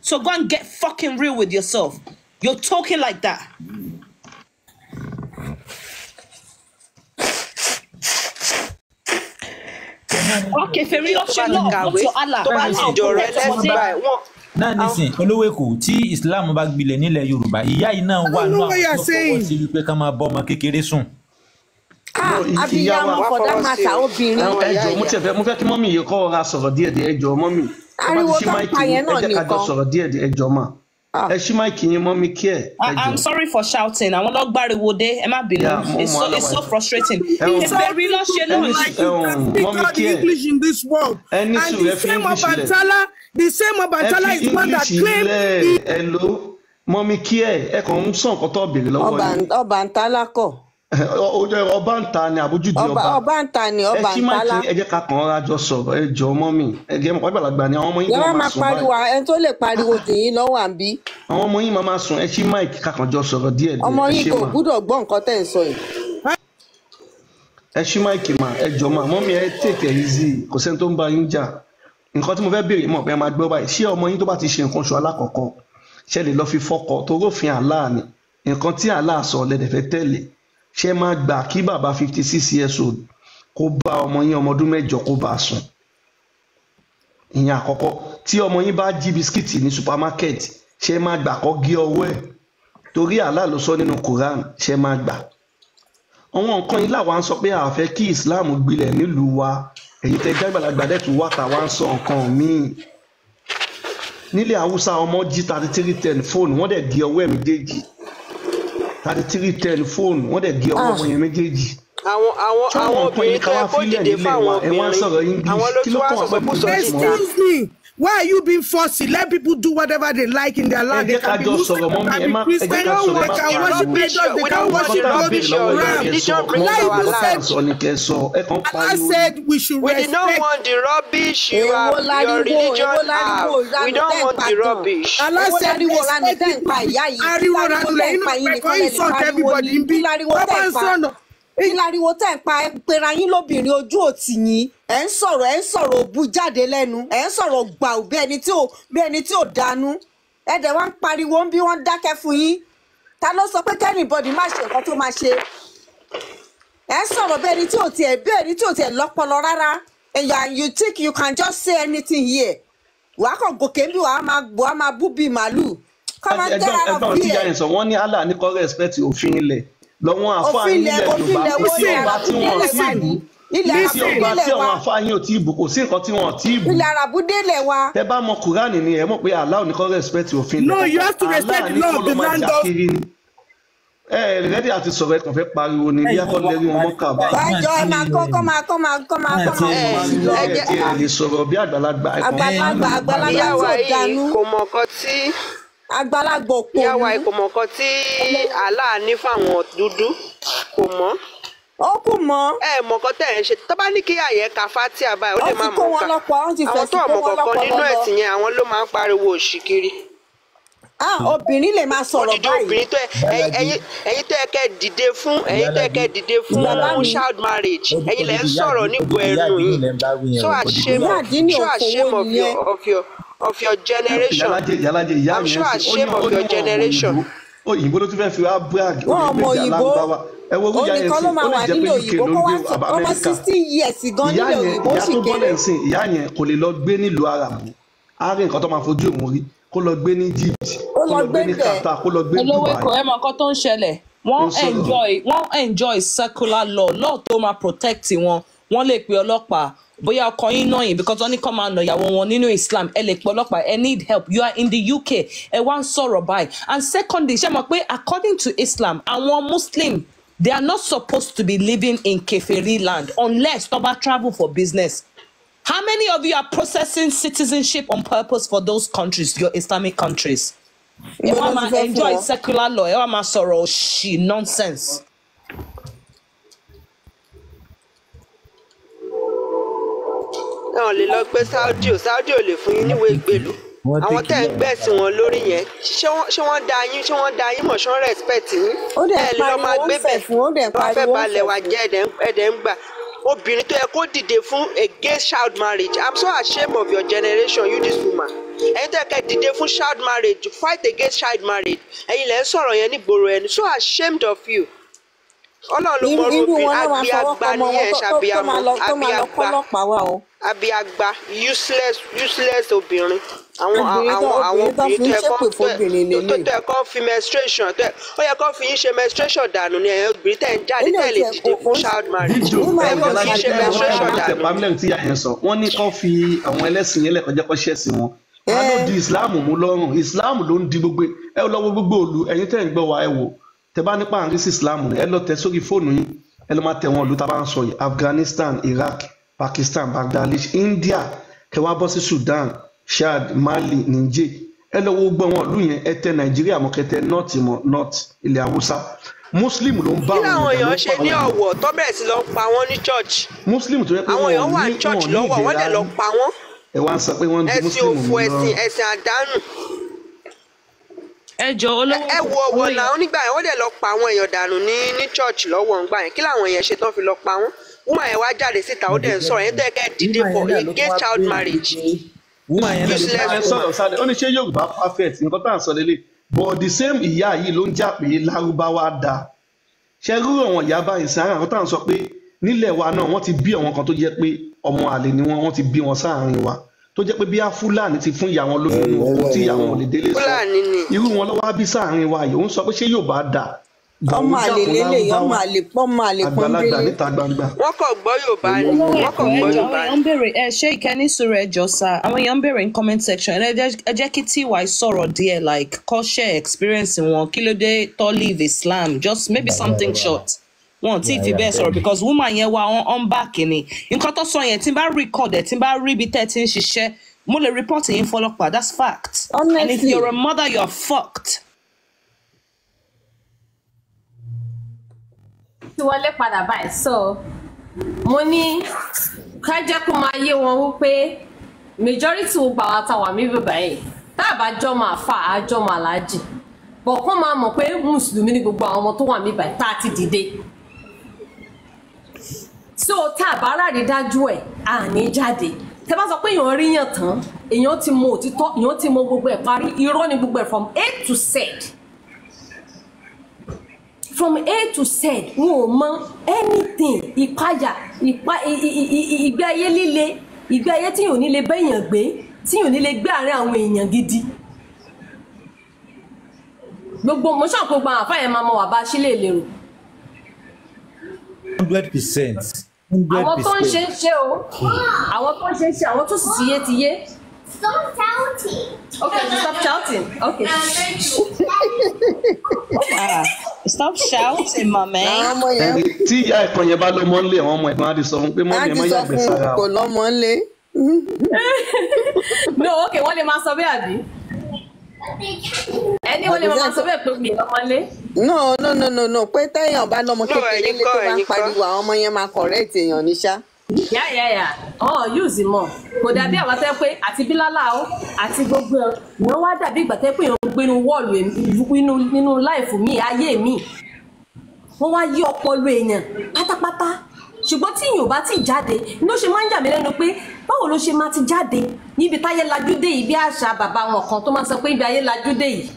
So go and get fucking real with yourself. You're talking like that. Àwa kèfèrí ló Tó ṣe bá ti law, not kàwé, your Allah. tó bá ti Allah ò dọ̀rọ̀ protect ẹlẹ́sìn ọmọdé. báyìí wọ́n Náà àwọn nísìn, olówó Èkó, tí Islam bá gbilẹ̀ nílẹ̀ Yorùbá, ìyá yìí náà I wà don't nú know what àwọn you are tó fọwọ́ saying. sí wípé ká máa bọ́ ọmọ kékeré sùn. Ah, No, ìyá wa, abiyamọ wá for that fọwọ́ sí matter, o obìnrin. àwọn ẹ ìyá jọ̀ọ́, mo ìyá. tiẹ̀ fẹ́, mo fẹ́ kí mummy yìí kọ́ ra sọ̀rọ̀ díẹ̀ díẹ̀. Ẹ jọ̀ọ́ mummy, ẹ bá ti Ariwo ṣí tó ń mic pa yín, yẹn ẹ náà jẹ́ ká jọ nìkan. sọ̀rọ̀ díẹ̀ díẹ̀. Ẹ jọ̀ọ́ mà. Ah, Ẹ ṣí mic yín, mummy kí ẹ ẹ I'm jọ. sorry for shouting. Àwọn ọlọ́gbàriwo dé, ẹ má bínú. Yeah, mo It's mọ so it's aláwa so frustrating. ẹ Kèfèrí ló ṣe ẹ ní lunch. Like you ẹ can speak mummy all kí the ẹ English in this world. ẹ ní And sùúrù, the ẹ fi same English lẹ̀. Obatala, the same Ẹ Obatala fi is the one that English claimed lẹ̀. he Ẹ ló mummy kí ẹ ẹ kàn ń sọ nǹkan tó béèrè lọ́wọ́ ọba yín. Ọbàntálá kọ́. Ọba ń ta ni àbójúdi Ọba ọba. ọba ń ta ni Ẹ ṣí mic Ọbàntálá. yín, ẹ jẹ́ ká kàn ọ́ra jọ sọ̀rọ̀. Ẹ jọ mummy, ẹ jẹ́ mọ̀ pàgbàlagbà ni àwọn ọmọ yín Yẹ gan wá máa máa sùn pariwo, báyìí. ẹni tó lè pariwo jù yín lọ́wọ́ àbí. Àwọn ọmọ yín máa sùn. Ẹ ṣí mic ká kàn jọ sọ̀rọ̀ díẹ̀ díẹ̀. Ọmọ Ẹ yín ṣé kò mà. gbúdọ̀ gbọ́ nǹkan tẹ̀ ń sọ yìí. Ẹ ṣí mic mà, ẹ jọ mà. Mummy, ẹ take it easy, kò sẹ́ni tó ń bá yín jà. Nǹkan tí mo fẹ́ béèrè mọ̀ pé ẹ máa gbọ́ báyìí. Ṣé ọmọ yín tó bá ti ṣe nǹkan oṣù alákọ̀ọ́kọ́, ṣe lè lọ fi fọ́kọ? Torófin Allah ni nǹkan tí Allah sọ lẹ́dẹ̀ fẹ́ tẹ̀lé. Ṣé máa gbà kí bàbá 56 years old kó bá ọmọ yín ọmọ ọdún 8 kó bá a sùn? Ìyẹn àkọ́kọ́. Tí ọmọ yín bá jí bisikíìtì ní supermarket, ṣé máa gbà kó gé ọwọ́ ẹ̀? Torí Allah ló sọ nínú Quran. Ṣé máa gbà? Àwọn nǹkan yìí làwa ń sọ pé a fẹ́ kí Islam gbilẹ̀ nílùú wa. Èyí tẹ jágbàlagbà dẹ̀ tún wá tà wá ń sọ nǹkan míì. Nílẹ̀ Haúsá, ọmọ jí 3310 fóònù, wọ́n dẹ̀ gé ọwọ́ ẹ̀ méjèèjì. 3310 fóònù, wọ́n dẹ̀ gé ọwọ́ Ah, ọmọ yẹn méjèèjì. Àwọn àwọn Ṣáwọn àwọn nǹkan yìí obìnrin ká tó yẹ wá kó fílẹ̀ dìde nílẹ̀ fáwọn wa, ẹ wá ń obìnrin, sọ̀rọ̀ English, àwọn ló kí tún ló wá kàn wá pẹ̀lú sọ̀sọkúsọ English síta. mọ́? Excuse me, why are you being forced? Let people do whatever they like in their Ẹ land. They jẹ́ ká can be jọ Muslim, sọ̀rọ̀ they mummy, can ẹ be má ẹ jẹ́ Christian, ká We don't sọ̀rọ̀, ẹ they má want can the worship pariwo. rubbish. idols, they We can don't Nǹkan want the worship tá à ń béèrè rubbish goats, lọ́wọ́ your yín ni ram. kẹ́ sọ religion brings mummy, Allah our even nǹkan tá à said, ń land. sọ ni kẹ́ sọ. Ẹ kàn ń Allah pariwo ni. said we should We did not respect. want the rubbish you Èwo have your láriwo, èwo religion láriwo have. We ìranù don't tẹ́ ń want pa the gan. rubbish. Allah Èwo said láriwo ìranù respect tẹ́ ń pa people. ìyá yìí. Kí Ariwo láriwo ìranù tẹ́ ń lẹ́yìn pa náà yín pẹ̀kọ́ nìkan lẹ lè insult pariwo everybody ni. ń bí. Kí láriwo Wọ́n tẹ́ bá ń ń pa. sọ̀nà. Kí láriwo tẹ́ ń pa? Ẹ pera yín lóbìnrin, ojú òtì yín. Ẹ ń sọ̀rọ̀, ẹ ń sọ̀rọ̀ òbu jáde lẹ́nu. Ẹ ń sọ̀rọ̀ gbàù bí ẹni tí ò bí ẹni tí ò dánú. Ẹ dẹ̀ wá ń pariwo ń bí, wọ́n dákẹ́ fún yín. Ta ló sọ pé kẹ́nìbọ̀dì má ṣe nǹkan tó máa ṣe? Ẹ ń sọ̀rọ̀ bí ẹni tí ò tiẹ̀ bí ẹni tí ò tiẹ̀ lọ́pọlọ rárá. And you think you can just say anything here. Wàá kàn gòkè ń bí, wàá máa bú bíi màálù. Come on, get Ẹgbọ́n out of ẹgbọ́n tí ìyá here. yẹn sọ, wọ́n ní Allah ní kó respect òfin ilẹ̀ lọ́wọ́n àfáà Òfin yín ilẹ̀ nílẹ̀ òfin Yorùbá. ilẹ̀ Kò wo sí ni ọba tí àràbù wọn délẹ̀ tí wa ì bú, ní? Ilẹ̀ kò sí àràbù ọba délẹ̀ tí wa. àwọn àfáà yín ò tí ì bú, kò sí nǹkan tí wọn ò tí ì bú. Ilẹ̀ àràbù délẹ̀ wa. Tẹ bá mọ Kùránì ni ẹ mọ̀ pé Allah ò ní kó respect òfin ilẹ̀ No, you kankan. have to respect Allah the ní law kó of lọ the máa land jà of kiri ni. Ẹ rẹ́dí àti sọ̀rọ̀, ẹ kàn fẹ́ pariwo ni bí akọ́lẹ̀ rí wọn mọ́ kàbá. Ẹjọ́ ẹ máa kọ́ kọ́ máa kọ́ máa kọ́ máa kọ́ máa Ẹ kọ́ sí lọ. ẹ Ẹ jẹ́ tí ẹ lè sọ̀rọ̀ bí àgbàlagbà, ẹ kàn ń Àgbàlagbà pariwo. àgbàlagbà ìyá tí wa ò yìí dánú. kò mọ nǹkan tí Àgbàlagbà ìyá wa òpònú. yìí kò mọ nǹkan tí Allah ní fáwọn dúdú, kò mọ̀. Ó kù mọ́. Ẹ mọ nǹkan tẹ́ ẹ̀ ń ṣe. Tó bá ní kí àyẹ̀ ka fatia báyìí, ó Ó lè ti má kó mọ̀ wọn ká. lọ́pọ̀, ó ti Àwọn fẹ̀sùn tó kó ọmọ wọn kankan lọ́pọlọ nínú lọ. ẹ̀sìn yẹn, àwọn ló máa ń pariwo òṣì kiri. Ah, obìnrin lè máa sọ̀rọ̀ Odidi báyìí. obìnrin tó ẹ̀yin ẹ̀yin tó yẹ kẹ́ dìde fún, ẹ̀yin tó yẹ kẹ́ dìde fún Bàbá mi. child marriage, ẹ̀yin lẹ ń sọ̀rọ̀ nígbò ẹnu yìí. So ashamed Ìyá of àdínní so òfowó ashamed of nìyẹn. your of your of your generation. Ìyálájẹ ìyálájẹ ìyá I'm yẹn so ń sìn, ó ní ashamed ó of ní your wọn ò mọ generation. òyìnbó, òyìnbó ló tún fẹ́ fi wá brag, ó Wọn lè ò mọ gbèjà òyìnbó. lárúbáwá. Ẹ wo Òun ìyá yẹn nìkan ló sìn, máa ó lè wà jẹ́ pé nílé UK òyìnbó ló ń kó gbé wá àbá ọmọ Amẹ́ríkà. 16 years gan Ìyá nílé yẹn, òyìnbó ìyá sì tó kéré. bọ́lẹ̀ ń sìn, ìyá yẹn kò lè lọ gbé nílùú Arabu. Á rí nǹkan tó máa fojú òun rí, kó lọ gbé ní Egypt, Ó kó lọ lọ gbé gbé ní bẹ̀. Qatar, kó lọ gbé ní Olówó Dubai. Èkó, ẹ mọ nǹkan tó ń ṣẹlẹ̀. Ó Wọ́n ń sọ̀rọ̀. enjoy wọ́n enjoy secular law, law tó máa protect wọn. Wọ́n lè pe ọlọ́pàá bóyá ọkọ yín náà yìí because wọ́n ní kó máa nà ìyàwó wọn nínú Islam. Ẹ lè pe ọlọ́pàá, ẹ need help, you are in the UK, ẹ wá ń sọ̀rọ̀ báyìí. And secondly, ṣé mọ̀ pé according to Islam, àwọn Muslim, they are not supposed to be living in keferi land unless tó bá travel for business. How many of you are processing citizenship on purpose for those countries, your Islamic countries? Ẹ Ibo wá ló ti máa fẹ́ fún enjoy wọn. secular law, ẹ wá máa sọ̀rọ̀ òṣì nonsense. Náà lè lọ gbé Saudi o, Saudi ò lè fún yín níwèé ìgbèlú. Wọ́n Àwọn tèkì tẹ́ ń gbẹ̀sìn wọn lórí yẹn, ṣé wọ́n dá yín, ṣé wọ́n dá yín mọ̀, ṣé wọ́n respect yín? Ó dẹ̀ Ẹ ń lè lọ máa pariwo, ó ń gbé fẹ̀ bẹ̀. fún, ó dẹ̀ ń Wọ́n fẹ́ pariwo, ó ń balẹ̀ fẹ̀ wa fún. jẹ́, ẹ̀dẹ̀ ń gbà. Obìnrin tó yẹ kó dìde fún against child marriage, I'm so ashamed of your generation, you this woman. Ẹ̀yin tó yẹ kẹ́ dìde fún child marriage, fight against child marriage, ẹ̀yin lẹ́ ń sọ̀rọ̀ yẹn nígboro ẹni. So ashamed of you. Ọlọ́run ló Irú mọrú irú obìnrin wọn náà máa fọwọ́ abiagba kọ́ ọmọ ni wọn ẹ̀ tó tó tó ṣàbíamọ máa lọ tó máa lọ abiagba kọ́lọ́pàá wá o. Abiagba, useless useless obìnrin. Àwọn Obìnrin tó àwọn àwọn obìnrin tó obìnrin fi ń tó yẹ ṣépè kán tó fóbìnrin tó lélẹ̀. tó yẹ kán fi menstruation tó yẹ ó yẹ kán fi yín ṣe menstruation dànù ni. Ẹ̀yin obìnrin tẹ̀ ń jáde Ilé tẹ̀ lè òtí ẹ̀ dìde kò fún kò ń child marriage, Díjò woman ó yẹ ẹ kán yóò fi yín Ìyálájé ṣe ẹ wọ́n menstruation ẹ wọ́n tẹ̀ dànù. pamílẹ̀ tí ìyá yẹn sọ. Wọ́n ní kán fi àwọn ẹlẹ́sìn yẹn lẹ́kọ̀ọ́ jẹ́ kó ṣẹ̀sìn wọn. Ta ló di Islam mú lọ́rùn? Islam ló ń di gbogbo ẹ lọ́wọ́ gbogbo òlu. Ẹ̀yin tẹ́ ń gbọ́ wa, ẹ wò, tẹ́ bá nípa àrísí sí Islam ni ẹ lọ tẹ sórí fóònù yín, ẹ lọ máa tẹ wọn ìlú tá a bá ń sọ yìí: Afghanistan, Iraq, Pakistan, Bangladesh, India, kẹ wá bọ́ sí Sudan, Chad, Mali, Niger. Ẹ lọ wo gbọ́ wọn ìlú yẹn. Ẹ tẹ Nàìjíríà mọ́, kẹtẹ north mọ́, north ilẹ̀ Haúsá. Muslim ló ń bá Kí àwọn làwọn èèyàn, ló èèyàn ń ṣe pa ní àwọn èèyàn. Ọ̀wọ̀ tó bẹ̀rẹ̀ sí lọ ń pa wọ́n ní church. Muslim tó yẹ pé Àwọn wọn ò èèyàn wà ní ní church wọn ò ní lọ́wọ́, wọ́n dẹ̀ ìdè lọ rárá. pa wọ́n. Ẹ wá ń sọ pé wọ́n ń di Ẹ̀sìn Muslim òfò, mú ẹ̀sìn lọ́rùn. ẹ̀sìn àdánù. Ẹ jọ, olówó Ẹ wo Ọ̀wọ̀ àwọn èèyàn làwọn nígbà yẹn, wọ́n dẹ̀ lọ pa àwọn èèyàn dànù ní church lọ́wọ́ ńgbà yẹn. Kí làwọn èèyàn ṣe tán fi lọ pa wọ́n? Woman yẹn wá jáde síta, ó dẹ̀ ń sọ̀rọ̀ yẹn tó yẹ kẹ́ ẹ dìde Woman for yẹn náà ló tún against wá child béèrè marriage. wípé woman yẹn náà ló tún Useless wá Ẹ woman. sọ̀rọ̀ sálẹ̀, ó ní ṣé Yorùbá perfect? Nǹkan tá à ń sọ lélẹ̀, but the same ìyá yìí ló ń jà pé Lárúbáwá da ṣe rú àwọn ìyá báyìí sí ara nǹkan tá à ń sọ pé nílẹ̀ wa náà wọ́n ti bí àwọn kan tó jẹ́ pé ọmọ àlè ni wọ́n, wọ́n ti bí wọn sáàrin wa, tó jẹ́ pé bí á Fúlàní ti fún ìyá wọn lóyún nínú oko tí ìyá wọn ò lè délé sọ. Fúlàní ni. Irú wọn lọ́wọ́ á bí sáàrin wa yìí, ó ń sọ pé ṣé Yorùbá da bọ̀, Ọmọ òun jà àlè fún lélẹ̀, ọmọ Lárúbáwá àlè pọ́n, ọmọ àlè àgbàlagbà pọ́nbélé. níta gbangba. Wọ́n kàn gbọ́ Yorùbá ni. Olówó Wọ́n Èkó, kàn ẹ gbọ́ jọ, àwọn Yorùbá èèyàn ni. ń béèrè, ẹ ṣé ìkẹ́ni sọ̀rọ̀, ẹ jọ sá, àwọn èèyàn ń béèrè in comment section. Ẹ jẹ́ kí TY sọ̀rọ̀ díẹ̀, like kọ́ share experience wọn, kí ló dé tó leave Islam, just maybe something short. Wọn ò tí ì fi bẹ́ẹ̀ sọ̀rọ̀ because woman yẹn wà on back ni nǹkan tó sọ yẹn. Tí n bá record ẹ̀, tí n bá rí ibi tẹ́ ẹ ti ń ṣiṣẹ́, mo lè report yín fọlọ́pàá. That's fact. And if Honestly, you're a mother, you're fucked. Ti wọlé padà báyìí. So mo ní ká jẹ́ kó máa yé wọn wípé majority gbogbo àwa tá a wà níbí báyìí, tá a bá jọmọ àfa, àjọmọ aláàjì bọ̀, kó máa mọ̀ pé mùsùlùmí ni gbogbo àwọn ọmọ tó wà níbí báyìí tá a ti dìde. So tá a bá rárí dájú ẹ̀, à ní jáde. Tẹ bá sọ pé èèyàn rí yàn tán, èèyàn ti mọ òtítọ́, èèyàn ti mọ gbogbo ẹ̀ parí, irọ́ ni gbogbo ẹ̀ from A to Z, from A to Z. Wọn ò mọ anything. Ìpayà, ìpa ìgbé ayé líle, ìgbé ayé tí yóò ní lè bẹ́ èèyàn gbé, tí yóò ní lè gbé àárín àwọn èèyàn gidi. Gbogbo mo ṣàn gbogbo àwọn àfáà yẹn máa mọ wà bá a sílẹ̀ lérò. 100%, hundred Àwọn tó ń ṣe percent. ń ṣe o, àwọn tó ń ṣe ń ṣe, àwọn tó sì ti yé ti yé. Stop shouting. Okay, stop shouting, okay. Ah, stop shouting, mummy. Àwọn ọmọ yẹn Ẹni tí ìyá ẹ̀kan yẹn bá lọ́mọ ńlé, àwọn ọmọ ẹ̀gbọ́n á ti sọ fún pé á mọ́mí ẹ ti má sọ yàgbẹ́ fún un sára kò o. lọ́mọ ńlé. No, okay, wọ́n lè máa sọ bẹ́ẹ̀, àbí ẹni wọ́n lè máa sọ bẹ́ẹ̀ pé mi lọ́mọlé. No, no, no, no, no, pé téèyàn bá lọ́mọ No, kékeré ẹ̀yin lé kọ́, tó bá ń ẹ̀yin kọ́. pariwo, àwọn ọmọ yẹn máa correct èèyàn ní ṣá. Yá yá yá, ọ̀ use mọ̀ kò dàbí àwọn tẹ́ pé àti bílálà o àti gbogbo ẹ̀ wọ́n wá dàbí ìgbà tẹ́ pé èèyàn ń gbénu wọ́ọ̀lù nínú láìfù mi ayé mi, wọ́n wá yí ọpọlọ èèyàn pátápátá. Ṣùgbọ́n tí èèyàn ò bá ti jáde ló ṣe máa ń yà mí lẹ́nu pé báwo ló ṣe máa ti jáde níbi táyé lajú dé yìí, bí àṣà bàbá wọn kan tó máa sọ pé ibi ayé lajú dé yìí,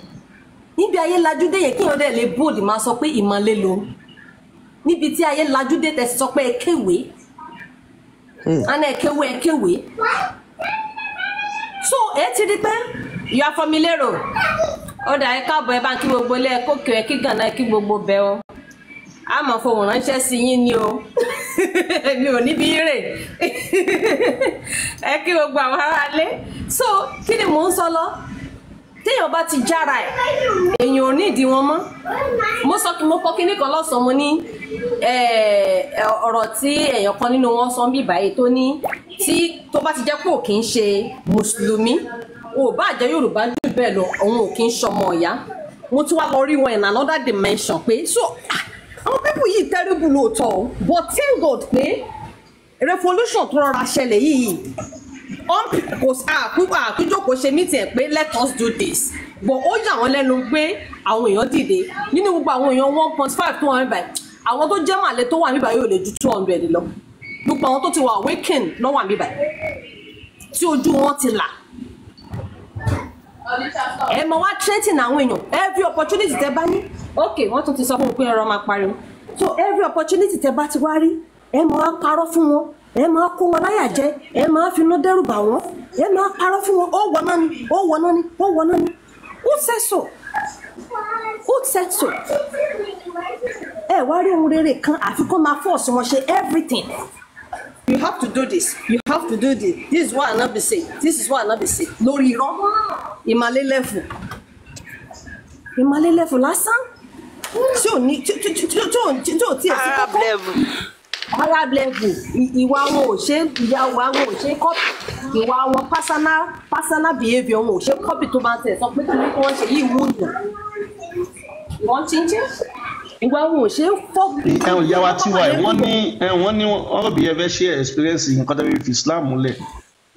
níbi ayé lajú dé yẹn, kéèyàn dẹ̀ lè bóòdì máa sọ pé ìmọ̀le lòun níbi tí ayé lajú dé tẹ̀sí sọ pé ẹ kéwèé ana ẹ kéwèé, ẹ kéwèé. So ẹ ti rí pé you are from Ilérò, ó dà, ẹ káàbọ̀, ẹ bá ń kí gbogbo ilé, ẹ kókè, ẹ kí gànà, ẹ kí gbogbo bẹ o. A máa fohùn ránṣẹ́ sí yín ni o, mi ò níbi rè. Ẹ kí gbogbo àwọn aráalé. So kí ni mò ń sọ lọ? Téèyàn bá ti jára ẹ, èèyàn ò ní ìdí wọn mọ́. Mo sọ kí mo kọ kinní kan lọ́sàn-án, mo ní ọ̀rọ̀ tí èèyàn kan nínú wọn sọ ń bí báyìí tó ní tí tó bá ti jẹ́ pé ò kì í ṣe mùsùlùmí, ò bá jẹ́ Yorùbá jù bẹ́ẹ̀ lọ, òun ò kì í ṣọmọ ọ̀yá. Mo tún wá lọ rí wọn in another dimension pé so àwọn people yìí terrible lóòótọ́ o, but thank God pé revolution tó rọra ṣẹlẹ̀ yìí àkújókòó ṣe meeting ẹ̀ pé let us do this, but ó yà wọ́n lẹ́nu pé àwọn èèyàn dìde. Nínú gbogbo àwọn èèyàn 1.5 tó wà níbàyìí, àwọn tó jẹ́ màlẹ́ tó wà níbàyìí ò lè ju 200 lọ. Gbogbo àwọn tó ti wà awaken ló wà níbàyìí tí ojú wọn ti là. Ẹ máa wá threaten àwọn èèyàn every opportunity tẹ bá ní. Ok, wọ́n tún ti sọ fún mi pé ẹ̀rọ máa pariwo. So every opportunity tẹ bá ti wá rí, ẹ máa parọ́ fún wọn, ẹ máa kó wọn láyà jẹ, ẹ máa finú dẹ́rù bà wọ́n, ẹ máa parọ́ fún wọn. Ó wọ náà ni, ó wọ náà ni, ó wọ náà ni. Who said so? Who said so? Ẹ wá rí ohun rere kan àfi kó máa force wọn ṣe everything. have to do this, you have to do this, this is what Anabi say, this is what Anabi say, lórí irọ́. Ìmàlẹ́ level, ìmàlẹ́ level lásán tí ò ní tí tí tí tí ò tí ò tiẹ̀ sí Arab kókó. level. Arab level, ìwà wọn ò ṣe, ìyá wa wọn ò ṣe copy, ìwà wọn personal behaviour wọn ò ṣe copy. Tó bá ń tẹ̀ sọ pé kí ni wọ́n ṣe yìí wú yàn, wọ́n chinchin, ìwà wọn ò ṣe fọ́. Ẹ̀hún ìyá wa tiwa ẹ̀ wọ́n ní wọ́n ní ọ̀rọ̀ bí ẹ fẹ́ ṣe experience nǹkan tẹ́bí fi Islam múlẹ̀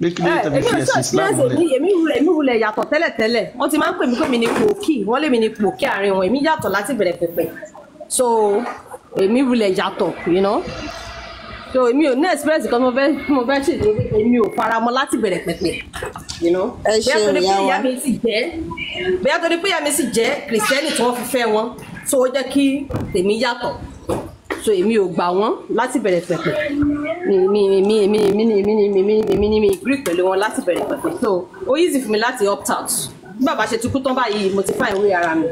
pé kí ló dé tẹ́bí Èmi fi ò sọ ẹ̀sìn Islam experience. múlẹ̀. Èmi wulẹ̀ yàtọ̀ tẹ́lẹ̀tẹ́lẹ̀. Wọ́n ti máa ń pè mí pé mi ní pòkì, wọ́n lé mi ní pòkì àárín wọn. Èmi yàtọ̀ láti bẹ̀rẹ̀ pẹ̀pẹ̀, so èmi wulẹ̀ yàtọ̀. So èmi ò ní experience kan tí mo fẹ́ ṣètò pé èmi ò faramọ́ láti bẹ̀rẹ̀ pẹ̀pẹ̀. Ẹ Bóyá ṣeun torí pé ìyá ìyá wa. mi sì jẹ́, bóyá torí pé ìyá mi sì jẹ́ kìrìsìtẹ́nì tí wọ́n fi fẹ́ wọn, so ó jẹ́ kí tèmi yàtọ̀. So èmi ò gbà wọ́n láti bẹ̀rẹ̀ pẹ̀pẹ̀. Mi mi mi mi mi mi mi mi mi mi mi mi agree pẹ̀lú wọn láti bẹ̀rẹ̀ pẹ̀pẹ̀, so ó easy fún mi láti opt out. Bí bàbá ṣe ti kú tán báyìí, mo ti find way ara mi.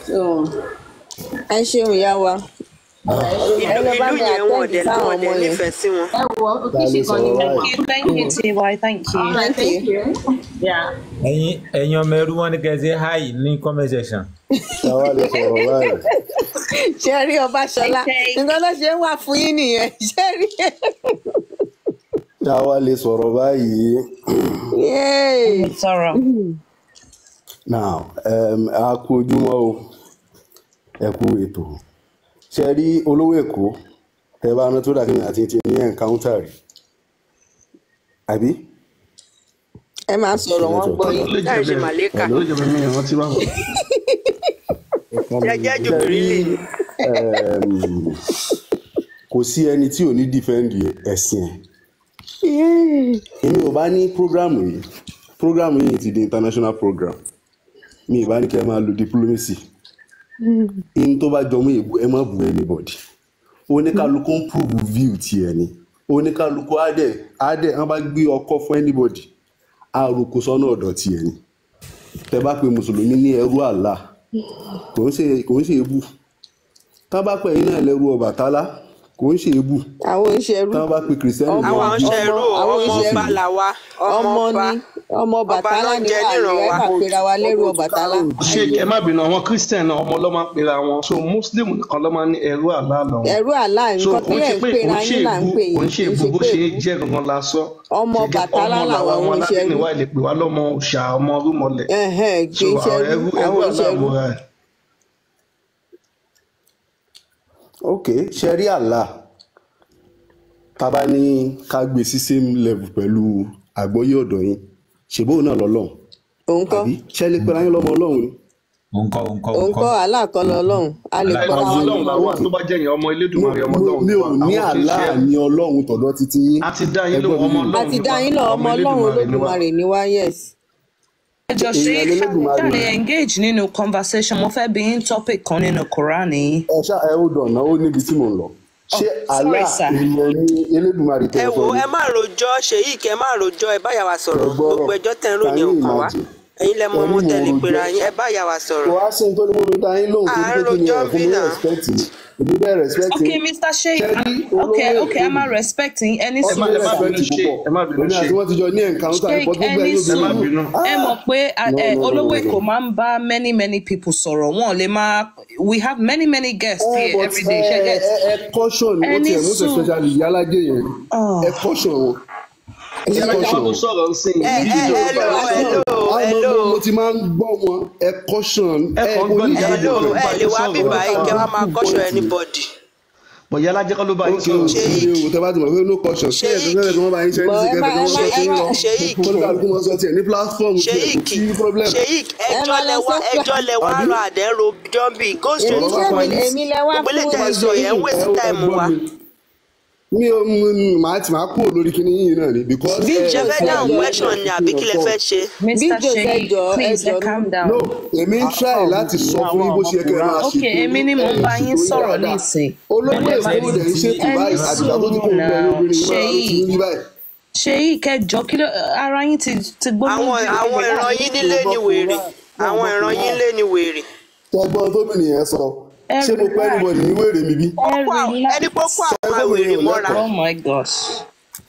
So Ẹ ṣeun ìyá wa. Ẹ Ìlú lọ bá ìlú mi yẹn wọn attend dẹ̀ sáwọn wọn ọmọ dẹ̀ yẹn. nífẹ̀ẹ́ sí wọn. Ẹ wọ Ta kíṣì lè kan ni sọ̀rọ̀ mo báyìí? wà. Thank you, TY. Thank you. All right, Thank you. thank you. Yeah. Ẹ̀yin ọmọ ẹrú wọn ní kẹ́ ẹ ṣe hi ní comment section. Táwa lè sọ̀rọ̀ báyìí? Ṣe rí Ọbaṣọlá, Hey, nǹkan tó ṣe ń wà fún yín nìyẹn, ṣe rí. Táwa lè sọ̀rọ̀ báyìí? Yay. Sọ̀rọ̀. Now, a kú ojúmọ́ o, ẹ kú ètò. Ṣe rí olówó Èkó, tẹ bá rántí ó dàbí àti ti ní encounter rí, àbí? Ẹ máa Ṣe sọ̀rọ̀, wọ́n network gbọ́ yín. Ó lè Láì jẹ́ ṣe bẹ́ẹ̀, màlẹ́kà. ó lè jẹ́ bẹ́ẹ̀, mi ò rántí báwo. Jẹ́jẹ́ Ṣe rí jùbìrìlì. Kò sí ẹni tí ò ní defend ẹ̀sìn ẹ̀. Èmi ò bá ní program yìí, program yìí ti di international program, mi ì bá ní kí ẹ máa lo diplomacy in tó bá jọmọ́ èbú, ẹ má bu anybody. Oníkálukú ń prove view tiẹ̀ ni, oníkálukú á dẹ̀ wọ́n bá gbé ọkọ fún anybody, àròkọ sọ́nà ọ̀dọ̀ tiẹ̀ ni. Tẹ bá pe mùsùlùmí ní ẹrú Allah, kò ń ṣe ebú. Tá bá pè yín náà lẹ́rú Ọbàtálá, kò ń ṣe ebú. Àwọn oníṣẹ́rú. Tá bá pe kìrìsìtẹ́nì ní Àwa ń ẹrú ṣe Ọmọ ẹrú o, àwọn ọmọ oníṣẹ́rú. ọba làwa, ọmọ Ọmọ ọba. ni ọmọ Ọba Ọbàtálá ló ń ni jẹ wà níran ní ẹ wa. bá pera wa lẹ́rú Ọbàtálá. Ṣé ẹ má bínú, àwọn Christian náà ọmọ ló máa ń pera wọn, so Muslim nìkan ló máa ń ní ẹrú Allah lọ́wọ́. Ẹrú Allah, So nǹkan kò tí ń ẹ̀ ṣe ń pé kò pera ń ṣe yín là ń èbú, pè kò yín, ń ṣe kì í èbú ṣe bó pé ṣe èbú. jẹ́ gangan la sọ. Ọmọ Ṣe jẹ́ Ọbàtálá ọmọ làwa, làwọn ọmọ aládé oníṣẹ́rú. ni wá, lè pè wá lọ́mọ òòṣà, ọmọ rúmọlẹ̀. Ẹ̀hẹ́n, So kì í àwọn ṣẹrú, ẹrú àwọn Allah oníṣẹ́rú. bora ẹ̀. Ok, ṣe rí Allah, tá bá ní ká gbé sí same level pẹ̀lú àgbọ́yé ọ̀dọ̀ yín, ṣèbóun náà lọ́lọ́run? Òun kọ́. Àbí ṣe lè pera yín lọ́mọ Ọlọ́run ni? Òun kọ́, òun kọ́, òun Òun kọ́. kọ́, Allah kọ́ lọ́lọ́run, a lè Ọmọ pera wa Ọlọ́run lọ́mọ làwa, Ọlọ́run. tó bá jẹ́ yẹn ọmọ Elédùmarè, ọmọ Mi Ọlọ́run mi ni ò wá, ní àwọn kì í Allah ṣe ẹrú. ní Ọlọ́run tọ̀dọ̀ títí yín. A ti dá Ẹ yín gbọ́ lóhùn, mi ọmọ yé. A Ọlọ́run ti ni dá wá, yín lọ, ọmọ ọmọ Ọlọ́run Elédùmarè ni wá. Olódùmarè ni wá, yes. Ẹ jọ ṣe Èèyàn lolódùmarè. ṣáà lè engage nínú conversation. Mo fẹ́ bi yín topic kan nínú Quran yín. Ẹ ṣá, ẹ ó dọ̀nà, ó níbi tí mò ń lọ. Oh, Ṣé sorry Allah sir. èèyàn ní Elédùmarè tẹ́ Ẹ ẹ sọ wo, ni? ẹ má rojọ́ ṣèyí, kẹ má rojọ́, ẹ bá yà wá Ẹ sọ̀rọ̀. gbọ́rọ̀, Gbogbo ẹjọ́ tẹ́ ń rò can yẹn you ò kàn wá. imagine? Ẹ̀yin lẹ mọ Ẹ ní ọmọ mò tẹ́ ń lè pera rojọ́. yín, ẹ bá yà wá Kò sọ̀rọ̀. wá sí ní tó ní mo fi dá yín lóhùn À torí ń pé kí ni rojọ́ ẹ ń fún bí mi ní náà. respect ni. Èmi bẹ́ẹ̀ respect Okay, yín. Mr. Sheikh. Ṣé rí olówó Okay, okay, Èkó I'm yìí? respecting any Wọ́n Ẹ má ti ẹ má respect bínú ṣe, púpọ̀. ẹ má bínú Èmi ṣe, àti wọ́n ti jọ ní encounter rí, Sheikh, but gbogbo ẹni ẹ̀yin ẹ má obìnrin yìí. bínú. ẹ mọ̀ pé No, no, no, olówó no, Èkó no. máa ń bá many many people sọ̀rọ̀, wọn ò lè máa, we have many many guests Ẹ here but every day. ẹ Ṣé get? ẹ caution ó Ẹni tiẹ̀, most sùn. especially ìyálájé yẹn. Ẹ caution wọn. Ẹ Ìyálájé caution tó wọn. sọ̀rọ̀ ń sìn Ẹ yìí, ẹ tó hello, bá yín hello, sọ̀rọ̀. Àmọ́ hello. mo ti máa ń gbọ́ wọn. Ẹ caution Ẹ ẹ kàn ń kò gbọ́ ní ní ìyálájé Hello, kò ń ẹ bá lè yín wá sọ̀rọ̀. bíbá yìí kẹ wá máa caution point ni. anybody. Bọ̀ ìyálájé kọ́ ló bá yín Ok o, sọ̀rọ̀. Sheik, ilé o, tẹ bá ti mọ̀ pé no caution, ṣé ẹ̀sìn Sheik, fẹ́rẹ̀ kí wọ́n bá yín ṣe ní sí Bọ̀ ẹ má kẹfẹ́ kí ẹ wọ́n má sọ ẹ tí ń má lọ, Sheik, kóníkàlùkù mọ̀ sọ tiẹ̀ ní platform tiẹ̀, kò Sheik, sí problem. Sheik, Ẹ ẹjọ́ má lẹ lọ wá, sọ pé ẹjọ́ lẹ wá Àbí rọ àdẹ́rò jọ́ǹbì, go èmi straight ọ̀rọ̀ to bá ṣé the èmi parí point. èmi lẹ wá Gbogbo fún eléyìí tó tẹ́ bá ẹ sọ jẹ́ yẹn ń yín, ẹ waste ẹ time gbọ́ wa. mi ò màá ti máa kúrò lórí kinní yìí náà ni because Big ẹ Ṣé Joe fẹ́ fún dáhùn àyè question ni àbí kí lẹ kéèyàn fẹ́ sọ̀rọ̀. ṣe? Big Mr. Joe, ẹ Sheikh, jọ̀ọ́, ẹ please jọ̀ọ́. calm down. No, èmi ń try láti sọ fún yín bó ṣe yẹ kẹ́ ẹ máa Okay, ṣètò èmi yín, ni mò ẹ ń bá ṣètò yín yín sọ̀rọ̀ dáadáa. nísìn. Olówó Ṣé Èkó rí dẹ̀ ń tí ṣètò Ẹni báyìí, àtìgbà tó ti sùúrù kó gbogbo ẹ̀yin náà, obìnrin yìí mọ́ra ló ti Sheikh. ń rí báyìí. Sheikh, ẹ jọ̀ọ́, kí ló ara yín ti gbóná Àwọn jù. àwọn ìran yín nílé ni wèrè. Àwọn ìran yín lé ni wèrè. Tẹgbọn tóbìnrin yẹn sọ. Ẹ Ṣé mo pẹ́ relax. anybody ní wèrè mi bí? Ẹ Ẹni pé ó relax. kó Ṣé àwa pé wèrè wèrè ò mọ́ra. lẹ́kọ̀ọ́? Oh my gosh.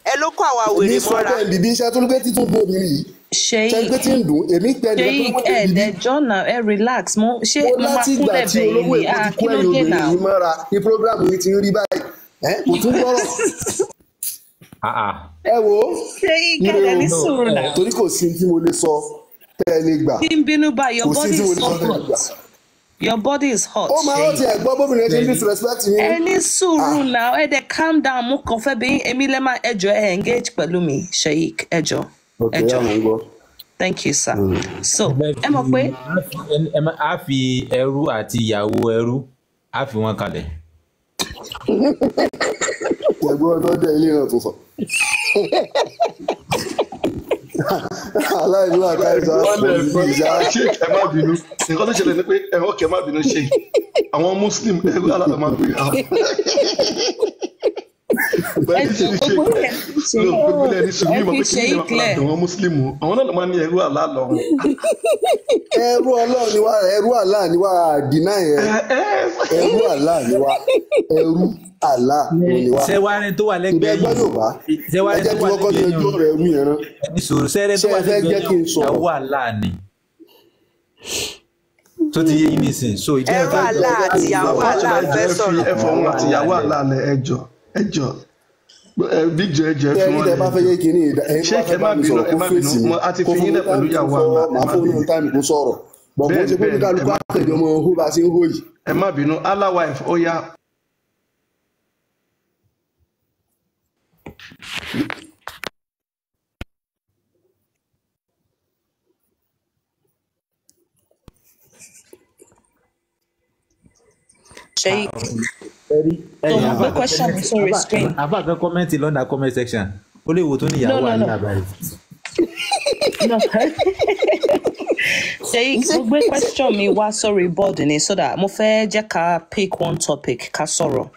Ẹ ló kó àwa Èmi wèrè sọ mọ́ra. bẹ́ẹ̀ bíbí iṣẹ́ tó ń pé títún dùn obìnrin yìí. Ṣé Sheik, pé tí ń dùn èmi pẹ́ nìkan tó ń Sheik, wèrè ẹ bíbí. dẹjọ́ náà, ẹ relax. Mo ṣé Mo mo máa láti ìgbà kúnlẹ̀ tí bẹ̀yìn olówó ni? Èkó ti Ah, kó kí ló ẹ̀yìn dé obìnrin náà? yìí mọ́ra ní prógráàmù yìí ti ń rí báyìí. Ẹ kò tún gbọ́rọ̀. Ẹ wò ó, Sheik, ẹ ire dẹ̀ ní o, sùúrù náà. torí kò sí tí mo lè sọ tẹ́ ẹ lè gbà. Tí ń bínú báyìí, your Kò sí body tí mo is lè so sọ tẹ́ ẹ lè gbà. hot. Your body is hot, Ó máa rántí Sheik. ẹ̀ gbọ́ bóbìnrin ṣe ń disrespect yín. Ẹ ní sùúrù náà, ẹ dẹ̀ calm down. Mo kàn fẹ́ bí èmi lẹ́ máa ẹ jọ̀ọ́ ẹ engage pẹ̀lú mi, Sheik, ẹ jọ̀ọ́, Ok, ẹ jọ̀ọ́. àwọn ń gbọ́. Thank you, sir. So, ẹ mọ̀ pé A fi ẹrú àti ìyàwó ẹrú á fi wọn kalẹ̀. Ẹ̀gbọ́n tó dé ilé náà tó sọ. Aláìní àkáìsọ àpò ìjà. Ṣé ẹ má bínú, nǹkan tó ṣẹlẹ̀ ni pé ẹ ọkẹ́ má bínú ṣe àwọn muslim ẹrú aláàlá máa pè á. ẹ Bẹ́ẹ̀ni ṣe jọ̀ọ́ ni ṣe gbogbo ẹ ló gbogbo ilẹ̀ ní sùúrù ẹ mímọ̀ fi pé kí ni Sheik máa padà lẹ̀. dùn wọn muslim o, àwọn náà ló máa ní ẹrú àlá lọ́rùn. Ẹrú Ọlọ́run ni wá, ẹrú Allah ni wá, deny ẹ. Ẹrú Allah ni wá, ẹrú Allah ni wá. Ṣé wàá rẹ tó wà Ìbẹ́ lẹ́gbẹ̀ẹ́ ẹgbẹ́ yìí? Yorùbá, Ṣé wàá ẹ rẹ jẹ́ tó kí wà wọ́n kọ́ lẹ́gbẹ̀ẹ́ yanjú yìí? ọ̀rọ̀ ẹrú yẹn ná. Ẹni sùúrù, ṣé rẹ tó Ṣé wà ẹ fẹ́ lẹ́gbẹ̀ẹ́ jẹ́ kí yìí? n sọ̀rọ̀? Ìyàwó àlá ni. Tó ti yé yín nísìn. So ìdí ẹ̀ Ẹrú fẹ́ àlá Ẹ jẹ́ àti kí n ìyàwó sọ̀rọ̀. àlá Bàbá ẹjọ fẹ́ ẹ fi sọ̀rọ̀. ẹ fọ wọn àti ìyàwó àlá lẹ ẹjọ ẹjọ ẹ bíjọ ẹjọ ẹ Tẹ́ fi ẹ rí wọn tẹ́ lẹ bá fẹ́ ẹjọ. yé kinní ìdá, ẹ̀yin tó Ṣé bá ẹ fẹ́ má bá mi bínú sọ̀rọ̀ ẹ kó má bínú fèsì mi, mo a ti kó fi fún yín mi lẹ̀ pẹ̀lú táìmù kó ìyàwó sọ, àlá ẹ màá má fún bínú. un táìmù kó sọ̀rọ̀. Bọ̀ kó Bẹ́ẹ̀ni ṣe pé bẹ́ẹ̀ni ẹ oníkálukú má àtẹ̀jọ́ mọ hó bá ṣe ń hó yìí. ẹ má bínú Allah wife ó yá. Sheik, ẹrí so ẹyìn mo àfa gbé kan question mi comment sórí àfa screen. àfa kan comment lọ́ndà comment section ó lè wò tó ní No, ìyàwó no, no. àlá báyìí. No. Sheik, mo gbé question mi wá sórí board ni so that mo fẹ́ jẹ́ ká pick one topic ká sọ̀rọ̀.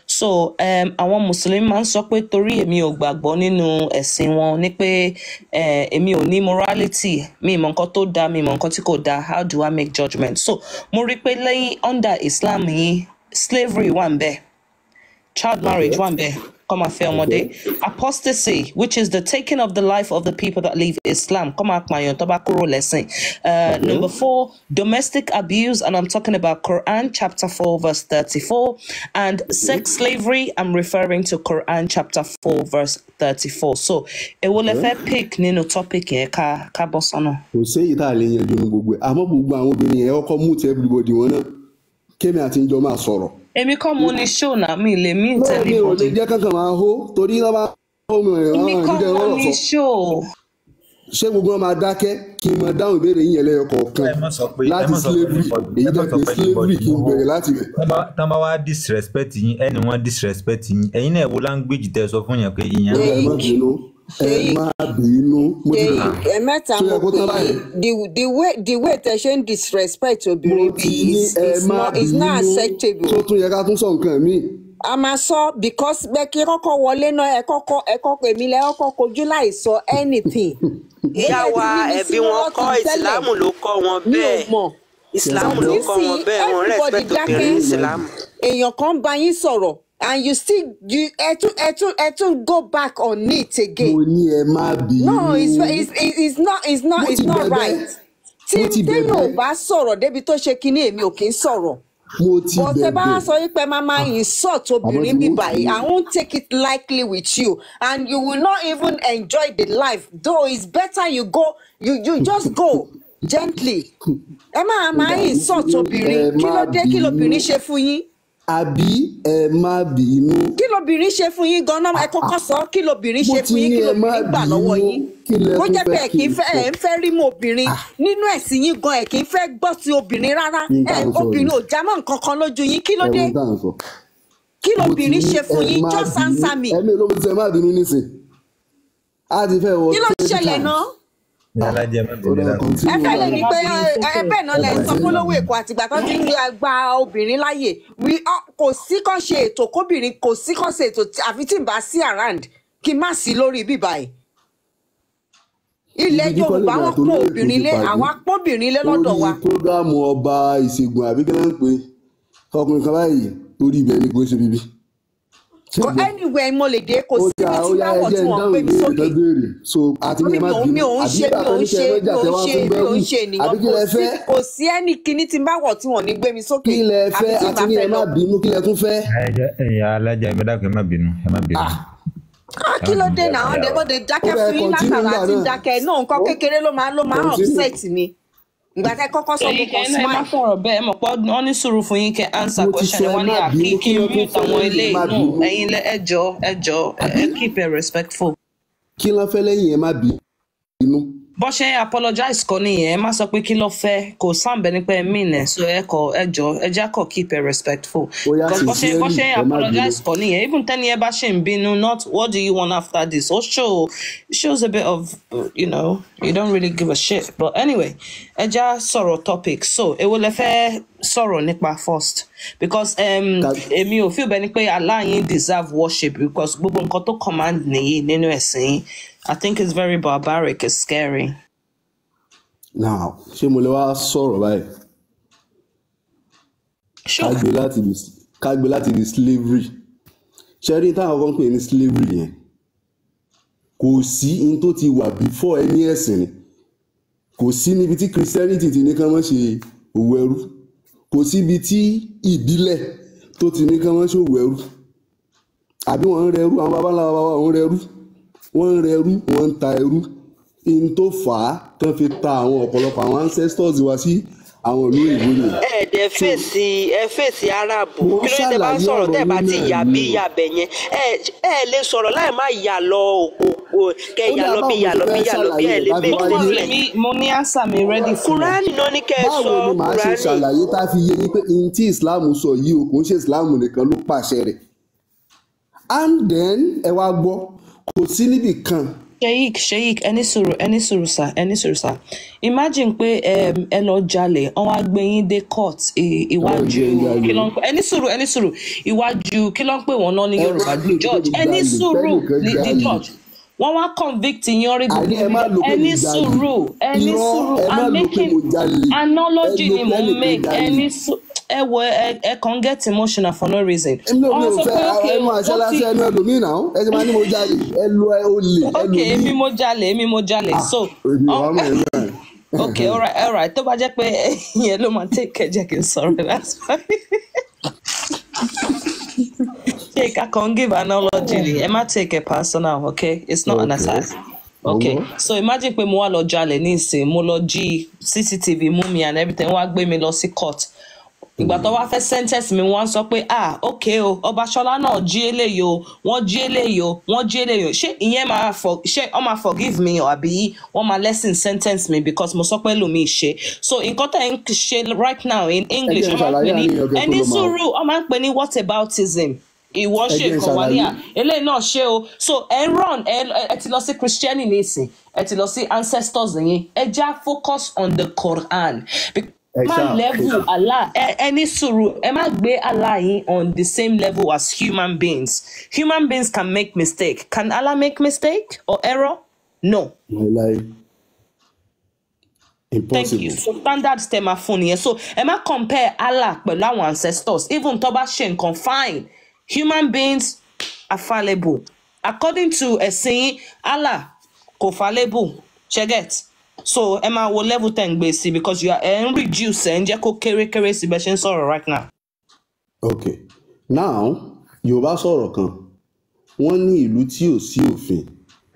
So àwọn Mùsùlùmí máa ń sọ pé torí èmi ò gbàgbọ́ nínú ẹ̀sìn wọn ni pé èmi ò ní morality, mi ì mọ̀ nǹkan tó dáa, mi ì mọ̀ nǹkan tí kò dáa, how do I make judgement? So mo rí i pé lẹ́yìn under Islam yìí, slavery wà ń bẹ̀, child marriage wà ń bẹ̀, kọ́ máa fẹ́ ọmọdé, apostasy, which is the taking of the life of the people that leave Islam, kọ́ máa pààyàn tó bá kúrò lẹ́sìn. Number 4, domestic abuse, and I'm talking about Quran chapter 4 verse 34, and sex slavery, I'm referring to Quran chapter 4 verse 34. So èwo lẹ fẹ́ pick nínú topic yẹn ká ká bọ́ sọ́nà? Kò séyìí tá a lè yanjú ní gbogbo ẹ̀, àmọ́ gbogbo àwọn obìnrin yẹn ọkọ mute everybody wọn náà, kémi àti ìjọ máa sọ̀rọ̀. Èmi kọ́ mo ní show náà, mi lè mute Náà mi ò lè anybody. jẹ́ kankan máa hó torí náà bá hó mi ò Èmi ràn kọ́ níjẹ́ mo rọ̀rọ̀ ní sọ. show. Ṣé gbogbo wọn máa dákẹ́ kí n máa dáhùn ìbéèrè yín yẹn lẹ́yọ kọ̀ọ̀kan Ẹ má sọ pé ẹ láti má sọ pé slavery anybody èyí ẹ tẹ́ má sọ pé pé slavery anybody kí n ló hó. bẹ̀rẹ̀ láti bẹ̀. Tán bá wá disrespect yín ẹni wọ́n disrespect yín ẹ̀yin náà wo language tẹ́ ẹ sọ fún yẹn pé ìyẹn Ó dà, ẹ má Sheik, bínú, ẹ Sheik, má bínú, mo ti Sheik, bẹ̀rẹ̀. ẹ̀mẹ́ta Ṣó mo yẹ kó pè tán báyìí? yín. The way tẹ ṣe ń disrespect Mo obìnrin bí ti ní is ẹ is má not is not bínú, acceptable. tó tún yẹ ká tún sọ nǹkan míì. A máa sọ because bẹ́ẹ̀ kí kọ́kọ́ wọlé náà ẹ kọ́kọ́ ẹ kọ́kọ́ èmi lẹ kọ́kọ́ kojú láì sọ anything. Ìyá Bóyá ẹ ti wa ní mi ẹ̀bí sínú wọn lọ́tún kọ́ tẹ́lẹ̀ ìsìláàmù ló kọ́ wọn mi ò bẹ́ẹ̀. mọ̀. Ìsìláàmù But ló kọ́ wọn nísìnyí bẹ́ẹ̀, wọn everybody respect dákẹ́, obìnrin ìsìláàmù. èèyàn kan ń bá yín sọ̀rọ̀ and you still you ẹ tún ẹ tún ẹ tún go back on it again. Mo ní ẹ má No, bínú. it's Mo it's ti not bẹ̀bẹ̀, right. Tí mo ti téèyàn ò bẹ̀bẹ̀, bá sọ̀rọ̀ débi tó ṣe kinní èmi ò kí ń sọ̀rọ̀. mo ti But tẹ bá wá bẹ̀bẹ̀. sọ wípé máa máa insult Àmọ́ obìnrin tí bí mo ti báyìí, I won't take it lightly with you and you will not even enjoy the life, though it's better you go, you just go gently. Ẹ máa Ó máa dà, mo ti insult ní ẹ obìnrin, kí má ló dé, kí bínú, lobìnrin ṣe fún yín? àbí ẹ má bínú. Kí lobìnrin ṣe fún yín ganan? Ẹ kọ́kọ́ sọ kí lobìnrin Mo ṣe ti fún yín, ní kí ẹ má lobìnrin gbà lọ́wọ́ bínú, yín? kí lẹ Kó tún jẹ́ pé fẹ́ ẹ kí kì í n fẹ́ sọ? ẹ ń fẹ́ rí mú obìnrin nínú ẹ̀sìn yín gan, ẹ kì í fẹ́ gbọ́ sí obìnrin rárá. Ní tá Ẹ à ń sọ obìnrin yìí, ò já mọ́ nǹkan kan lójú yín, kí ló ẹ dé? wo tá à ń sọ. Kí Mo ti lobìnrin ní ṣe ẹ fún yín? má Just bínú, answer me. ẹ̀mí ló ti sọ ẹ má bínú nísìn, á ti fẹ́ wọ Kí ló 20 ṣẹlẹ̀ times. náà? Ìyá alájẹ ẹ má Ó bínú dà, dákun. Ẹ continue fẹ́ lè lára. ní pé ẹ bẹ́ẹ̀ náà Ẹ lẹ ń sọ continue. fólówó Èkó àtìgbà tó ti ń gba obìnrin láàyè. Kò sí kán ṣe ètò kóbìnrin, kò sí kán ṣe ètò àfi tí n bá sí around kí n má sí lórí bíbá ẹ̀. Ilẹ̀ Ibi kíkọ́ Yorùbá lèmi wọn àti pọ́n olówó Èkó obìnrin ti lé, pàdé àwa pọ́nbìnrin lé lọ́dọ̀ orí wa. prógámù ọba ìṣègùn àbí kí ló ń pè é, Ọkùnrin kan báyìí orí ibẹ̀ ni kò ṣe bíbí. Kò anywhere mo lè dé, kò Ó síbi yá tí ó yá bá ẹ wọ̀ jẹ́ tí ń wọ́n dáhùn gbé mi ìbéèrè sókè. tó béèrè. So àti ní Mi ẹ má ò mi bínú ò ń àbí ṣe nígbà mi tó ò ń ní kẹ́ ṣe ẹ mi mọ́jà ò tẹ ń wá ṣe fún mi ò bẹ́rù ń ṣe ènìyàn. àbí kí Kò lẹ sí fẹ́? kò sí ẹnì kinní tí n bá wọ̀ tí wọ́n ní gbé mi sókè Kí lẹ àbí fẹ́? tí n Àti bá ní fẹ́ ẹ má lọ. bínú kí lẹ tún fẹ́? Ẹ jẹ́ ẹ̀yà alájà ẹ dákun, ẹ má bínú, ẹ má bínú. Ah, Ẹ kí má ló bínú dé náà? ìyá wa. Ọdẹ Ó dákẹ́ bẹ fún yín continue látara nígbà àti náà. dákẹ́ náà, nǹkan kékeré ló máa Continue. upset mi. Ìgbà tẹ́ kọ́kọ́ sọ mo Ṣèyí kàn kẹ́ ẹ má smile. sọ̀rọ̀ bẹ́ẹ̀, ẹ mọ̀ pé wọ́n ní sùúrù fún yín kẹ́ answer Mo ti question sọ ẹ ẹ wá ní má àkí bínú kí kí n lẹ tún mute fẹ́ àwọn lẹ́yìn ẹ eléyìí. má No, bínú. ẹ̀yin lẹ ẹ jọ̀ọ́ ẹ jọ̀ọ́ ẹ keep it respectful. Kí lẹ fẹ́ lẹ́yìn ẹ má bínú? Bó ṣe ń apologize kọ́ nìyẹn, ẹ má sọ pé kí ló fẹ́, kò sáǹbẹ̀ ní pé ẹ mean ẹ̀, so ẹ kọ ẹ jọ̀ọ́ ẹ já kọ̀ keep it respectful. Ó yá Because bó ṣe sincerely ń ẹ má bínú. apologize kọ́ nìyẹn, even tẹ́ni ẹ bá ṣe ń bínú, not what do you want after this, ó show it shows a bit of you don't really give a shit. But anyway, ẹ já sọ̀rọ̀ topic. So èwo lẹ fẹ́ sọ̀rọ̀ nípa first? Because èmi ò feel bẹ́ẹ̀ ni pé Allah yín deserve worship, because gbogbo nǹkan tó command nìyí nínú ẹ̀sìn yín, I think it's very barbaric, it's scary. Now ṣé mo lè wá sọ̀rọ̀ báyìí? Ká Sure. gbé láti ibi ká gbé láti ibi slavery. Ṣé rí táwọn kan ń pè ní slavery yẹn? Kò sí in tó ti wà before ẹni ẹ̀sìn ni. Kò sí níbi tí Christianity ti ní kán mọ́ ṣe òwò ẹrú. Kò síbi tí ìbílẹ̀ tó ti ní kán mọ́ ṣe òwò ẹrú. Àbí wọ́n ń rẹrú, àwọn baba ńlá baba wa ń rẹrú. Wọ́n ń rẹrú, wọ́n ń ta ẹrú. In tó fà á tán fi ta àwọn ọ̀pọ̀lọpọ̀ àwọn ancestors wa sí àwọn ìlú òyìnbó nìyẹn. Ẹ dẹ So fèsì, ẹ fèsì Arábù. mo Kí ló dé tẹ bá ń ṣàlàyé sọ̀rọ̀ ọ̀rọ̀ tẹ́ bá yín ti náà yà ni bí o. yà bẹ̀ yẹn? Ẹ lè sọ̀rọ̀ láì má yà lọ òkò kẹ Ó yà dáa lọ bí báwo mo yà ṣe lọ bí fẹ́ yà lọ bí ṣàlàyé ẹ ẹ̀ lè tá fi make wá Mo yé? sense. ní mo ní answer mi ready fún wọn. Kúránì náà ní kẹ́ ẹ Báwo sọ ni màá ṣe Kúránì. ṣàlàyé tá fi yé yín pé n tí Islam sọ yìí o kò ń ṣe Islam nìkan ló pàṣẹ rẹ̀? And then ẹ wá gbọ́, kò sí níbì kan. Sheik, Sheik, ẹni sùúrù, ẹni sùúrù sà, ẹni sùúrù sà. Imagine pé ẹ lọ jalè, wọ́n wá gbé yín dé court Ẹ má iwájú jẹ́ ń jalè kí ló o. ń pè ẹni sùúrù, ẹni sùúrù, iwájú kí ló ń pè wọ́n náà ní Ẹ má Yorùbá, the lò pé judge, mo ẹni jalè, sùúrù fẹ́nìkan ni the jalè. judge. Wọ́n wá convict yín rí Àní gbogbo ẹ má lò pé mo ẹni jalè. sùúrù, ẹni Irọ́ sùúrù, ẹ má I'm lò pé making mo jalè. Ẹ analogy lò ni mò ń fẹ́nìkan make, jalè. ẹni sùúrù, ẹ wo ẹ kàn get emotional for no reason. Èmi ò Wọ́n mi wá ò sọ fẹ́ pé okay ẹnu àṣẹ wọ́n ti lásán ẹnu ẹlòmíì náà. Ẹ ti máa ní mo jalè, ẹ lo ẹ olè okay ẹlòmíì. èmi mo jalè, èmi mo jalè. Ah, So èmi ò wá mọ̀ ẹ́ náà. okay, all right, tó bá jẹ́ pé ìyẹn ló máa take care, jẹ́ kí n sọ̀rọ̀, that's fine. Take, I can give analogy ni, ẹ má take it personal, okay? It's not an Okay. attack. Mo Okay, gbọ́. so imagine pé mo wá lọ jalè nísìnyí, mo lọ jí CCTV mú mi and everything, wọ́n á gbé mi lọ sí court. Ìgbà tó wá fẹ́ sentence mi, wọ́n á sọ pé ah okay o, Ọbaṣọlá náà jí eléyìí o, wọ́n jí eléyìí o, wọ́n jí eléyìí o. Ṣé ìyẹn máa for ṣé wọ́n máa forgive me o àbí wọ́n máa lessen sentence mi because mo sọ pé lómi ṣe? So nǹkan tẹ̀ ń ṣe right now in Ẹ English, jẹ́ n wọ́n máa ń ṣàlàyé pè ní àárín ọ̀kẹ́ tó ẹni lọ máa. sùúrù, wọ́n máa ń pè ní whataboutism. Ìwọ Ẹ ṣe jẹ́ n nǹkan wá ní ṣàlàyé. à eléyìí náà ṣe o. So ẹ ń run ẹ ti lọ sí Christianity nísìn, ẹ ti lọ sí ancestors yín, ẹ já focus on the Quran. Ẹ Má ṣáà level Allah, ẹ ní sùúrù, ẹ má gbé Allah yín on the same level as human beings. Human beings can make mistake. Can Allah make mistake or error? No. Láíláí. Thank you. Impossible. So standards tẹ máa fún nìyẹn. So ẹ má compare Allah pẹ̀lú àwọn ancestors. Even tó bá ṣe nǹkan fine. Human beings are fallible. According to ẹ̀sìn yín, Allah kò fallible. Ṣé get? So ẹ máa wo level ten gbé sí because you are ẹ ń reduce ẹ ń jẹ́ kó kéré kéré sí bẹ́ẹ̀ ṣe ń sọ̀rọ̀ right now. Okay. Now, Yorùbá sọ̀rọ̀ kan. Wọ́n ní ìlú tí ò sí òfin,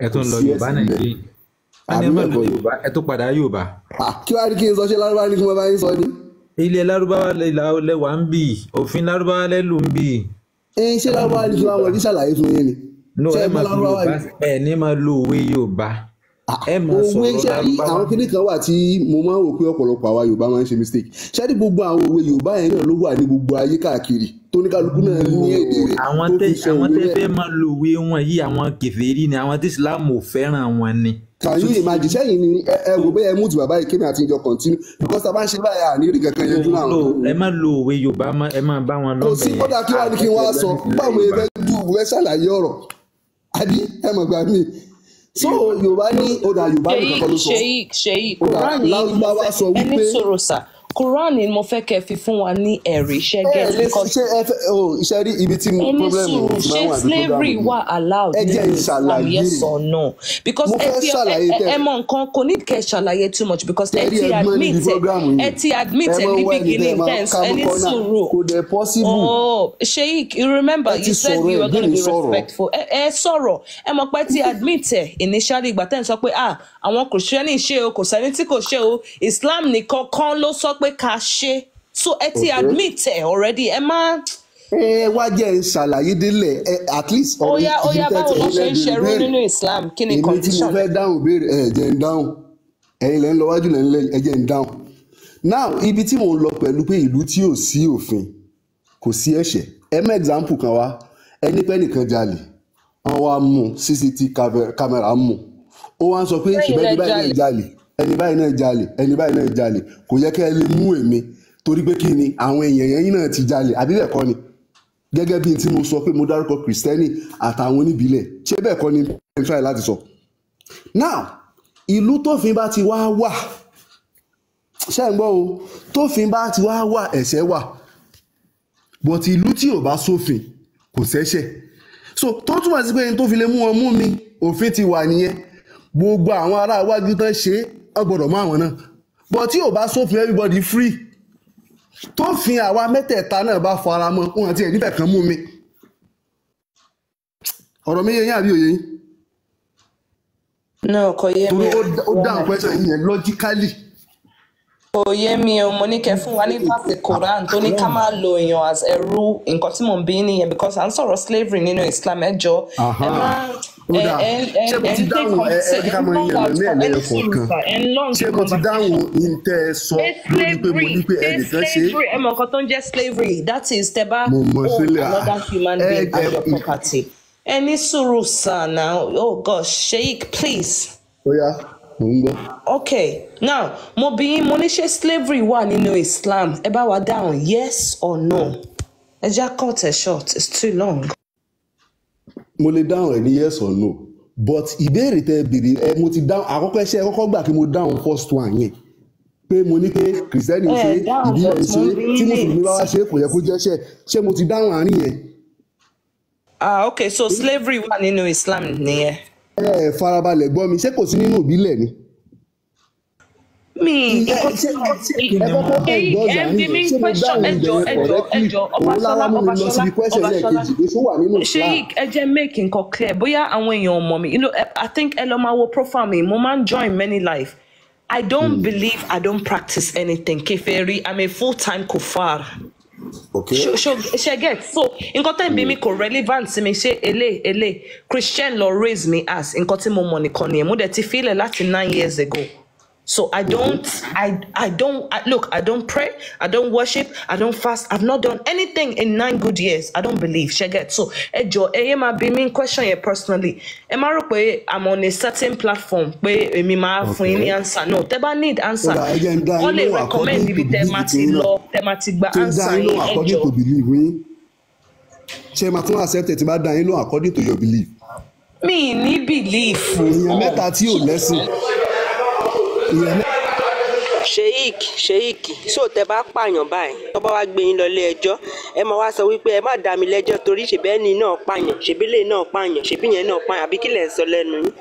Ẹ kò tún lọ sí Yorùbá ẹ̀sìn ńbẹ̀. Nàìjíríà. Wọ́n ní Àbí ẹ má bẹ́ẹ̀ lo kọ́ ni? Yorùbá, ẹ tún padà Yorùbá. Ah, kí wàá ní kí n sọ? Ṣé Lárúbáwá ní kí mo bá yín sọ ni? Ilẹ̀ Lárúbáwá lẹ́wà ń bì, òfin Lárúbáwá lẹ́lù ń bì. Ẹ ṣé Ẹ má Lárúbáwá lo ní kí wọ́n Yorùbá. fi ṣàlàyé fún yín ni? No, Ṣé ẹ ẹ gbọ́ máa fi Lárúbáwá Yorùbá, ni? ẹ ní máa lo òwe Yorùbá. Ẹ máa Òwe sọ̀rọ̀ ṣe rí Lárúbáwá. àwọn kinní kan wà tí mo máa ń rò pé ọ̀pọ̀lọpọ̀ àwa Yorùbá máa ń ṣe mistake. Ṣé rí gbogbo àwọn òwe Yorùbá yẹn náà ló wà ní gbogbo ayé káàkiri tóníkálukú náà ní èdè rẹ̀ Àwọn tó tẹ fi sọ àwọn òwe tẹ rẹ̀. fẹ́ máa lo òwe wọn yìí, àwọn kèfèrí ni, àwọn tí Islam ò fẹ́ràn wọn ni. Can So you imagine? Sẹ́yìn ni ẹ wò bóyá ẹ mú ti bàbá yìí kémi àti ìjọ continue because tá a bá ń ṣe báyìí àní rí kankan yanjú náà. No, ẹ má lo òwe Yorùbá mọ́, ẹ má bá wọn Kò lọ́bẹ̀ sí yẹn. kódà kí wàá ní kí n wá sọ báwo ni ẹ fẹ́ dùn fẹ́ ṣàlàyé ọ̀rọ̀ àbí ẹ mọ̀ gbà mí. So Yorùbá ní ó dà Yorùbá nìkan Sheik kọ́ ló sọ. Sheik Sheik Ó dà Quran yìí ni mo Lárúbáwá fẹ́ sọ ẹni wípé sọ̀rọ̀ sà. Quran ni mo fẹ́ kẹ́ fi fún wa ní ẹ̀rí, ṣe Ẹ get lè because ṣe ẹ fẹ́ o ṣe rí ibi tí ẹni problem sùúrù, ti máa ṣé ń wà ní program slavery yìí. wà allowed Ẹ jẹ́ nínú n Islam, ṣàlàyé. yes or no? Because Mo ẹ fẹ́ ti ẹ ṣàlàyé ẹ tẹ ẹ mọ nǹkan, kò ní kẹ́ ṣàlàyé too much because ẹ tẹ rí ti ẹgbọ́n níbi admit ẹ program ẹ yìí. ti admit Ẹ ẹ máa ní ń wá ẹni tẹ beginning máa tense ká ẹ mú ní kọ́nà, sùúrù. kò dẹ̀ possible. Oh, Sheikh, you remember Ẹ ti you said sọ̀rọ̀ you ẹ were gbé gonna mi be sọ̀rọ̀. respectful. Ẹ sọ̀rọ̀, ẹ mọ̀ pé ti admit ẹ initially ìgbà tẹ́ ń sọ pé ah àwọn Kìrìsìtẹ́nì ṣe o, kò sẹ́ni tí kò ṣe o, Islam nìkan kan ló sọ pé ká ṣe. So ẹ ti Okay. admit ẹ already, ẹ má. Ẹ wá jẹ́ n ṣàlàyé délẹ̀ ẹ at least Ó ọ̀rọ̀ yá, ó ibi yá, tẹ́ báwo ti ló ẹ̀yin ṣe lẹ ń béèrè ṣerú béèrè. nínú Islam? Kí ni Èmi tí mo condition fẹ́ ẹ̀? dáhùn béèrè ẹ jẹ́ n dáhùn. Ẹ̀yin lẹ́ ń lọ wájú lẹ́ ń lẹ́yìn, ẹ jẹ́ n dáhùn. Now ibi tí mò ń lọ pẹ̀lú pé ìlú tí ò sí òfin kò sí ẹ̀ṣẹ̀. Ẹ mú example kan wá, ẹni pé nìkan jalè, wọ́n wá mú un, CCTV camera mú un. Ó wá ń sọ pé Lẹ́yìn ṣùgbọ́n lẹ ẹni báyìí náà jalè. jalè, ẹni báyìí náà jalè, ẹni báyìí náà jalè, kò yẹ kẹ́ ẹ lè mú èmi torí pé kí ni àwọn èèyàn yẹn náà ti jalè àbí bẹ́ẹ̀ kọ́ ni? Gẹ́gẹ́ bí n tí mo sọ pé mo dárúkọ Kìrìsìtẹ́nì àtàwọn oníbílẹ̀, ṣé bẹ́ẹ̀ kọ́ ni n try láti sọ? Now ìlú tófin bá ti wá wà, ṣé ń gbọ́ o, tófin bá ti wá wà ẹ̀ṣẹ̀ wà, but ìlú tí ò bá sófin kò sẹ́ṣẹ̀. So tó túmọ̀ sí pé ẹni tó fi lè mú wọn mú mi, òfin ti wà nìyẹn. Gbogbo àwọn ará iwájú tán ṣe é, wọ́n gbọ́dọ̀ mú àwọn náà. But tí ò bá sófin everybody free. Tófin àwa mẹ́tẹ̀ẹ̀ta náà bá fara mọ́, wọn àti ẹ̀ níbẹ̀ kan mú mi. Ọ̀rọ̀ mi yé yín àbí òye yín? No, kò yé Torí mi o. ó dáhùn question yìí yẹn logically. Kò yé mi o, mo ní kẹ́ fún wa ní verse Quran tó ní ká má lo èèyàn as ẹrú. Nǹkan tí mò ń bí nìyẹn because à ń sọ̀rọ̀ slavery nínú Islam, ẹ jọ ẹ má Ó ẹ dáa, ẹ ẹ ṣé mo ẹ ti ń take dáhùn ẹ ẹ ẹ jẹ́ ká ń máa long yànnà out ní ẹ ní ẹ̀lẹ́yọ sùúrù kọ̀ọ̀kan. sà, ẹ ń long Ṣé mo ti dáhùn intẹ́ ẹ sọ ṣé lórí pé mo slavery, ní pé ṣé ẹnìkan ṣe é? slavery, ẹ mọ nǹkan tó ń jẹ́ slavery, that is tẹ́ bá Mo mọ̀ own sílẹ̀ another human ẹ being ẹ as your property. Ẹ ní sùúrù sà now, oh gosh, Sheikh, please. Ó yá, mò ń gbọ́. Okay, now mo bi yín, mo ní ṣé slavery wà nínú Islam? Ẹ bá wa dáhùn yes or no. Ẹ já cut ẹ short, it's too long. Mo lè dáhùn ẹ ní yes or no, but ìbéèrè tẹ béèrè ẹ mo ti dáhùn àkọ́kọ́. Ẹṣẹ́ kọ́kọ́ gbà kí mo dáhùn first one yẹn pé mo ní pé Kìrìsìtẹ́nì ń ṣe Ẹ dáhùn ìbílẹ̀ but ń mo ṣe ń bi tí yín mùsùlùmí bá wá ní. ṣe é kò yẹ kó jẹ́ṣẹ̀. Ṣé mo ti dáhùn àárín yẹn? Ah, okay, so slavery wà nínú Islam nìyẹn. Ẹ ẹ farabalẹ̀ gbọ́ mi, ṣé kò sí nínú ìbílẹ̀ ni? Mi Ìyẹn nǹkan ṣé tí ṣé ẹ kọ́kọ́ Sheikh, endorse ẹ ń àárín bi yẹn, mí ṣé mo question, dáhùn ẹ ibẹ̀ jọ yẹn ẹ jọ ẹ correctly? jọ Òun Ọbaṣọlá lára mú mi lọ Ọbaṣọlá síbi question Ọbaṣọlá lẹ́ẹ̀kejì pé ṣó wà nínú Islam. Sheikh, ẹ jẹ́ make nǹkan clear bóyá àwọn èèyàn ò mọ̀ mi. You know, I think ẹ lọ máa wo profile mi, mo máa ń join many life. I don't believe, I don't practice anything. Kèfèrí, I'm a full-time kufar. Okay. Ṣe get so nǹkan tẹ́ ń bí mi kò relevant sí mi. Ṣé ele ele Christian lọ raise me as nǹkan tí mo mọ̀ nìkan nìyẹn. Mo dẹ̀ ti filẹ̀ láti 9 years ago. So I don't, I don't, I, look, I don't pray, I don't worship, I don't fast. I've not done anything in 9 good years. I don't believe. Ṣe get so ẹ jọ ẹ yé máa bí mi question yẹn personally. Ẹ má rò pé I'm on a certain platform pé èmi máa fún yín ní Okay. answer. No, tẹ́ bá need Ó answer, dà, ẹ jẹ́ n dá wọ́n yín lè lóhùn recommend according ibi to tẹ́ belief máa ti tiyín náà. lọ, tẹ́ máa ti gba Kí n dá answer yín yín lóhùn ẹ according jọ. to belief yín, ṣé máa tún accept ẹ tí bá dá yín lóhùn according to your belief? Mi ní belief. Èèyàn mẹ́ta tí ò lẹ́sìn, èèyàn mẹ́ta. Sheik, Sheik, so tẹ bá pààyàn báyìí, tó bá wá gbé yín lọ ilé ẹjọ́, ẹ máa wá sọ wípé ẹ má dá mi lẹ́jọ́ torí ṣèbí ẹni náà pààyàn, ṣèbí lè náà pààyàn, ṣèbí yẹn náà pààyàn, àbí kí lẹ̀ ń sọ lẹ́nu yín?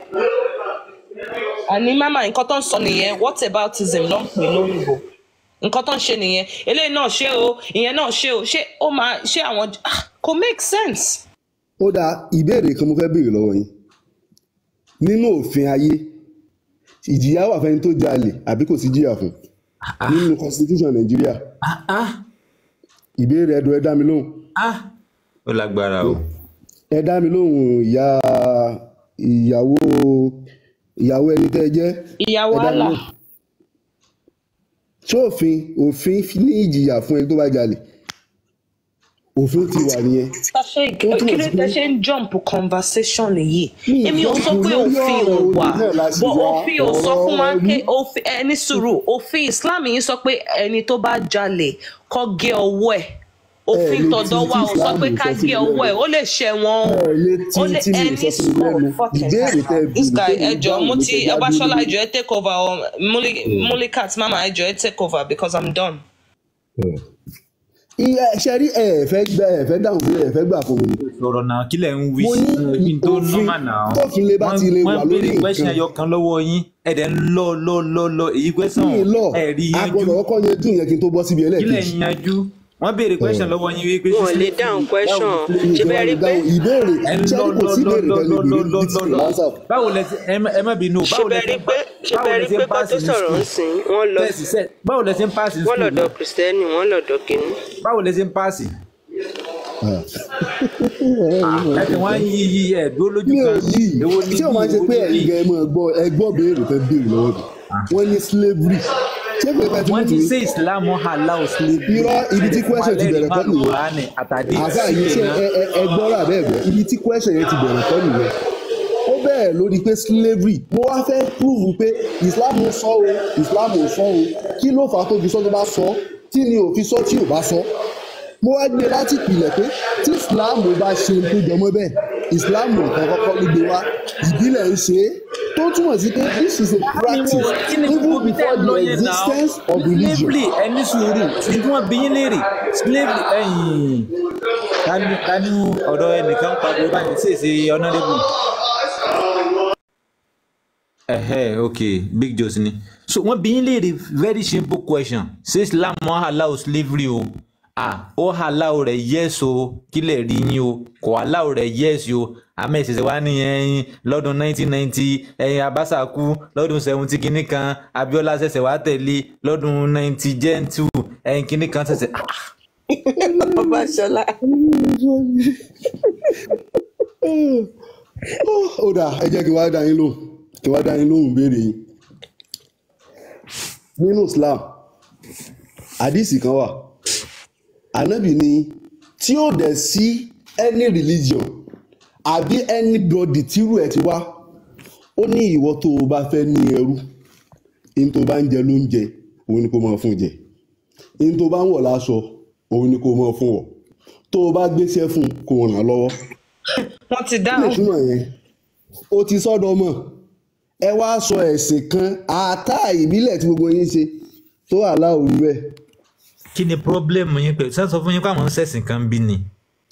Àní mama, nǹkan tó ń sọ nìyẹn, what aboutism ló ń pè lóyìnbó. Nǹkan tó ń ṣe nìyẹn, eléyìí náà ṣe o, ìyẹn náà ṣe o, ṣé ó máa ṣé àwọn ah, kò make sense. Ó dáa, ìbéèrè kan mo fẹ́ béèrè lọ́wọ́ yín. Nínú òfin ayé, ìjìyà wà fẹ́ni tó jalè àbí kò sí jìyà fún nínú constitution Nàìjíríà? Ìbéèrè ẹdùn, ẹ dá mi lóhùn. Ó lágbára o. Ẹ dá mi lóhùn, ìyá ìyàwó ìyàwó ẹni tẹ́ ẹ jẹ́. Ìyàwó Ẹ dá mi Allah. lóhùn, ṣé òfin òfin ní ìjìyà fún ẹni tó bá jalè? Òfin ti wà nìyẹn. Sheik, Ó kí túmọ̀ ló sí tẹ pé ṣe ń jump conversation yìí? mi Èmi ò sọ ìjọ́kùn pé lórí òfin ò ọ̀rọ̀ olè wà, náà la sì but wá òfin ò sọ fún ọ̀rọ̀ wa ẹrú. pé òfin ẹni sùúrù, òfin Islam yìí sọ pé ẹni tó bá jalè kó gé ọwọ́ ẹ̀. Ẹ Òfin lè ti tọ̀dọ̀ tí wa ò sọ Islam pé sọ ká sí gé mi ọwọ́ lẹ́nu. ẹ̀, ó lè ṣẹ̀wọ̀n o, Ẹ lè tí ó lè tí mi ò ẹni sọ sí mi oh lẹ́nu. fucking Ìbéèrè hell tẹ́ now. This béèrè guy tẹ́mi ẹ jọ̀ọ́ dáhùn mo ló ti kọjá dúró Ọbaṣọlá lórí. ẹ jọ̀ọ́ ẹ take over o, Mulikat mama ẹ jọ̀ọ́ ẹ take over because I'm done. Ìyá ṣe rí ẹ fẹ́ gbà ẹ fẹ́ dáhùn sí ẹ fẹ́ gbà fún mi ni. Sọ̀rọ̀ náà kí lẹ̀ ń wí Mo ní kí n tó òfin nọ́mà náà. tófin lè bá Wọ́n ti lè wọ́n wà lórí béèrè question nǹkan. ẹyọ kan lọ́wọ́ yín, ẹ dẹ̀ ń lọ lọ lọ lọ èyí question Mi lọ ẹ rí a yanjú. gbọ́dọ̀ kọ́kọ́ yanjú yẹn kí n tó bọ́ síbi Kí lẹ̀ ẹlẹ́ẹ̀kejì. ń yanjú? Wọ́n béèrè question lọ́wọ́ yín wípé Wọn sí ò lè slavery dáhùn báwo question. ni Mi Ṣé ò bẹ́ẹ̀ lè rí pé dáhùn ìbéèrè ẹ ń ṣé lọ rí kò lọ sí lọ ìbéèrè lọ tẹ́ lè lọ béèrè lọ níbi lọ tí lọ mi lọ. ò answer. Báwo lẹ ṣe ẹ má bínú ṣé báwo lẹ bẹ́ẹ̀ ṣe rí ń pé ṣé báwo bẹ́ẹ̀ lẹ rí ṣe pé ń kó pass tó ní sọ̀rọ̀ school? ń sìn wọ́n lọ Tẹ́sì sẹ́ báwo lẹ ṣe ń pass ní wọ́n school lọ́dọ̀ náà? Kìrìsìtẹ́nì wọ́n lọ́dọ̀ kínní. Báwo lẹ ṣe ń pass? Ẹ ti wọ́n yí yí ẹ dúró lójú Mi ò kan. yí Èwo ni tí o bí máa ń ṣe èwo pé ni ẹ̀yin bí? gan ẹ máa gbọ́ ẹ gbọ́ béèrè tẹ́ béèrè lọ́wọ́ mi. Wọ́n ní slavery ṣé kò pẹ́ tí mo Wọ́n tù ní í? ṣé Islam allow slavery? Irọ́ Ẹ ibi dẹ̀ tí fún wa question ti lẹ́rìí bẹ̀rẹ̀ má kọ́ nìyẹn. Kùránì àtàdé Àfáà yìí sílẹ̀ ṣé náà. ẹ ẹ ẹ gbọ́rọ̀ àbẹ́ ẹ̀gbọ́ ibi tí question yẹn ti bẹ̀rẹ̀ kọ́ nìyẹn. Ó bẹ̀rẹ̀ lórí pé slavery mo wá fẹ́ prove pé Islam sọ o Islam ò sọ o kí ló fà á tó fi sọ tó bá sọ tí ni ò fi sọ tí ò bá sọ. Mo wá gbé láti ìpìlẹ̀ pé tí Islam bá ṣe ohun tó jọmọ́ bẹ́ẹ̀ Islam nǹkan kọ́kọ́ ló gbé wá ìbílẹ̀ ń ṣe é tó túmọ̀ sí pé this is a Kí ni practice wọ́n kí ni even gbogbo ibi tẹ́ before ń lọ the yẹn náà? existence of religion. Slavery ẹ ní sùúrù ní tí wọ́n bí yín léèrè slavery ẹ̀yìn tani tani ọ̀dọ̀ ẹnìkan pariwo báyìí sí èsì honourable. Ẹ̀hẹ́ okay Big Joes ni. So wọ́n bí yín léèrè very simple question ṣé Islam wọ́n allow slavery o? Ah ó allow rẹ̀ yes o kí lè rí yín o kò allow rẹ̀ yes o àmọ́ ìṣẹ̀ṣẹ̀ wá ní ẹyin lọ́dún 1990 ẹyin Abacha kú lọ́dún 70 kínní kan Abiola ṣẹ̀ṣẹ̀ wá tẹ̀lé lọ́dún 90 gen 2 ẹyin kínní kan ṣẹ̀ṣẹ̀ Ọbaṣọlá. Ó dáa ẹ jẹ́ kí wá dá yín lóhùn kí wá dá yín lóhùn béèrè yín. Nínú Islam àdìsí kan wà ànábì ni tí ó dẹ̀ sí any religion àbí anybody tírú ẹ̀ ti wá ó ní ìwọ tó o bá fẹ́ ní ẹrú in tó bá ń jẹ ló ń jẹ òun ni kó máa fún jẹ in tó bá ń wọ̀ láṣọ òun ni kó máa fún wọ̀ tó o bá gbéṣẹ́ fún kó ràn án lọ́wọ́. Wọ́n ti Kí ni dáhùn. ìtumọ̀ yẹn? O ti sọ́dọ̀ mọ̀ ẹ wá sọ ẹ̀sìn kan àtà ìbílẹ̀ tí gbogbo yín ṣe tó wà láòrú ẹ̀. Kí ni problem yín pẹ̀lú sẹ́ńsọ fún yín pé àwọn ń ṣẹ̀sìn kan bí ni?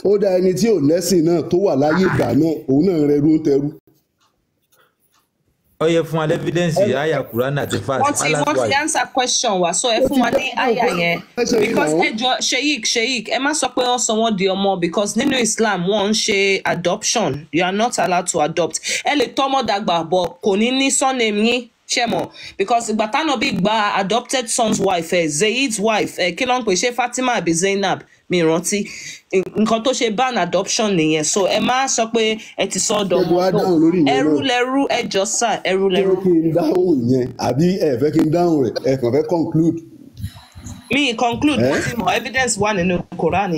Ó dá ẹni tí ò lẹ́sìn náà tó wà láyé ìgbà náà òun náà ń rẹrú ń tẹrú. Ó yẹ fún wa lẹ́fídẹ́ǹsì àyà Kùránì àti fast Wọ́n ti Allah's wọ́n ti wife. answer question wa so ẹ Ó fún ti wa ní dáhùn àyà yẹn question yìí because náà. ẹ jọ Sheik Sheik ẹ má sọ pé wọ́n sọ wọ́n di ọmọ because nínú Islam wọ́n ń ṣe adoption, you are not allowed to adopt. Ẹ lè tọ́mọ dàgbà but kò ní ní surname yín ṣe mọ̀ because ìgbà tánà bí gba adopted son's wife ẹ Zaid's wife ẹ kí ló ń pè ṣé Fatima àbí Zainab mi rántí nǹkan tó ṣe ban adoption nìyẹn so ẹ má sọ pé ẹ ti sọ Ṣé kí ọdọmọ wá no dáhùn lórí ìyẹn ẹrú náà? lẹrú ẹ jọ sà ẹrú Ṣé lẹrú. kí n dáhùn ìyẹn àbí ẹ fẹ́ kí n dáhùn rẹ̀ ẹ kàn fẹ́ conclude? Mi conclude Ẹ́ mo ti mọ evidence wà nínú Quran.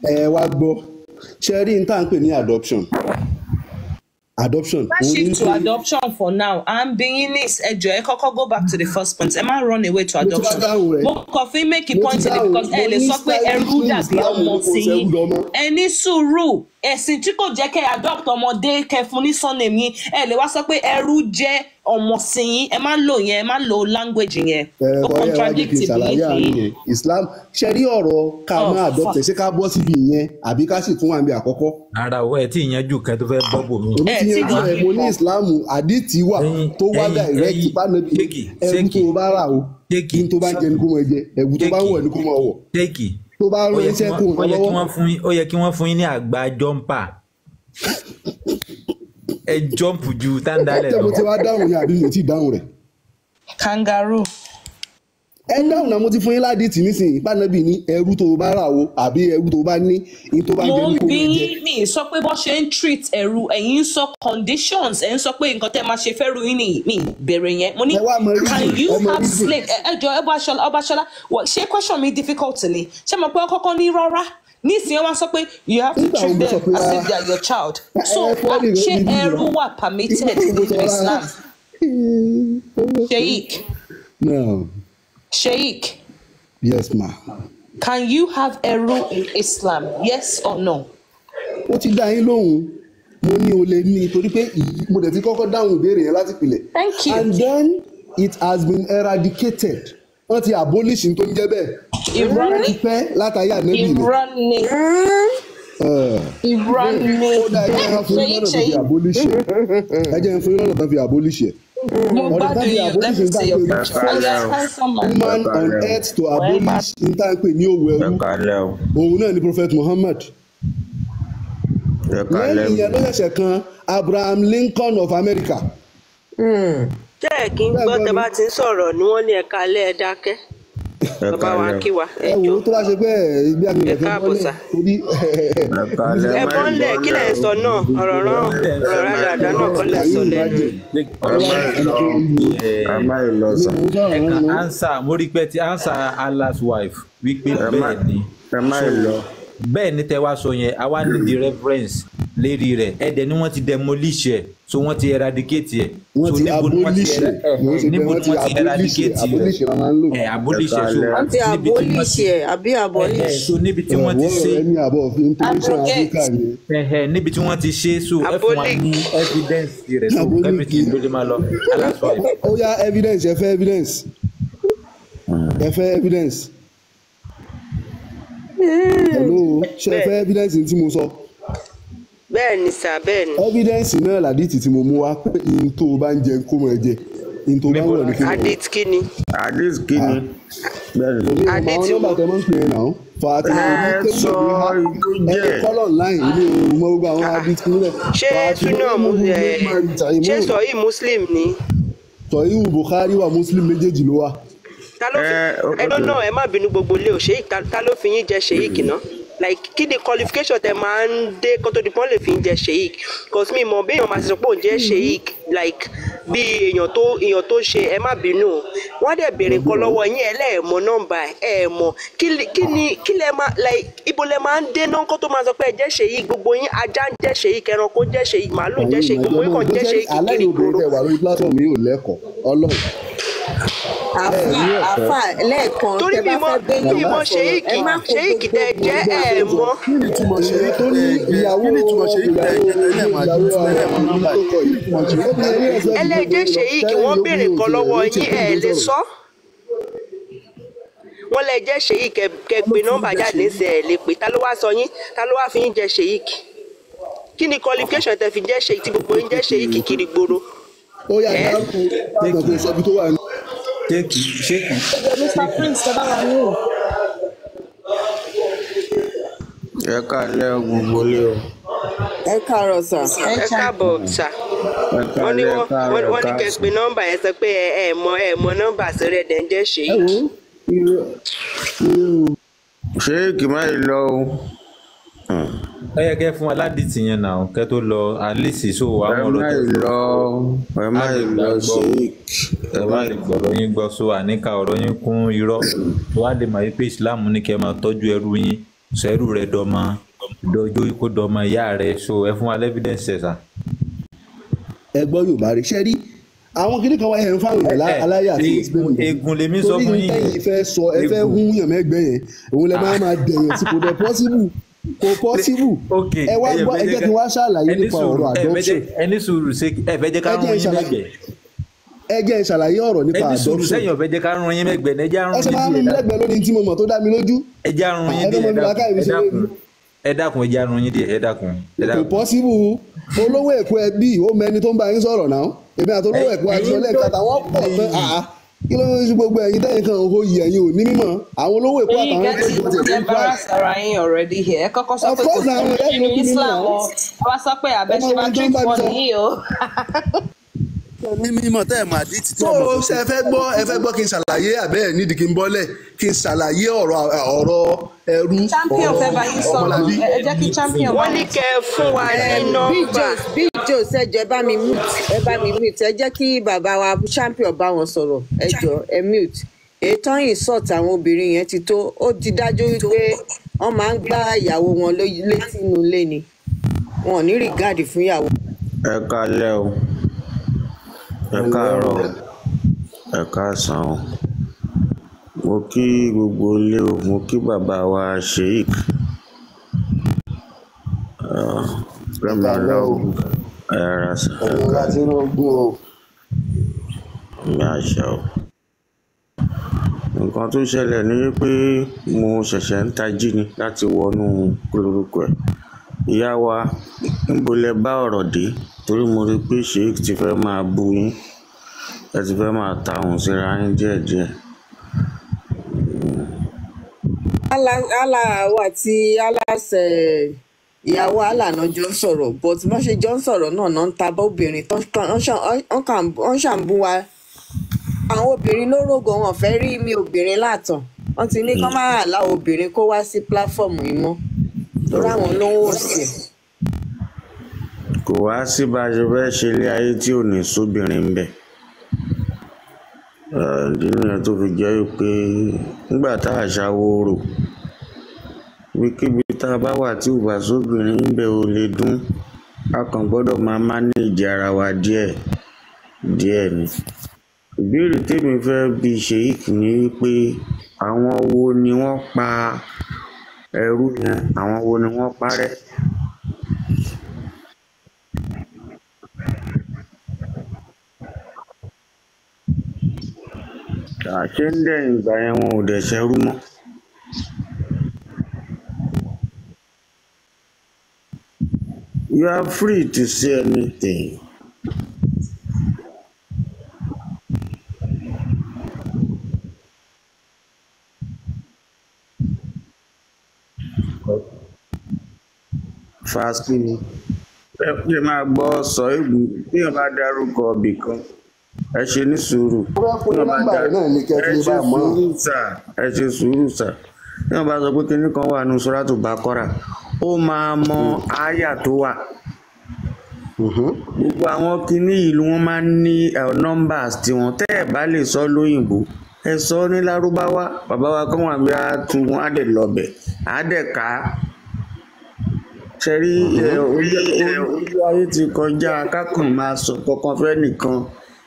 Ẹ wá gbọ́ ṣe rí n tá à ń pè ní adoption adoption Má òun ní shift to pé adoption for now i'm being this ẹ jọ̀ọ́ ẹ kọ́kọ́ go back to the first point ẹ má run away to mo ti wá adoption. dáhùn rẹ̀ Mo kàn fi make a mo ti point ni dáhùn because mo ẹ lè ní sọ pé ẹrú stylishly dàbí Islam ọmọ ní kò sí ṣẹrú yín. dọmọ. Ẹ ní sùúrù ẹ̀sìn tí kò jẹ́ kẹ́ adopt ọmọdé kẹ́ fún ní surname yín ẹ lè wá sọ pé ẹrú jẹ́ ọmọ sí yín ẹ má lò yẹn ẹ má lo language yẹn Ẹ ó kọ́ ẹ wá jẹ́ contradict kí n ṣàlàyé belief àárín yín. yẹn Islam ṣe rí ọ̀rọ̀ ká Oh má adopt fuck. ẹ̀ ṣé ká bọ́ síbi ìyẹn àbí ká sì tún wà níbi àkọ́kọ́. Ara o ẹ tí ì yanjú kan tó fẹ́ bọ́bù mi. Èmi Ẹ ti tí yanjú yanjú ẹ̀ mo ní kan. Islam àdìtì wà Ẹyin tó wá ẹyin direct ẹyin bánàbí ṣéèkì ẹrú tó ṣéèkì o bá rà o ṣéèkì kí n tó bá ń jẹ ni kó máa jẹ ẹ̀wù tó bá ń ṣéèkì wọ̀ ni kó máa wọ̀ ṣéèkì tó bá ó yẹ kí ránṣẹ́ wọ́n kó ràn ó yẹ kí lọ́wọ́. wọ́n fún yín ó yẹ kí wọ́n fún yín ní àgbà jọ́ǹpà ẹ jọ́ǹpù ju táńdálẹ̀ Ṣé lọ. mo ti wá dáhùn yẹn àbí mi ò tí ì dáhùn rẹ̀? Kangaroo. Ẹ dáhùn náà mo ti fún yín ládìtì nísìnyí bánàbí ní ẹrú tó o bá rà o àbí ẹrú tó o bá ní in tó bá ń Mo jẹ ń ni kó bí máa jẹ. yín mi sọ pé bó ṣe ń treat ẹrú ẹ̀yin ń sọ conditions ẹ̀ ń sọ pé nǹkan tẹ́ máa ṣe fẹ́rù yín ni mi bèrè yẹn mo ní Ẹ wá mọ can reason you ẹ mọ have reason. slave ẹ jọ Ọbaṣọlá Ọbaṣọlá ṣé question mi difficult ni ṣé mo pé ọ kọ́kọ́ ní rárá nísìnyí wọ́n sọ pé you have to Nígbà wo treat mo sọ them pé as rárá? if they are your child Ẹ so fọ́ nìkan ṣé mi bí ẹrú rà. wà Nígbà permitted wo mo sọ nínú rárá? Islam? Sheik No. Sheik Yes ma. Can you have ẹrú in Islam? Yes or no? Ó ti dá yín lóhùn. Mo ní o lè ní, torí pé mo dẹ̀ ti kọ́kọ́ dáhùn ìbéèrè yẹn láti ìpìlẹ̀. Thank you. And then it has been eradicated. Wọ́n ti abolish n tó ń jẹ́ bẹ́ẹ̀. Irọ́ Ti ni. pẹ́ látàrí ànábì ni. Irọ́ ni. Irọ́ ni. Ó dá, ẹ jẹ́ fún yín Ṣèyí lọ́nà tó fi Ṣèyí. abolish ẹ̀. Ẹ jẹ́ fún yín lọ́nà tó fi abolish ẹ̀. Mo Ọ̀nà tó gbádùn fi yín. Let abolish me ẹ̀ ń see your tà pé picture. Oh, yes, handsome man. human on earth to abolish n tá ń pè ní òwò ẹrú, òun náà ni Prophet Muhammad. Lẹ́yìn ìyẹn ló ṣẹ̀ṣẹ̀ kan Abraham Lincoln of America. Tẹ́ ẹ̀ kí ń gbọ́ tẹ́ bá ti ń sọ̀rọ̀ ni wọ́n ní ẹ̀ka alẹ́, ẹ dákẹ́. Bàbá wa kí wa, ẹ Ẹ wò jọ. ó, tó bá ṣe pé ẹ bí Ẹ agbègbè fẹ́ káàbọ̀ bọ́lẹ̀ sà. torí Ẹ bọ́lẹ̀, kí lẹ̀ ń sọ náà? Ọ̀rọ̀ rán ọ̀rọ̀ rádaràda náà kọ́ lẹ̀ sọ lẹ́nu. Ẹ kàn answer, mo rí pé ti answer Allah's wife wípé bẹ́ẹ̀ ni. So bẹ́ẹ̀ ni tẹ́ wá sọ yẹn, àwa ní the reference lérí rẹ̀. Ẹ dẹ̀ ni wọ́n ti demolish ẹ̀, so wọ́n ti eradicate ẹ̀. Wọ́n So ti níbo ni wọ́n ti abolish ẹ̀, wọ́n ṣe bẹ́ẹ̀, níbo wọ́n ni ti wọ́n ti abolish ẹ̀, eradicate rẹ̀? Abolish la máa ń lò. Ẹ abolish ẹ̀, so Wọ́n ti níbi tí wọ́n abolish ti ẹ̀ àbí abolish. So níbi tí wọ́n ti Ẹ̀wọ́ ṣe rẹ̀ ní àbọ̀ information Abrogate. Africa ni. Níbi tí wọ́n ti ṣe, so ẹ fún wa ní evidence rẹ̀, so everything ló lè máa lọ. Allah's wife. Ó yá, evidence, ẹ fẹ́ evidence, ẹ fẹ́ evidence. Hello, ṣe ẹ fẹ́ evidence tí mo sọ? Bẹ́ẹ̀ ni sà, bẹ́ẹ̀ ni. Evidence náà làdìtì tí mo mú wá pé ihun tó o bá ń jẹ kó mọ̀ ẹ jẹ, ihun tó o bá ń wọ̀ ní kó mọ̀ ẹ wọ̀. Adit kí ni? Hadith kí ni? Èmi ò mọ àwọn nọ́mbà tẹ mọ́ ń pè é náà fàtí Ẹ sọ ìtó ẹ jẹ́. kọ́lọ̀ online, èmi ò mọ gbogbo àwọn hadith kúnlẹ̀. Ṣé súnà mú ẹ ṣé sọyí Muslim ni? Sọ̀híhù Bukhari wà, Muslim méjèèjì ló wà. Ta ló fi ẹ lọ́nà, ẹ má bínú gbogbo ilé o, Sheik, ta ló fi yín jẹ sheik ná? Like, kí ni qualification tẹ máa ń dé kó tó di pọ́n lè fi yín jẹ sheik? Cause mi mọ̀ bí èèyàn máa ṣe sọ pé òun jẹ́ sheik, like bí èèyàn tó ṣe, ẹ má bínú o, wọ́n dẹ̀ béèrè nǹkan lọ́wọ́ yín, ẹ lẹ́ẹ̀mọ nọ́mbà ẹ, ẹ mọ̀ kí ni kí lẹ máa, like ibo lẹ máa ń dé náà kó tó máa sọ pé ẹ jẹ́ sheik? Gbogbo yín, ajá ń jẹ́ sheik, ẹranko jẹ́ sheik, màálù jẹ́ sheik, gbogbo yín kàn jẹ́ sheik kiri Aláìní obìnrin gbòòrò. tẹ wà lórí platform yìí ò lẹ́kọ̀ọ́ Ọlọ́run. Àfà, àfà, lẹ́ẹ̀kan Torí tẹ mi bá mọ fẹ́ béèyàn mi mọ sọ̀rọ̀, sheik ẹ má kó sheik tẹ jẹ́ ẹ mọ̀. Kí ni ìtumọ̀ ṣe tó ní ìyàwó Kí ni ìtumọ̀ ṣe yìí tẹ jẹ́ tẹ́lẹ̀ máa ìyàwó tẹ́lẹ̀ máa nọ́mbà tó kọ yìí? Ẹlẹ́jẹ̀ sheik, wọ́n béèrè nǹkan lọ́wọ́ yín, ẹ lè sọ. Wọ́n lẹ jẹ́ sheik, kẹ pé nọ́mbà jáde sí, ẹ lè pè. Ta ló wá sọ yín? Ta ló wá fi yín jẹ sheik? Kí ni qualification tẹ fi jẹ́ sheik tí gbogbo yín jẹ́ sheik kiri gbòòrò? Ó yà dárúkọ ìgbà kó sọ ibi tó wà ní. Ṣéèkì, ṣéèkì. Mr. Prince, tẹ bá wa ní o. Ẹ káalẹ́ gbogbo ilé o. Ẹ káàárọ̀ sà. Ẹ káàbọ̀ sà. Ẹ Wọ́n ní káalẹ́, ẹ wọ́n káàárọ̀, ẹ wọ́n ní kẹ káàsán. pé nọ́mbà yẹn, sọ pé ẹ mọ nọ́mbà sórí ẹ̀ dẹ̀ ń jẹ́ Ẹ sheik. wo irọ́ irọ́ o. Ṣéèkì má yìí lọ o. Ẹ yẹ kẹ́ fún wa ládìtì yẹn náà kẹ́ tó lọ àlìsí, so Ẹ àwọn ọ̀rọ̀ má tẹ́ yìí lọ, ẹ á má lè yìí lọ gbàgbọ́ ṣéèkì, ẹ má á lè yìí. gbọ́rọ̀ yín gbọ́, so àníkà ọ̀rọ̀ yín kún irọ́ tó wá lè mọ̀ wípé Islam ní kẹ́ máa tọ́jú ẹrú yín, sọ ẹrú rẹ̀ dọ́mọ dọjọ́ kó dọ́mọ ìyá rẹ̀. So ẹ fún wa lẹ́fídẹ́ǹsì ẹ̀ sà. Ẹ gbọ́ Yorùbá rí ṣe rí àwọn kìnnì kan wáyé ẹ̀ ń fáwọn èèyàn aláyé àti explain Egun nǹkan egun lèmi sọ torí fún ní yín. tẹ́yìn fẹ́ sọ, ẹ fẹ́ Egun. hún yàn mẹ́gbẹ́ yẹn, òun lẹ máa máa dẹ̀yàn sí. Kò dẹ̀ possible, kò possible. Ok, Ẹ wá ẹyẹ gbọ́, fẹ́ ẹ jẹ́ jẹ́ ká kí n wá ṣàlàyé ẹ ní nípa sùúrù, ọ̀rọ̀ ẹ fẹ́ adoption. jẹ́ ẹ ní sùúrù, ṣé ẹ fẹ́ jẹ́ ká Ẹ rún jẹ́ n yín ṣàlàyé, lẹ́gbẹ̀ẹ́? Ẹ jẹ́ n ṣàlàyé ọ̀rọ̀ Ẹ nípa ní sùúrù, adoption. sẹ́yìn ọ̀fẹ́ jẹ́ ká rún yín mẹ́gbẹ̀ẹ́ ní, ẹ jẹ́ á Ẹ rún ṣe yín máa ń díẹ̀ mú mi dákun. lẹ́gbẹ̀ẹ́ lórí tí mo mọ̀ tó dá mi lójú. Ẹ jẹ́ á rún Ẹ yín fẹ́ díẹ̀, mọ ẹ mi dákun, làákàyè mi ẹ ṣeré dákun, ni. ẹ dákun, ẹ jẹ́ á rún yín díẹ̀, ẹ dákun, ẹ Kò dákun. possible. Olówó Èkó ẹbí ó mẹni tó ń bá yín sọ̀rọ̀ náà. Èmi àti olówó Èkó àti Ẹ̀yin ọlẹ́ẹ̀ka táwọn pọ̀ tán àá. Kí ló ń ṣe gbogbo ẹ̀yin tẹ́yìn kan òhò yìí, ẹ̀yin ò ní mímọ̀ àwọn olówó Èkó Èyí àtàwọn gẹ́ tó ti jọ tiẹ̀ ti tó ń embarrass price. ara yín already here. Ẹ kọ́kọ́ sọ Of pé kò course sí àwọn ẹ̀yìn nínú ló bí mímọ̀ Islam náà. o. Ẹ wá sọ pé Ẹ àbẹ̀ṣe máa máa wo tó ń treat bá mi wọn sọ. nìyí o. Ní mímọ̀ tẹ́ ẹ̀ mọ̀ àdìtì So tẹ́ ẹ̀ mọ̀ ṣe ẹ fẹ́ gbọ́, ẹ fẹ́ gbọ́ kí n ṣàlàyé àbẹ́ ẹ̀ nídìí kí n bọ́lẹ̀ kí n ṣàlàyé ọ̀rọ̀ ẹrú, Champion ọ̀rọ̀ fẹ́ bá yín sọ̀rọ̀. ọmọlábí. Ẹ jẹ́ kí champion bá Wọ́n ní yín kẹ́ ẹ fún wa ní Big nọ́mbà. Joes, Big Joes, ẹ jọ̀ọ́, ẹ bá mi mute, ẹ bá mi mute, ẹ jẹ́ kí bàbá wa champion bá wọn sọ̀rọ̀. Ẹ jọ̀ọ́, ẹ mute. Ètò insult àwọn obìnrin yẹn ti tó. Ó ti dájú wípé wọ́n máa ń gbá ìyàwó wọn létí inú ilé ni, wọn ò ní rìgáàdì fún ìyàwó. Ẹ káalẹ́ o, ẹ káàárọ̀ o, ẹ káàsán o. Mo Mo kí gbogbo ilé o, mo kí bàbá wa Sheik. Ẹ Fẹ́mi káalẹ́ o. Ọláògùn. Ẹ rárá sà, ẹ Ẹ̀yin láti káalẹ́. inú ogún o. Mi àṣà o. Nǹkan tó ṣẹlẹ̀ ni wípé mo ṣẹ̀ṣẹ̀ ń tají ni láti wọnú lórúkọ ẹ̀. Ìyá wa, níbo lẹ bá ọ̀rọ̀ dé? Torí mo rí i pé Sheik ti fẹ́ máa bú yín. Ẹ ti fẹ́ máa ta òun síra yín díẹ̀díẹ̀. Allah wa àti aláṣẹ ìyàwó Allah náà jọ ń sọ̀rọ̀, but bọ́n ṣe jọ ń sọ̀rọ̀ náà náà ń ta bá obìnrin tán, wọ́n ṣà ń bú wa. Àwọn obìnrin ló rògùn, wọn fẹ́ rí mi obìnrin látàn. Wọ́n ti ní kán má allow obìnrin kó wá sí platform yìí mọ́, torí àwọn ló ń wò sí ẹ̀. Kò wá sí bá a ṣe fẹ́ ṣe ilé ayé tí ò ní sóbìnrin ń bẹ̀. Ìdí nìyẹn tó fi jẹ́ pé nígbà tá a ṣàwòrò, ibikíbi tá a bá wà tí ò bá sóbìnrin ń bẹ̀ ò lè dún. A kàn gbọ́dọ̀ máa mánéèjì ara wa díẹ̀ díẹ̀ ni. Ìbéèrè tèmi fẹ́ bi Sheik ni pé àwọn wo ni wọ́n pa ẹrú yẹn, àwọn wo ni wọ́n parẹ́? Ṣé ń dẹ̀yìn ìgbà yẹn wọn ò dẹ̀ ṣẹrú mọ́? You are free to say anything. Fásitì ni. Ẹ ṣe máa gbọ́ sọ ìlú tí wọ́n bá dárúkọ ibì kan. Ẹ ṣe ní sùúrù. Mo fẹ́ fún Tí yín wọ́n bá nọ́mbà dá rẹ̀ náà ní kẹ́ ẹ fi lè ṣe bá a mọ̀. sùúrù sà, ẹ ṣe sùúrù sà. Tí wọ́n bá sọ pé kinní kan wà ní Suratu Baqara, ó máa mọ àyà tó wà. Gbogbo àwọn kinní yìí ni wọ́n máa ń ní numbers tiwọn. Tẹ́ ẹ̀ bá lè sọ lóyìnbó, ẹ sọ ní Lárúbáwá. Bàbá wa kan wà bí a tu wọn á dẹ̀ lọbẹ̀, á dẹ̀ ká. Ṣé rí ojú ayé ti kọjá kákan máa sọ kankan fẹ́ nìkan.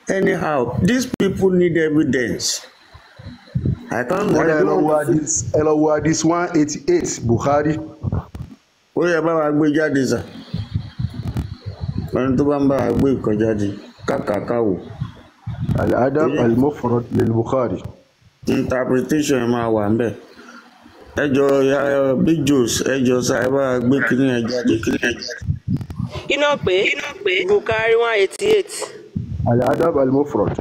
Anyhow, these people need evidence. I can't, Wọ́n I ẹ lọ don't wo want to. hadith, ẹ lọ wo hadith 188 Bukhari. Ó yẹ bá wa gbé jáde sà. Ẹni tó bá ń bá wa gbé nǹkan jáde, kákàkáwò. Al-Adab al-Mufrad lil Bukhari. Interpretation ẹ máa wà ńbẹ̀. Ẹ jọ ya Big Joes, ẹ jọ sá ẹ bá wa gbé kinní ẹ jáde. Iná pé Bukari 188. Al-Adab al-Mufrad.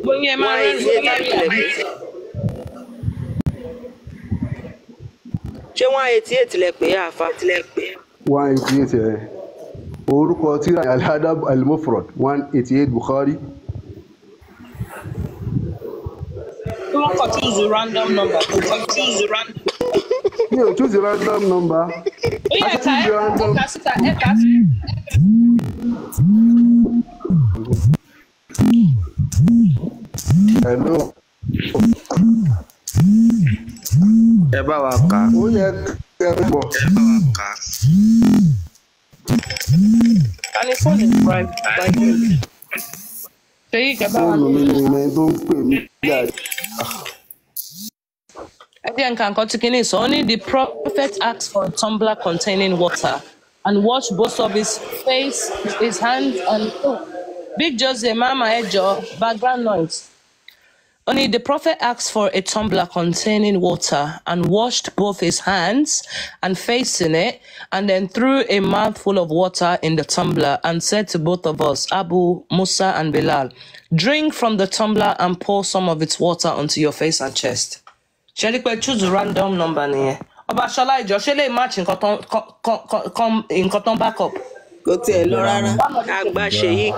Bóyá ẹ máa 188 rẹ́rìn-ín. Àbí lẹ pé? Ṣé 188 lẹ pé àfa? 188 ẹ̀. Orúkọ tírà Al-Adab al-Mufrad 188 Bukhari. Kí wọ́n kàn choose random number. Kò kàn choose random. Mi ò choose random number. Ó yẹ A ẹ̀ka choose ẹ random. ẹ̀ka síta ẹ̀ka síta. Hello. Ẹ bá wa kà á. Ó yẹ kẹ́ ẹ bọ̀. Ẹ bá wa kà á. And his phone is vibrating. Ṣèyí kẹ bá wa Fóònù mi ni ẹni tó ń pè mí jáde. Ẹ jẹ́ nǹkan kan tí kìíní sọ. Ó ní the prophet asked for a tumbler containing water and washed both of his face, his hands and oh, Big Jose, mama ẹ jọ̀ọ́, background noise. Only the prophet asked for a tumbler containing water and washed both his hands and face in it, and then threw a mouthful of water in the tumbler and said to both of us, Abu Musa and Bilal, drink from the tumbler and pour some of its water onto your face and chest. Ṣé rí pé choose random number nìyẹn? Ọba Ṣọlá ìjọ ṣé lè match nǹkan tán nǹkan tán back up? Kò tiẹ̀ lọ rárá. Àgbà Sheik.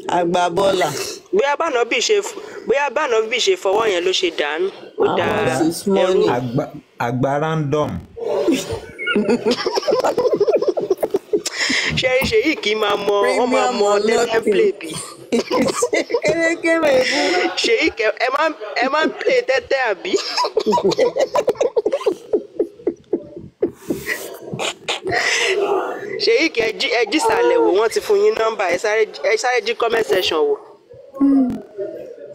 Àgbà bọ́là. Bóyá bánàbí ṣe fọwọ́ yẹn ló ṣe dànù. Ó da Àwọn sì ẹrú. small. Àgbà random. Ṣé rí Sheik máa mọ wọ́n máa Premium mọ or tẹ́tẹ́ nothing. play bí. Kérékéré ibú. Sheik ẹ máa ń play tẹ́tẹ́ àbí? Sheik ẹ jí ìsàlẹ̀ wò, wọ́n ti fún yín nọ́mbà, ẹ sáré jí comment section wò.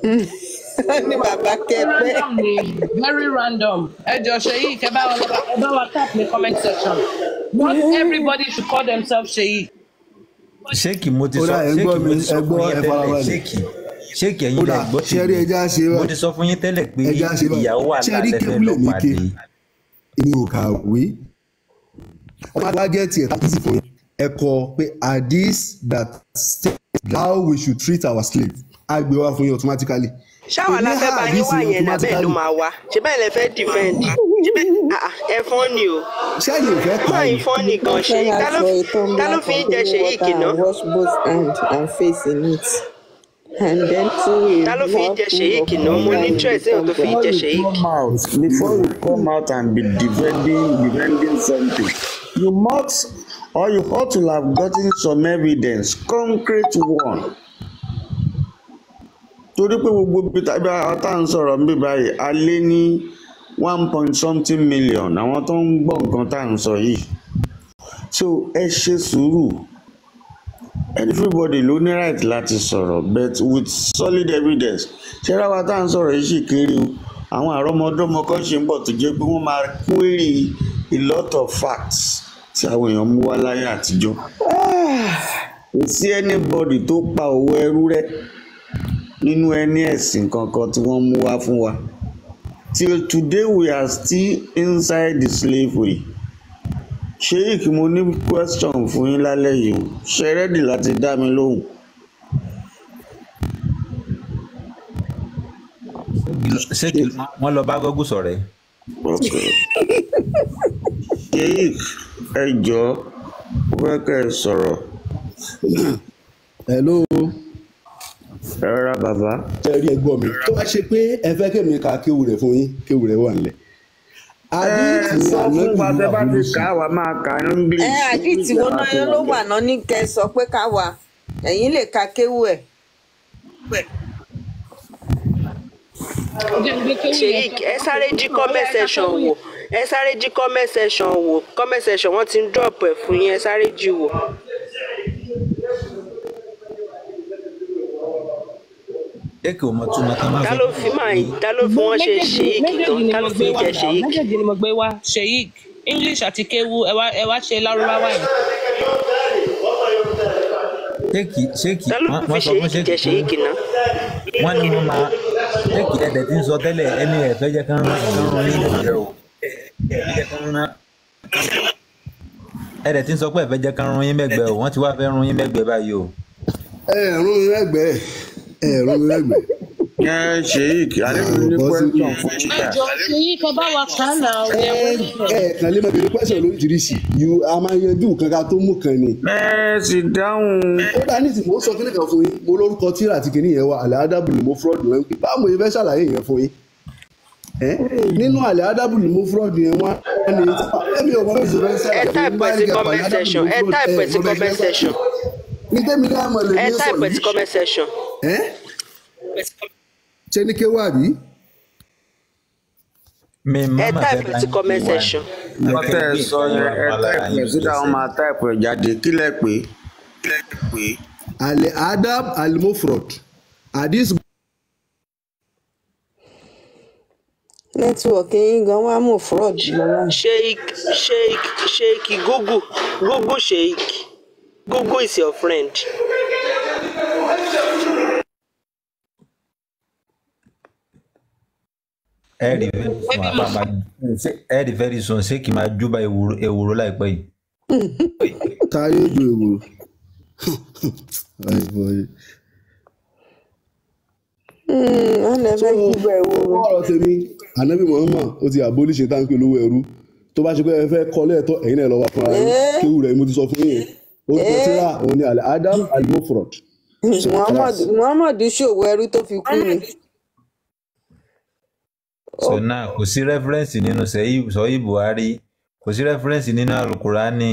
Ní bàbá kẹpẹ. Random ni, very random. Ẹ jọ Sheik, ẹ bá wa tap ní comment section. Not everybody should call themselves Sheik. Ṣéèkì, mo ti Ó sọ dà, ẹ ń ṣéèkì gbọ́ mo mi, ti sọ ẹ fún gbọ́, yín ẹ tẹ́lẹ̀. farabalẹ̀. Ṣéèkì, ẹ̀yin Ó lẹ dà, gbọ́ ṣe rí tèmi. ẹja ṣe Mo báyìí. ti sọ fún yín tẹ́lẹ̀ pé Ẹja ṣe báyìí. ìyàwó Ṣe rí àlá lẹ fẹ́ kébùlẹ̀ lọ mi ké pàdé. Èmi ò kàwé. Ọmọ àti wágẹ́ẹ̀tì ẹ̀ tákìsì fún yín. Ẹ kọ pé hadith that state how we should treat our slave. Á gbé wá fún yín automatically. Ṣáwa Èmi la fẹ́ bá yín hadith wá yẹn yẹn lábẹ́ ló automatically. máa wá ṣe bẹ́ẹ̀ lẹ fẹ́ defend. Ah, ah, ẹ fọ́n ni o. Ṣẹ́yìn ò fẹ́ kà Máa á ń ni. fọ́n ni gan. Wọ́n fẹ́ Sheik, ra ta ló sọ a ta tumbler ló fi ń jẹ containing Sheik water ná? and wash both hand and face in it and then pour Ta a ló fi ń jẹ mouthful of Sheik ná? Mo water ní in the interest èèyàn tó fi ń tumbler. jẹ Before you Sheik. come out, before you come out and be defending something, you must or you ought to have gotten some evidence, concrete one. Torí pé gbogbo ibi tàbí àwọn tá à ń sọ̀rọ̀ ń bí báyìí, a lé ní one point something million àwọn tó ń gbọ́ nǹkan tá à ń sọ yìí. So ẹ ṣe sùúrù. Everybody ló ní right láti sọ̀rọ̀, but with solid evidence. Ṣé ráwa tá à ń sọ̀rọ̀ yìí sì kéré o? Àwọn àrọ́mọdọ́mọ kan ṣì ń bọ̀ tó jẹ́ pé wọ́n máa query a lot of facts tí àwọn èèyàn mú wá láyé àtijọ́. Kò sí anybody tó pa òwò ẹrú rẹ́ nínú ẹni ẹ̀sìn kankan tí wọ́n mú wá fún wa. Till today we are still inside the slavery. Sheik, mo ní question fún yín lálẹ́ yìí o. Ṣé ẹ ready láti dá mi lóhùn? Ṣéèkì, wọ́n lọ bá gọ́gùn sọ̀rẹ́. Okay. Sheik, ẹ jọ̀ọ́, mo fẹ́ kẹ́ ẹ sọ̀rọ̀. Hello. Ẹ rárá bàbá. Ṣe rí, ẹ gbọ́ mi. Tó bá ṣe pé ẹ fẹ́ kémi ka kéwù rẹ̀ fún yín, kéwù rẹ̀ wà nílẹ̀. Ẹ Hadith ni sọ fún ànábì wa ní tẹ́ bá ti abolition. kà á, wà máa kà á ní English. Ẹ English àdìtì la wo máa fi náà wà ló bẹ́ẹ̀. wà náà ní kẹ́ ẹ sọ pé ká wà, ẹ̀yin lè ka kéwú ẹ̀. Jẹ́ n gbé kéwú yẹn. Sheik, ẹ sáré jí comment section wò. Ẹ sáré jí comment section wò. Comment section, wọ́n ti ń drop ẹ̀ fún yín. Ẹ sáré jí wò. Ṣéèkì ò mọ túmọ̀ tán máa Ta sọ ló fi máa ta ló fi wọ́n ṣe Méjèèjì Sheik méjèèjì tán? ni Ta mo ló fi gbé ń wá jẹ náà. Sheik? Méjèèjì ni mo gbé wá Sheik, English àti kéwú. Ẹ wá ṣe lárúbáwá yẹn. Ṣéèkì, Ta ló wọ́n fi wọ́n sọ fún Sheik jẹ ṣéèkì pé Sheik ná? Wọ́n ní wọ́n máa ṣéèkì ẹ̀dẹ̀ tí ń sọ tẹ́lẹ̀ ẹni ẹ̀ fẹ́ jẹ́ kán rán yín lẹ́gbẹ̀ẹ́ o. Ẹ fẹ́ jẹ́ kán rán ẹ̀dẹ̀ tí ń sọ pé ẹ fẹ́ jẹ́ kán rán yín mẹ́gbẹ̀ẹ́ o. Wọ́n ti wá fẹ́ rán yín mẹ́gbẹ̀ẹ́ báyìí o. Ẹ rún mi lẹ́gbẹ̀ẹ́. Ẹ rún mi lẹ́gbẹ̀ẹ́. Ẹ Sheik, àlejò ní Possible. question fún Ẹ yín sà. Jọ Sheik, ẹ bá wa kà á náà. Ẹ ẹ kàn lè máa bèrè question lóríṣiríṣi. You a máa yanjú nǹkan ká tó mú kan ni. Ẹ sì dáhùn. Ó dá ní ìsìn, mo sọ kíní kan fún yín. Mo lórúkọ tíra àti kíní yẹn wà àlẹ́ adábùlù mo fraud rẹ̀ ń pè. Báwo mo ṣe fẹ́ ṣàlàyé yẹn fún yín? Ẹ́ nínú àlẹ́ adábùlù mo fraud yẹn wá ní ẹ̀mí ò mọ bí ṣe fẹ́ Ẹ ṣàlàyé fún yín. type Bá ẹ̀ ní sí kẹfà àlẹ́ comment adábùlù section. mo Ẹ fraud type ẹ̀ ẹ̀ sí mọ bẹ́ẹ̀ ṣe comment fẹ́ section. Ní tẹ́mi náà mọ̀ lè Ẹ ní sọ type ẹ̀ sí yìí. comment section. Ẹ́ ṣé ní kéwà bí? Mi Ẹ mama fẹ́ type bá ẹ̀ sí yín comment wá section. ní Nǹkan fẹ́ tẹ́ ẹ gbé sọ nǹkan yẹn, yẹn ẹ wá lára type yín ẹ̀ síta, wọ́n lẹ́sẹ̀. máa type ẹ̀ jáde. Kí lẹ pé? Àlẹ́ adab almofrod hadith. Nẹ́tíwọ̀kì yín gan wá mú fraud lọ́wọ́. Sheik, Sheik, Sheik, Google, Google Sheik, Google is your friend. Ẹ rí very soon àbá máa ẹ rí very soon ṣéèkì máa júbà ewúro ewúro láìpẹ́ yìí. Ta yóò ju èrò? Àìbọ̀yé. Wọ́n lè So fẹ́ júbà ewúro. ọ̀rọ̀ tèmi, anabi Muhammad ó ti abolish táǹkì olówó ẹrú. Tó bá ṣe pé ẹ fẹ́ kọ́ lẹ́ẹ̀tọ́, ẹ̀yin náà lọ wá fúnra yín. Ẹ́ Kéwù rẹ̀ mo ti sọ fún yín. Orúkọ ẹ́ tíra òun ni alẹ́ adam almofrod. So Muhammad class. Muhammad ṣòwò ẹrú tó fi kú ni. So now kò sí reference nínú sọ́yí Buhari, kò sí reference nínú alukurani,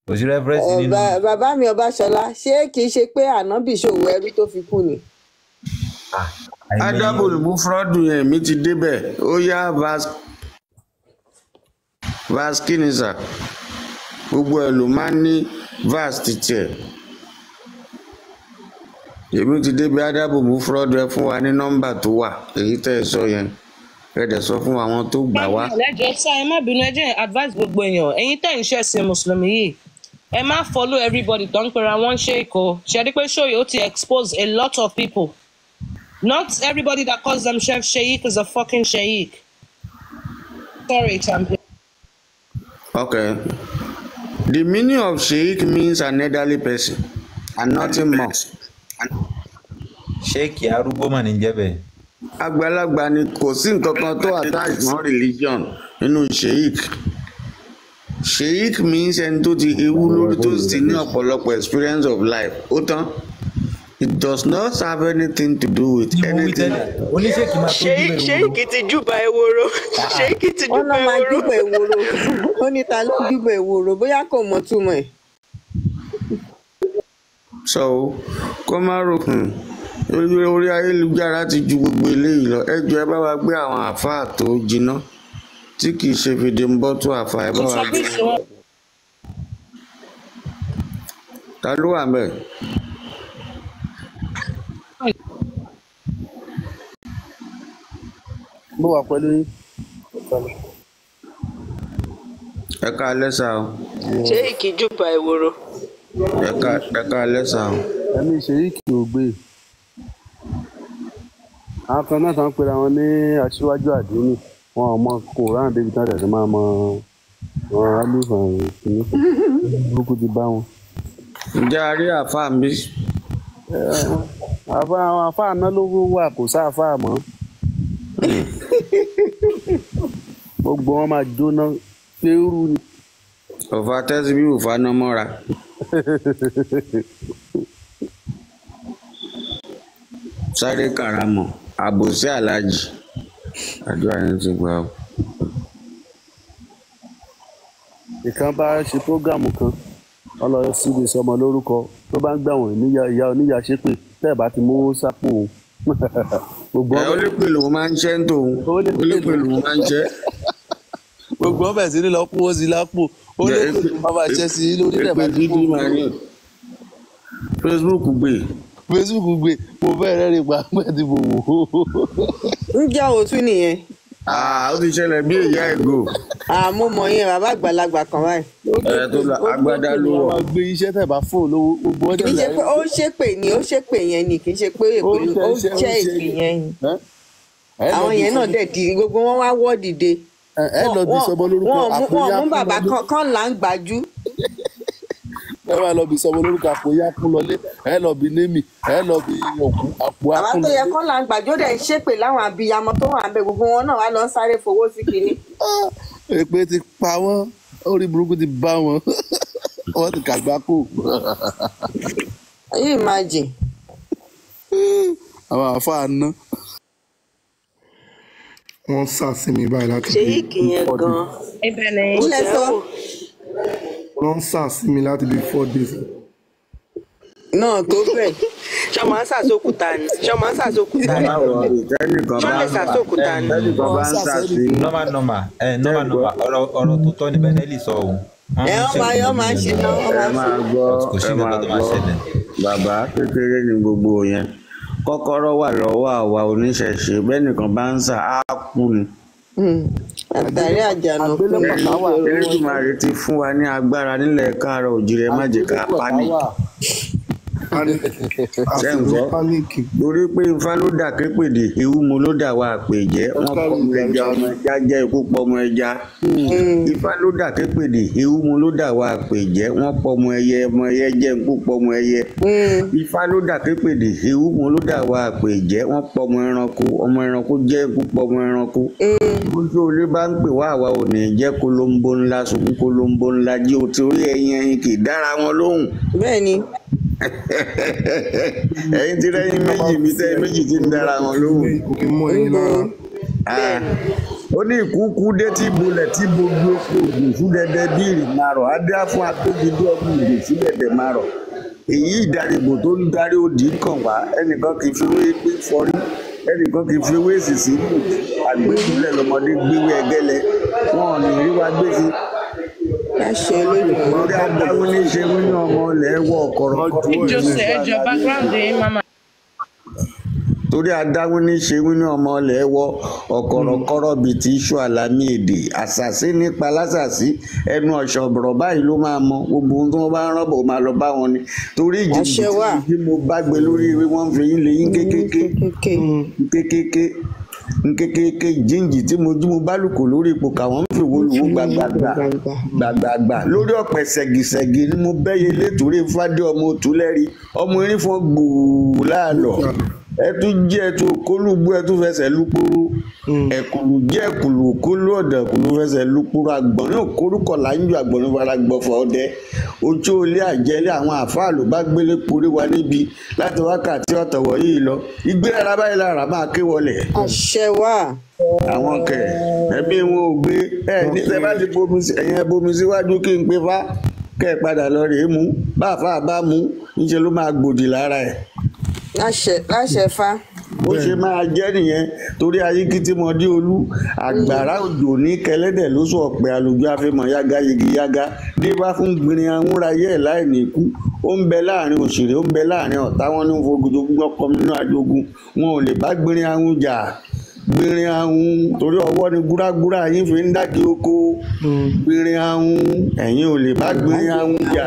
kò sí reference Ẹ, nínú bàbá mi Ọbaṣọlá, ṣé kìí ṣe pé ànábì ṣòwò ẹrú tó fi kú ni? Àìmọye Adábòlù mú fúrọ́dù yẹn, mi ti débẹ̀. Ó yá, verse kí ni sà? Gbogbo ẹ̀ ló máa ń ní verse titi ẹ̀. Èmi ti débi ádàbò mú fúrọ́dù, ẹ fún wa ní nọ́mbà tó wà, èyí tẹ́ ẹ sọ yẹn, ẹ dẹ̀ sọ fún àwọn tó gbà wá. Lẹ́jọ́ sá, ẹ má bínú, ẹ jẹ́ advice gbogbo èèyàn. Ẹ̀yin tẹ́ ń ṣẹ̀sìn mùsùlùmí yìí, ẹ má follow everybody tó ń pera wọ́n sheik o. Ṣe rí pé show yìí ó ti expose a lot of people. Not everybody that calls themselves sheik is a fucking sheik. Sorry, champion. Okay. The meaning of sheik means an elderly person and nothing more. Sheik arúgbó mà ní jẹ́ bẹ́ẹ̀. Àgbàlagbà ni, kò sí nǹkan kan tó attach mọ́ religion nínú sheik. Sheik means ẹni tó ti ewu lórí, tó sì ní ọ̀pọ̀lọpọ̀ experience of life. Ó tán. It does not have anything to do with Ní mo wí anything. tẹ́lẹ̀, oníṣèkì máa tó júbà ewúro. Sheik ti júbà eworo. Sheik ti Wọ́n júbà náà máa eworo. júbà eworo. Ó ní ta ló júbà eworo, bóyá kò mọ̀ túmọ̀ ẹ̀. So kó má rò orí ayélujára ti ju gbogbo eléyìí lọ. Ẹ jọ̀ọ́, ẹ bá wa gbé àwọn àáfàá tó jiná tí kì í ṣe fìdí ń bọ́ tó àáfàá, ẹ bá Kò wa sọ gbé pé ṣe wọn. Ta ló wà ńbẹ̀? Mo wà pẹ̀lú yín. Ẹ káalẹ́ sà o. Sheik júbà eworo. Ẹ káalẹ́ sà o. Ẹ̀mí ṣèyíkì ò gbé. Àwọn kan náà tán ń pera wọn ní aṣíwájú àdínì, wọn ò mọ koran débi tán tẹ̀sán máa mọ àwọn alífà kìíní burúkú ti bá wọn. Ǹjẹ́ a rí àáfàá ń bí? Àfa àwọn àfa àná ló wà, kò sáàfà mọ́, gbogbo wọn máa jóná kéérú ni. Òfà tẹ́sí bí òfà náà mọ́ra. Sáré kàràmọ̀ àbòsí aláàjì, àdúrà yẹn ti gbà o. Ìkan bá ṣe prógámù kan, wọn lọ síbi ìsọmọ lórúkọ, tó bá ń gbà wọn níyà ìyá oníyà ṣépè tẹ́ ẹ̀ bá ti mówó sápò òun. Gbogbo Ẹ ó lè pè lòun máa ń ṣẹ́ ń tòun, ó lè ó lè pè lòun máa ń ṣẹ́. Gbogbo wọn bẹ̀rẹ̀ sí ní lọ kówó sí lápò, ó lè pè lòun máa ṣẹ́ sí lórí tẹ́ ẹ̀ bá Èpè ti gidi kówó. máa ní Facebook gbé. Facebook gbé, mo fẹ́ rẹ́rìn pa pẹ́ tí mo wò ó. Ń jẹ́ òtún nìyẹn. Ah, ó ti ṣẹlẹ̀ bí ìyá ẹ̀gò. Àmọ́ mọ̀ yẹn, bàbá àgbàlagbà kan báyìí. Ẹ tó lọ agbádá ló wọ̀. Máa gbé iṣẹ́ tẹ́ ẹ̀ bá fóun lówó, gbogbo wọn Kì í ṣe pé ó ṣépè ni, ó ṣépè yẹn ni, kì í ṣe pé Ó èpè ṣe ó iṣẹ́, ó ṣẹ́ ṣe èpè yẹn ni. Ẹ lọ Àwọn bí yẹn náà sọmọ dẹ̀ di gbogbo wọn wá wọ́ dìde. Ẹ lọ bí sọmọ lórúkọ Wọn ò mú àpò wọn ò yá mú kún bàbá lọlé. kan kan là ń gbájú. Ẹ máa lọ bí sọmọ lórúkọ, àpò yá kún lọlé. Ẹ lọ bí némì, ẹ lọ bí òkú, àpò á Bàbá kún tó yẹ lọlé. kán là ń gbájú, ó dẹ̀ ń ṣépè láwọn abiyamọ tó wà ń bẹ, gbogbo wọn náà wá lọ ń sáré fowó sí kinní. Èpè ti pa wọ́n, orí burúkú ti bá wọn, wọ́n ti kàgbákò. Can you imagine? Àwọn àáfàá ná. Wọ́n sà sí mi báyìí láti bí Sheik yẹn 4 days. gan. Ibẹ̀ ni. Mo Kí lẹ tẹ̀ sọ? ẹ́ wò. Wọ́n sà sí mi láti bí 4 days. Náà tó bẹ́ẹ̀. Ṣé ọmọ ń sàsókúta ni? Ṣé ọmọ ń sàsókúta ni? Má wọrí, tẹ́nìkan Ṣé bá lè ń sàsókúta ni? tẹ́nìkan bá ń ṣàṣì. Normal normal, ẹ normal normal, ọ̀rọ̀ tó tọ́ ni Benelli sọ o. Wọ́n Ẹ ń wọ́n máa ṣègùn wọ́n máa ń ṣe náà, wọ́n Ẹ máa ń máa ṣe. gbọ́, kò sí ẹ nǹkan máa tó máa gbọ́. ṣẹlẹ̀. Bàbá kékeré ni gbogbo yẹn. Kọ́kọ́rọ́ wà lọ́wọ́ àwa oníṣẹ̀ṣe, bẹ́nìkan bá ń sà á kú ni. Àtàrí àjànàkú ni Àgbélépọ̀tá wà. gbogbo wọn. Elédùmarè ti fún wa ní agbára nílẹ̀ káàárọ̀ òjìrè, má jẹ́ ká Àgbélépọ̀tá panic. wà. Panic Ṣé ń àsìkò gbọ́? panic. Torí pé ifá ló dà képèdè, ewu mo ló dà wá àpèjẹ́, Ó wọ́n kárí pọmọ ìgbà ẹja, ọmọ ẹja jẹ́ ikú pọmọ ẹja. Ifá ló dà képèdè, ewu mo ló dà wá àpèjẹ́, wọ́n pọmọ ẹyẹ, ọmọ ẹyẹ jẹ́ ikú pọmọ ẹyẹ. Ifá ló dà képèdè, ewu mo ló dà wá àpèjẹ́, wọ́n pọmọ ẹranko, ọmọ ẹranko jẹ́ ikú pọmọ ẹranko. Ojú olé bá ń pè wá, àwa ò ní jẹ́ kolombo ńlá sunkún, kolombo ńlá jí o, torí ẹyin ẹyin kì í dára wọn lóhùn. Bẹ́ẹ̀ ni. Ẹ̀yin ti rẹ́yìn méjì mi tẹ́ méjì ti ń dára wọn lóhùn. Kò kí ń mọ ẹyin lára. Ah, ó ní ìkúkú dé tí bolẹ̀ tí gbogbo oko ògùn dẹdẹ bí ìrìnarọ̀ á dá fún agbégidé ọdún ògùn dẹdẹ márọ̀. Èyí ìdarìbò tó ń darí òdì kàn wá, ẹnìkan kì í fi wé pé fọrí, ẹnìkan kì í fi wé èsìsì lù, àgbéjúlẹ̀ lọmọdé gbéwé ẹgẹ́lẹ̀, wọn ò ní rí wa gbé sí. Láṣẹ Olódùmarè. Orí adágún ní í ṣe wí ní ọmọ ilẹ̀ wọ ọ̀kọ̀rọ̀kọ̀rọ̀. Jose, ẹ jọ background yín, mama. Torí adáwín ní ṣe wí ní ọmọ ilẹ̀ wọ ọ̀kọ̀rọ̀kọ̀rọ̀ bíi ti iṣu àlámì èdè àṣàṣì nípa lásàsí ẹnu ọ̀ṣọ̀bọ̀rọ̀ báyìí ló máa mọ gbogbo ohun tí wọ́n bá ń rọ́bọ̀ ó máa lọ bá wọn ni. Torí Àṣẹ wà. ìjìnlẹ̀ tí mo bá gbé lórí ewé wọ́n ń fi yín lé yín kékéké kékéké nkékéké jíǹjì tí mo jí mo bá lùkò lórí ipò káwọn ń fi wo lùwó gbàgbàgbà gbàgbàgbà lórí ọ̀pẹ ṣẹ̀gìṣẹ̀gì ni mo bẹ́yẹ létòrí fádé ọmọ òtúlẹ́rí ọmọ erin fún gbòò láàlọ́ ẹtú jẹ́ ẹtú kólúgbó ẹtú fẹsẹ̀ lúkúrú ẹ̀kùlù jẹ́ ẹ̀kùlù kólú ọ̀dà kùlù fẹsẹ̀ lúkúrú àgbọ̀nrín òkórúkọ là ń jọ àgbọ̀nrín fara gbọ̀fọ̀ ọdẹ ojú olé àjẹlé àwọn àáfàá ló bá gbélé porí wa níbi láti wákàtí ọ̀tọ̀wọ̀ yìí lọ ìgbéra báyìí lára máa ké wọlé Àṣẹ wà. àwọn kẹ ẹbí wọn ò gbé ẹ ní tẹ bá ti bomi sí ẹ̀yin ẹ bomi síwájú kí n pe fá kẹ ẹ padà lọ rèé mú bá àfáà bá mú níṣẹ́ ló máa gbòdì lára ẹ̀ Láṣẹ láṣẹ fa. bó ṣe máa jẹ́ nìyẹn torí ayíkítímọdé olú àgbàrá òjò ní kẹlẹ́dẹ̀ lóṣù ọ̀pẹ àlùjọ àfihàn yága yigi yága débá fún gbìnrín amúrayé ẹ̀ láì ní ikú ó ń bẹ láàrin òṣèré ó ń bẹ láàrin ọ̀tá wọn ní fogojogun ọkọ nínú àjogún wọn ò lè bá gbìnrín ahun jà gbìnrín ahun torí ọwọ́ ni gúrágúrá yín fi ń dági oko gbìnrín ahun ẹ̀yin ò lè bá gbìnrín ahun jà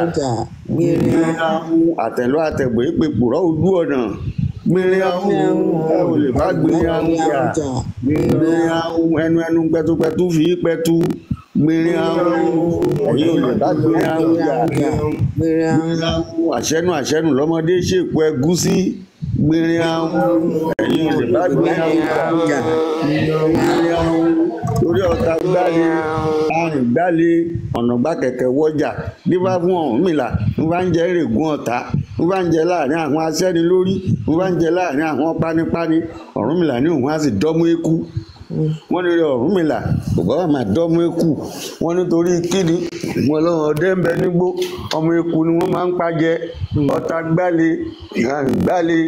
gbìnrín ahun àtẹ̀lọ́ àtẹ̀gbẹ́ ìpè pòrọ́ ojú ọ̀nà gbìnrín ahun ẹ ò lè bá gbìnrín ahun jà gbìnrín ahun ẹnu ẹnu pẹtupẹtu fi í pẹtu gbìnrín ahun ẹ̀yin ò lè bá gbìnrín ahun jà gbìnrín ahun àṣẹnu àṣẹnu lọ́mọdé ṣèkú ẹgúsí gbìnrín ahun ẹ̀yin ò lè bá gbìnrín ahun jà gbìnrín ahun torí ọ̀tá gbále arìn gbále ọ̀nà gbá kẹ̀kẹ́ wọ́jà dífá fún Ọ̀rúnmìlà ń bá ń jẹ́ règùn ọ̀tá ń bá ń jẹ láàrin àwọn aṣẹ́ni lórí ń bá ń jẹ láàrin àwọn pánípáni Ọ̀rúnmìlà ní òun á sì dọ́mú eku wọ́n ní rẹ Ọ̀rúnmìlà kò bá wà máa dọ́mú eku wọ́n nítorí kíni wọn lọ́wọ́ ọdẹ ń bẹ nígbó ọmọ eku ni wọ́n máa ń pa jẹ ọ̀tá gbále arìn gbále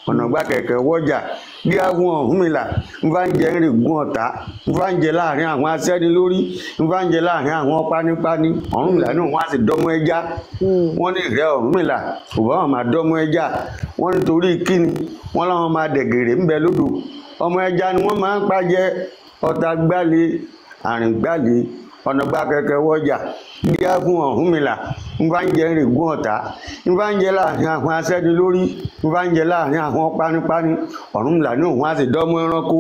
ọ̀nà gbá kẹ̀kẹ́ wọ́jà bí àwọn Ọ̀rúnmìlà ń bá ń jẹ ń règùn ọ̀tá ń bá ń jẹ láàrin àwọn aṣẹ́ni lórí ń bá ń jẹ láàrin àwọn pánípáni Ọ̀rúnmìlà ní òun á sì dọ́mọ ẹja wọ́n ní ìrẹ́ Ọ̀rúnmìlà kò bá wọn máa dọ́mọ ẹja wọ́n nítorí kíni wọ́n láwọn máa dẹ̀gẹ̀rẹ̀ ńbẹ lódò ọmọ ẹja ni wọ́n máa ń pa jẹ ọ̀tá gbále àrìn gbále ọ̀nà gbá kẹ̀kẹ́ wọ́jà bí fún Ọ̀rúnmìlà ń bá ń jẹ règùn ọ̀tá ń bá ń jẹ láàrin àwọn aṣẹ́ni lórí ń bá ń jẹ láàrin àwọn pánípáni Ọ̀rúnmìlà ní òun á sì dọ́mọ ẹranko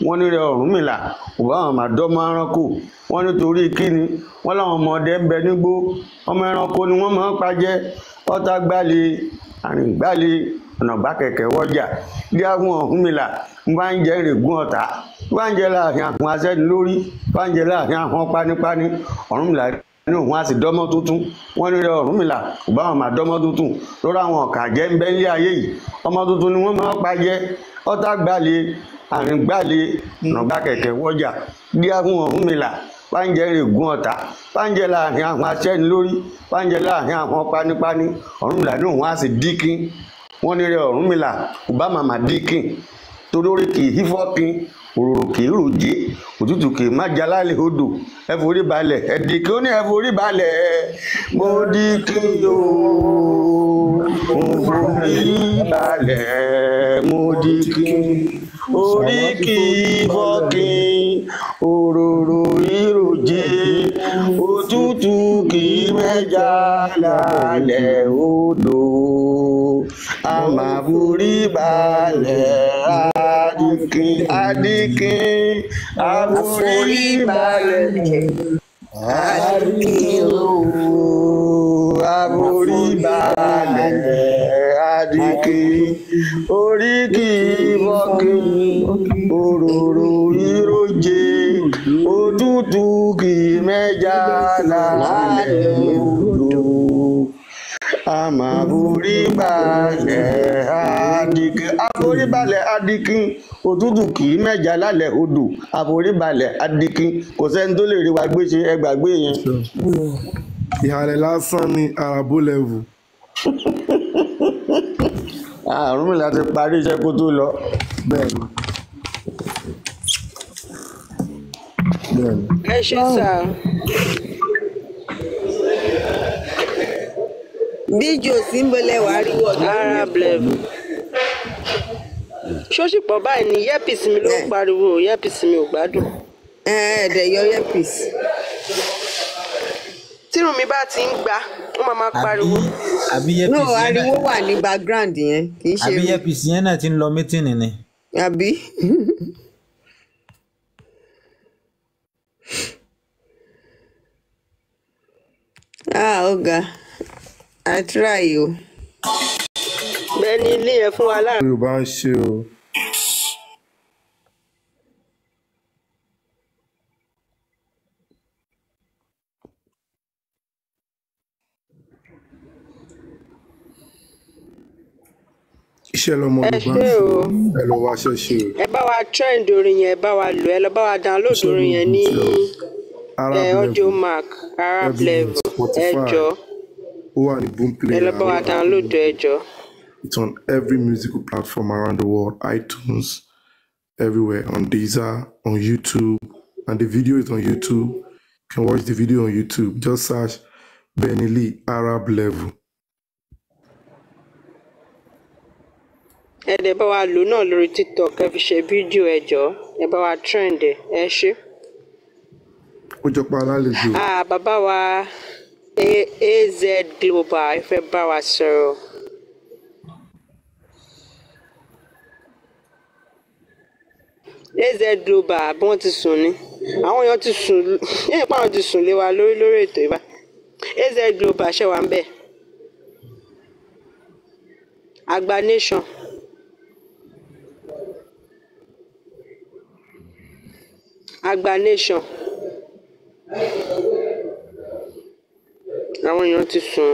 wọ́n ní rẹ Ọ̀rúnmìlà kò bá wọn máa dọ́mọ ẹranko wọ́n nítorí kíni wọ́n láwọn ọmọdé ń bẹ nígbó ọmọ ẹranko ni wọ́n máa ń pa jẹ ọ̀tá gbále àrìn gbále ọ̀nà gbá kẹ̀kẹ́ wọ́jà bí àwọn Ọ̀rúnmìlà ń bá ń jẹ règùn ọ̀tá ń bá ń jẹ láàrin àwọn aṣẹ́ni lórí ń bá ń jẹ láàrin àwọn pánípáni Ọ̀rúnmìlà ní òun á sì dọ́mọ́ tuntun wọ́n ní rẹ Ọ̀rúnmìlà kò bá wọn máa dọ́mọ́ tuntun lórí àwọn ọ̀kà jẹ́ ń bẹ́ nílé ayé yìí ọmọ tuntun ni wọ́n máa ń pa jẹ ọ̀tá gbále àrìn gbále ọ̀nà gbá kẹ̀kẹ́ wọ́jà bí àwọn Ọ̀rúnmìlà bá ń jẹ règùn ọ̀tá bá ń jẹ láàrin àwọn aṣẹ́ni lórí bá ń jẹ láàrin àwọn pánípáni Ọ̀rúnmìlà ní òun á sì díkín wọ́n ní rẹ Ọ̀rúnmìlà kò bá màmá díkín torí orí kì í hífọ́kin òróró kì í ròjé òtútù kì í má jalálẹ̀ odò ẹ forí balẹ̀ ẹ dìkín ó ní ẹ forí balẹ̀ mo dìkín o mo forí balẹ̀ mo dìkín orí kì í fọ́kin òróró ìròjé òtútù kì í mẹ́ja lálẹ́ odò a máa forí balẹ̀ adikin adikin àforí balẹ̀ adikin ooo àforí balẹ̀ adikin orí kì í fọ́kin òróró ìròjé òtútù kì í mẹ́ja lálẹ́ odò a máa forí balẹ̀ adikin àforíbalẹ̀ adikin òtútù kì í mẹ́ja lálẹ́ odò àforíbalẹ̀ adikin kò sẹ́ni tó lè rí wa gbé ṣe ẹ gbàgbé yẹn. Ìhàlẹ̀ lásán ni àràbó level. Ọ̀rúnmìlà ti parí iṣẹ́ kó tó lọ. Bẹ́ẹ̀ni. Bẹ́ẹ̀ni. Ẹ ṣe sá. Bíjò sí ń bolẹ̀ wá rí wọ̀ Arab level. Ṣóṣì pọ̀ báyìí ni earpiece mi ló ń pariwo, earpiece mi ò gbádùn. Ẹ ẹ dẹ̀ yọ earpiece. Tírun mi bá ti ń gba, ó máa máa pariwo. Àbí No, earpiece yẹn náà ariwo wà ní background yẹn, kì í ṣe àbí irun. earpiece yẹn náà ti ń lọ mítìnì ni. Àbí? Ah, ó ga. I try o. Bẹ́ẹ̀ ni ilé yẹn fún wa lára. Yorùbá ń ṣe o. Iṣẹ́ lọmọ Ẹ Yorùbá ń ṣé ṣe o. o. Ẹ lọ wáṣẹ́ ṣe o. Ẹ bá wa trend orin yẹn, ẹ bá wa lò, ẹ lọ bá wa download Iṣẹ́ orin yẹn lóògùn ní iṣẹ́ o. Arab ẹ audio level mark Arab everywhere, level. Ẹ Spotify, jọ̀ọ́, ó wà ní boom ẹ player, lọ bá ó wa wà download ẹ jọ̀ọ́. It's on every musical platform around the world, iTunes, everywhere, on Deezer, on YouTube, and the video is on YouTube. You can watch the video on YouTube. Just search Benny Lee Arab Level. Ẹ dẹ̀ bá wa lò náà lórí TikTok, ẹ fi ṣe fídíò, ẹ jọ̀ọ́, ẹ bá wa trend ẹ, ẹ ṣé. Ó jọ pa alálejò. Ah, bàbá wa AZ Global, ẹ fẹ́ bá wa sọ̀rọ̀. AZ Global, bí wọ́n ti sùn ni. Àwọn èèyàn ti sùn, yẹ́n pa àwọn ti sùn lé wa lórí lórí ètò ìbá. AZ Global ṣe wà ń bẹ̀. Àgbà Nation. Àgbà Nation. Àwọn èèyàn ti sùn.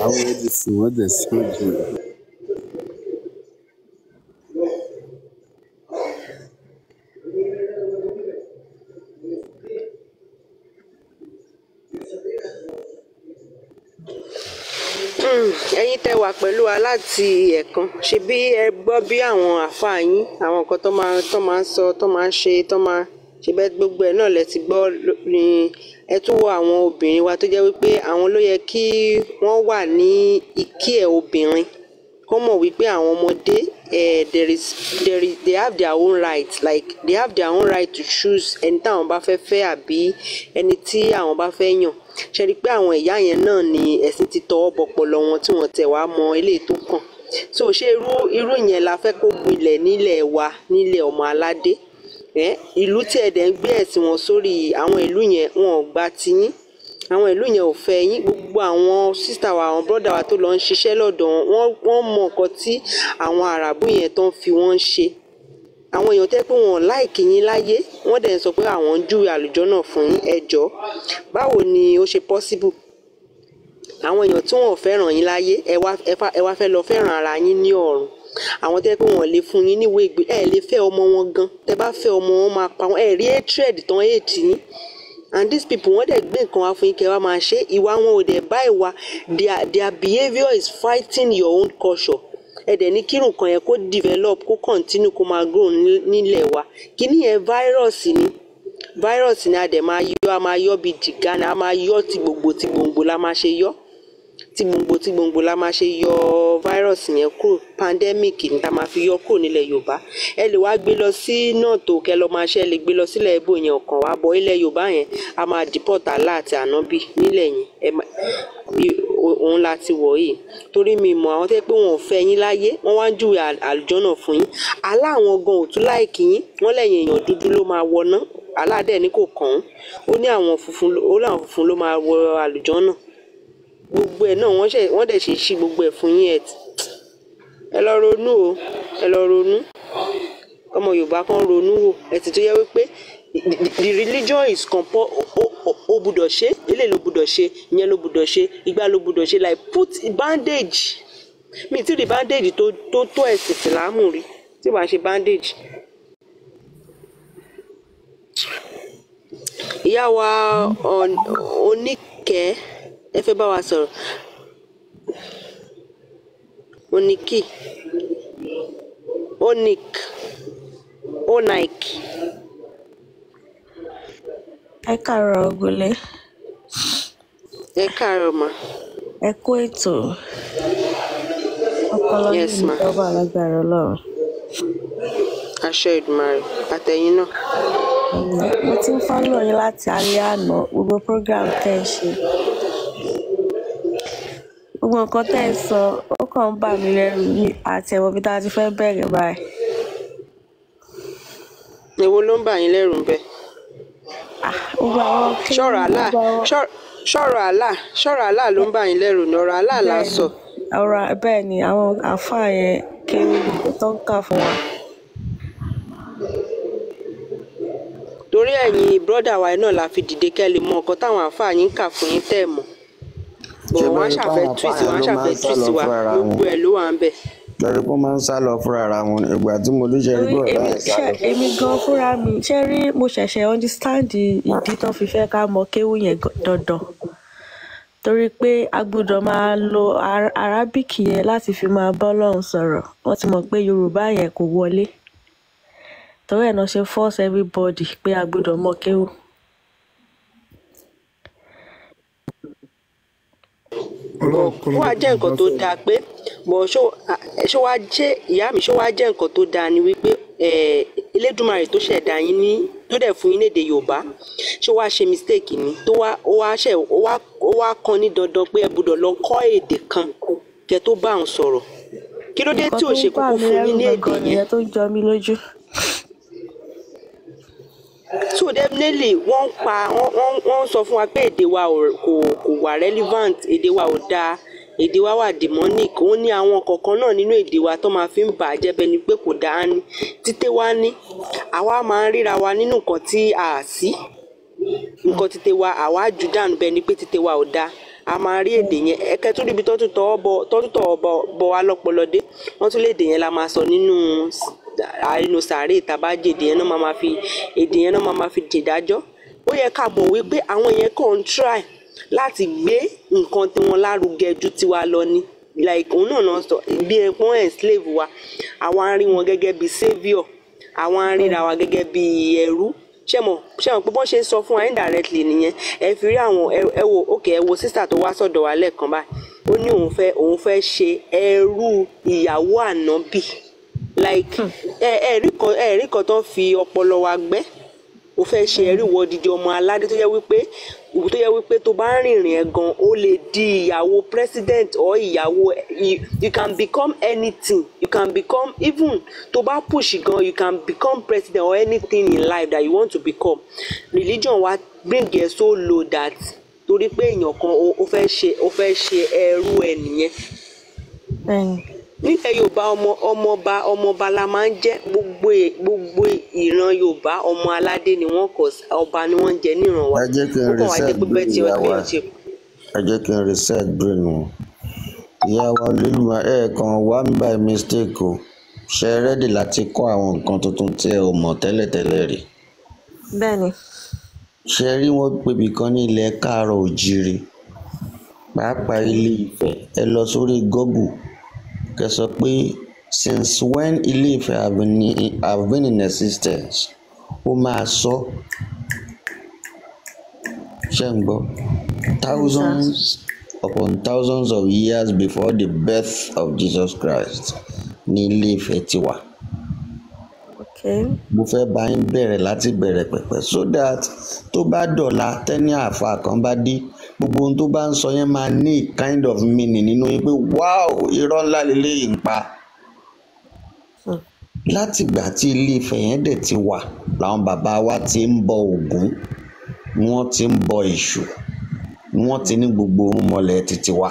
Àwọn èèyàn ti sùn, wọ́n dẹ̀ sùn jù. Ẹ̀yin tẹ́ wà pẹ̀lú wa láti ẹ̀kan, ṣe bí ẹ gbọ́ bí àwọn àáfàá yín, àwọn nǹkan tó máa ń sọ, tó máa ń ṣe, tó máa ṣe bẹ́ẹ̀, gbogbo ẹ̀ náà lẹ ti gbọ́ ní ẹ tún wo àwọn obìnrin wa tó jẹ́ wípé àwọn ló yẹ kí wọ́n wà ní ìkí ẹ̀ obìnrin, kó mọ̀ wípé àwọn ọmọdé there is they have their own right, like they have their own right to choose ẹni táwọn bá fẹ́ fẹ́ àbí ẹni tí àwọn bá fẹ́ yàn. Ṣe rí i pé àwọn ìyá yẹn náà ni ẹ̀sìn ti tọwọ́ bọpọlọ wọn tí wọ́n tẹ̀ wá mọ eléyìí tó kàn. So ṣé irú yẹn la fẹ́ kó gbilẹ̀ nílẹ̀ wa, nílẹ̀ ọmọ aládé? Ìlú tí ẹ dẹ̀ ń gbé ẹ̀sìn wọn sórí, àwọn ìlú yẹn wọn ò gba tiyín, àwọn ìlú yẹn ò fẹ́ yín. Gbogbo àwọn sísá wa, àwọn bọ́dà wa tó lọ ń ṣiṣẹ́ lọ́dọ̀ wọn, wọ́n mọ nǹkan tí àwọn àràbù yẹn tó ń fi wọ́n ṣe. Àwọn èèyàn tẹ́ pé wọn ò láìkì yín láyé, wọ́n dẹ̀ ń sọ pé àwọn ń júwe àlùjọ náà fún yín. Ẹ jọ̀ọ́, báwo ni ó ṣe possible? Àwọn èèyàn tí wọn ò fẹ́ràn yín láyé, ẹ wá fẹ́ lọ fẹ́ràn ara yín ní ọ̀run. Àwọn tẹ́ pé wọn ò lè fún yín níwèé ìgbé, ẹ lè fẹ́ ọmọ wọn gan. Tẹ́ bá fẹ́ ọmọ wọn máa pa wọn. Ẹ rí hatred tán hate yín. And these people, wọ́n dẹ̀ gbé nǹkan wá fún yín kẹ́ wá máa ṣe. Ìwà wọn ò dẹ̀ bá ìwà, their behaviour is fighting your own culture. Ẹ dẹ̀ ní kírun kan yẹn kó develop, kó continue, kó máa grow nílẹ̀ wa. Kíní yẹn virus ni, virus ni. A dẹ̀ máa yọ, a máa yọ bíi jìgá ni, a máa yọ ti gbòǹgbò ti gbòǹgbò la máa ṣe yọ, tí gbòǹgbò tí gbòǹgbò la máa ṣe yọ virus yẹn kúrò. Pandemic ni tá máa fi yọ kúrò nílẹ̀ Yorùbá. Ẹ lè wá gbé lọ sí north o, kẹ́ lọ máa ṣe, ẹ lè gbé lọ sílẹ̀ Ìgbò yẹn ọ̀kan wá bọ̀. Ilẹ̀ Yorùbá yẹn a máa deport Allah àti ànábì nílẹ̀ yẹn. Òun la ti wọ̀ yìí torí mi mọ̀ àwọn tẹ́ pé wọn ò fẹ́ yín láyé, wọ́n wá ń júwe àlùjọ́nà fún yín. Allah àwọn gan ò tún láìkì yín, wọ́n lẹ́yìn èèyàn dúdú ló máa wọná. Allah dẹ̀ ní kò kàn án, ó ní àwọn funfun, ó láwọn funfun ló máa wọ àlùjọ́nà. Gbogbo ẹ̀ náà wọ́n dẹ̀ ṣe ṣí gbogbo ẹ̀ fún yín. Ẹ lọ ronú o, ẹ lọ ronú. Ọmọ Yorùbá kan ronú wò. Ẹ̀sìn tó yẹ wípé the religion is ó gbúdọ̀ ṣe eléyìí, ló gbúdọ̀ ṣe ìyẹn, ló gbúdọ̀ ṣe ìgbà, ló gbúdọ̀ ṣe, like put bandage. Mi ti rí bandage tó ẹ̀sìn ìsìlámù rí tí wàá ṣe bandage. Ìyá wa Oníkẹ́, ẹ fẹ́ bá wa sọ̀rọ̀. Oníkì, Onik, Onaik. Ẹ káàárọ̀ ògúnlé. Ẹ káàárọ̀ mà. Ẹ kú ètò. Ọpọlọ Yes yìí ní ma. dọ́bà lágbára Ọlọ́run. Àṣẹ Èdùmàrè àtẹ̀yìn náà. Mo ti ń follow yín láti alẹ́ àná, gbogbo program tẹ́ ẹ ṣe. Gbogbo nǹkan tẹ́ ẹ sọ, ó kàn ń bà mí lẹ́rù ní àti ẹ̀wọ̀n bí tá a ti fẹ́ bẹ̀rẹ̀ báyìí. Èwo ló ń bà yín lẹ́rù ń bẹ̀? Gbogbo àwọn kéwú, Ṣọ̀rọ̀ àlá gbogbo àwọn ṣọ̀rọ̀ àlá ló ń bà yín lẹ́rù ní ọ̀rọ̀ àlá là ń bẹ́ẹ̀ sọ. ni ọ̀rọ̀ bẹ́ẹ̀ ni àwọn àáfàá yẹn kéwú tó ń kà fún wa. Torí ẹ̀yin brọ́dà wa náà la fi dìde kẹ́ lè mọ nǹkan táwọn àáfàá yín ń kà fún yín tẹ́ ẹ̀ mọ̀. Bọ̀ Ṣé wọ́n á bẹ́ẹ̀ ni ṣàfẹ́ páwọn twist àfáà wọ́n á yẹn ló máa ṣàfẹ́ ń sá twist lọ wa fúnra ra wọn? gbogbo ẹ̀ ló wà ń bẹ̀. Lórí pé wọ́n máa ń sá lọ fúnra ra wọn ìgbà tí mo dé ṣe rí Torí pé ọ̀rá èmi yẹn sá ṣe lọ. èmi gan fúnra mi ṣe rí mo ṣẹ̀ṣẹ̀ understand ìdí tán fi fẹ́ ká mọ kéwú yẹn dandan. Torí pé a gbọ́dọ̀ máa lo Arabic yẹn láti fi máa bá Ọlọ́run sọ̀rọ̀. Wọ́n ti mọ̀ pé Yorùbá yẹn kò wọlé. Torí ẹ̀ náà ṣe force everybody pé a gbọ́dọ̀ mọ kéwú. Bọ̀ Ọlọ́run ó kọ́ ló wá jẹ́ jẹ́ kí n nǹkan bá tó sọ̀rọ̀. dáa pé bọ̀ ṣó ṣó wá jẹ́ ìyá mi ṣó wá jẹ́ nǹkan tó dáa ni wípé Elédùmarè tó ṣẹ̀dá yín ní tó dẹ̀ fún yín lédè Yorùbá ṣó wá ṣe mistake ni tó wá ó wá ṣe ó wá kan ní dandan pé ẹ gbọ́dọ̀ lọ kọ́ èdè kan kẹ́ tó bá òun sọ̀rọ̀. Kí ló dé Nǹkan tí ò tó ń ṣe bà kúkú mí fún lẹ́rù yín ní èdè gangan yẹn? nìyẹn tó ń jọ mí lójú. So definitely wọ́n ń pa wọ́n ń sọ fún wa pé èdè wa kò wà relevant, èdè wa ò dáa, èdè wa wà demonic. Ó ní àwọn kọ̀ọ̀kan náà nínú èdè wa tó máa fi ń bà á jẹ́ bẹ́ẹ̀ ni pé kò dáa ní títẹ́ wa ní àwa máa ń ríra wa nínú nǹkan tí a sí nǹkan títẹ́ wa àwa jù dànù bẹ́ẹ̀ ni pé títẹ́ wa ò dáa. A máa rí èdè yẹn ẹ̀kẹ́ tó níbi tó tún tọwọ́ bọ tó tún tọwọ́ bọ bọ wa lọ́pọlọ dé wọ́n tún lè èdè yẹn la máa sọ nínú nínú sàárè tàbá jẹ èdè yẹn náà máa fi èdè yẹn náà máa fi jèdájọ́. Ó yẹ ká mọ̀ wípé àwọn yẹn kàn ń try láti gbé nǹkan tiwọn lárugẹ ju tiwa lọ ni. Like òun náà náà sọ bí ẹ pọ́n enslave wa, àwa ń rí wọn gẹ́gẹ́ bí saviour, àwa ń ríra wa gẹ́gẹ́ bí ẹrú. Ṣé mọ̀ pé bọ́n ṣe ń sọ fún wa indirectly nìyẹn. Ẹ fi rí àwọn ẹ wo ok ẹ wo sister tó wá sọ̀dọ̀ wa lẹ́ẹ̀kan báyìí, ó ní òun fẹ́ ṣe ẹrú ìyàwó ànábì. Like ẹ rí kan tó ń fi ọpọlọ wa gbẹ́. Ó fẹ́ ṣe ẹrú ìwọ odidi ọmọ aládé tó yẹ wípé tó bá ń rìnrìn ẹ̀ gan ó lè di ìyàwó president or ìyàwó you can become anything, you can become even tó bá push gan you can become president or anything in life that you want to become. Religion wa bring ẹ so low that torí pé èèyàn kan ó fẹ́ ṣe ẹrú ẹ nìyẹn. Bẹ́ẹ̀ni. Nílẹ̀ Yorùbá ọmọọba la máa ń jẹ́. Gbogbo ìran Yorùbá ọmọ aládé ni wọ́n kọ̀ ọba ni wọ́n ń jẹ níran wa. Ẹ jẹ́ kí n Ó kàn wá reset jẹ́ pé bẹ́ẹ̀ brain tí ìyá wa. bẹ́ẹ̀ ṣe Ẹ jẹ́ kí n reset brain wọn. Ìyá wa Olúwa ẹ kàn wá ń by mistake o. Ṣé ẹ ready láti kọ́ àwọn nǹkan tuntun tí ẹ ò mọ̀ tẹ́lẹ̀tẹ́lẹ̀ rí? Bẹ́ẹ̀ni. Ṣé ẹ rí wọn pebì kan ní ilẹ̀ káàárọ̀ òjíire, pàápàá Ilé Ifẹ̀. Ẹ lọ sórí Google kẹ́ sọ pé since when Ilé Ifẹ̀ have been in existence, ó máa sọ. Ṣé ń gbọ́? Bẹ́ẹ̀ni sà. Thousands upon thousands of years before the birth of Jesus Christ ní Ilé Ifẹ̀ ti wà. Okay. Mo fẹ́ bá yín bẹ̀rẹ̀ láti bẹ̀rẹ̀ pẹ̀pẹ̀ so that tó bá dọ̀la tẹ́ni àáfàá kan bá dé, gbogbo ohun tó bá ń sọ yẹn máa ní a kind of meaning nínú yín pé wow, irọ́ ńlá leléyìí ń pa. Látìgbà tí Ilé Ifẹ̀ yẹn dẹ̀ ti wà làwọn bàbá wa ti ń bọ Ògún, wọ́n ti ń bọ Èṣù, wọ́n ti ní gbogbo orúnmọlẹ̀ títí wa.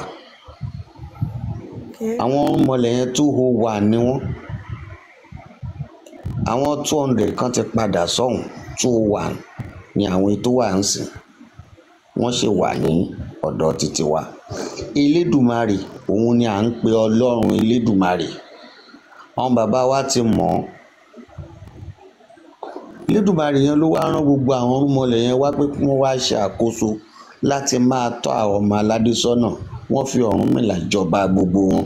Okay. Àwọn orúnmọlẹ̀ yẹn 201 ni wọ́n. Àwọn 200 kan ti padà sọ́hùn, 201 ni àwọn ètò wà ń sìn. Wọ́n ṣì wà ní ọ̀dọ̀ títí wa. Elédùmarè òun ni à ń pe Ọlọ́run Elédùmarè. Àwọn bàbá wa ti mọ̀ ọ́. Elédùmarè yẹn ló wá rán gbogbo àwọn orúnmọlẹ̀ yẹn wá pé kí wọ́n wá ṣe àkóso láti máa tọ́ àwọn ọmọ aládé sọ́nà. Wọ́n fi Ọ̀rúnmìlà jọba gbogbo wọn.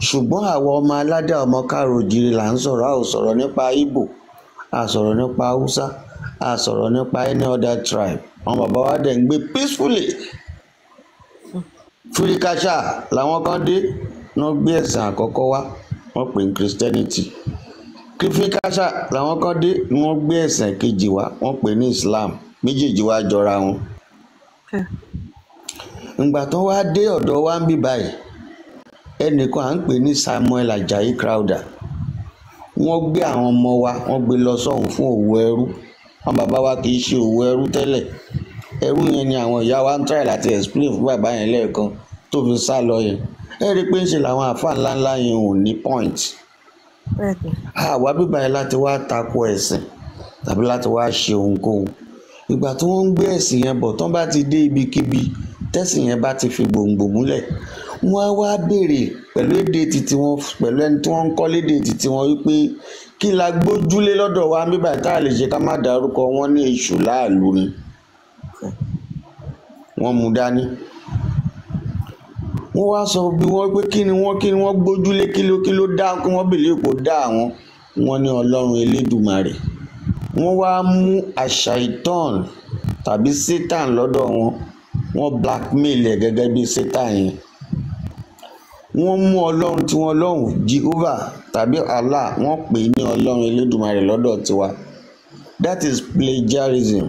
Ṣùgbọ́n àwọn ọmọ aládé ọmọ káàárọ̀ oòjíire là ń sọ̀rọ̀. A ò sọ̀rọ̀ nípa Ìgbò, a sọ̀rọ̀ nípa Haúsá, a sọ̀rọ̀ nípa any other tribe. Àwọn bàbá wa dẹ̀ ń gbé peacefully. Fúríkàṣà làwọn kan dé náà gbé ẹ̀sìn àkọ́kọ́ wá. Wọ́n pè ní Christianity. Kífíkásá làwọn kan dé ni wọ́n gbé ẹ̀sìn kejì wá, wọ́n pè ní Islam. Méjèèjì wá jọra wọn. Ìgbà tó wá dé ọ̀dọ̀ wa ń bí báyìí, ẹnìkan à ń pè ní Samuel Ajayi Crowther, wọ́n gbé àwọn ọmọ wa, wọ́n gbé lọ sọ́hùn fún òwò ẹrú. Àwọn bàbá wa kì í ṣe òwò ẹrú tẹ́lẹ̀. Ẹrú yẹn ni àwọn ìyá wa ń try láti explain fún bàbá yẹn lẹ́ẹ̀kan tó fi sá lọ yẹn. Ẹ rí i pé ń ṣe làwọn àáfàá ńláńlá yẹn ò ní point. Àwa bíbá yẹn láti wá tako ẹ̀sìn tàbí láti wá ṣe ohunkóhun. Ìgbà tí wọ́n ń gbé ẹ̀sìn yẹn bọ̀, tán bá ti dé ibikíbi tẹ́sìn yẹn bá ti fi gbòǹgbò múlẹ̀, wọ́n á wá béèrè pẹ̀lú èdè titi wọn, pẹ̀lú ẹni tí wọ́n ń kọ́ lédè titi wọn wípé kí la gbójúlé lọ́dọ̀ wa ń bíbá tá a lè ṣe ká má dárúkọ wọn ní èṣù láàlú ni. Wọ́n mú dání, wọ́n wá sọ bí wọ́n pé kí ni wọ́n gbójúlé, kí ló dá kí wọ́n bèlè kó dá àwọn. Wọ́n ní Ọlọ́run Elédùmarè. Wọ́n wá mú àṣà ìtàn tàbí Satan lọ́dọ̀ wọn, wọ́n blackmail ẹ̀ gẹ́gẹ́ bí Satan yẹn. Wọ́n mú Ọlọ́run tí wọ́n lọ́hùn, Jehovah tàbí Allah, wọ́n pè é ní Ọlọ́run Elédùmarè lọ́dọ̀ tiwa. That is plagiarism.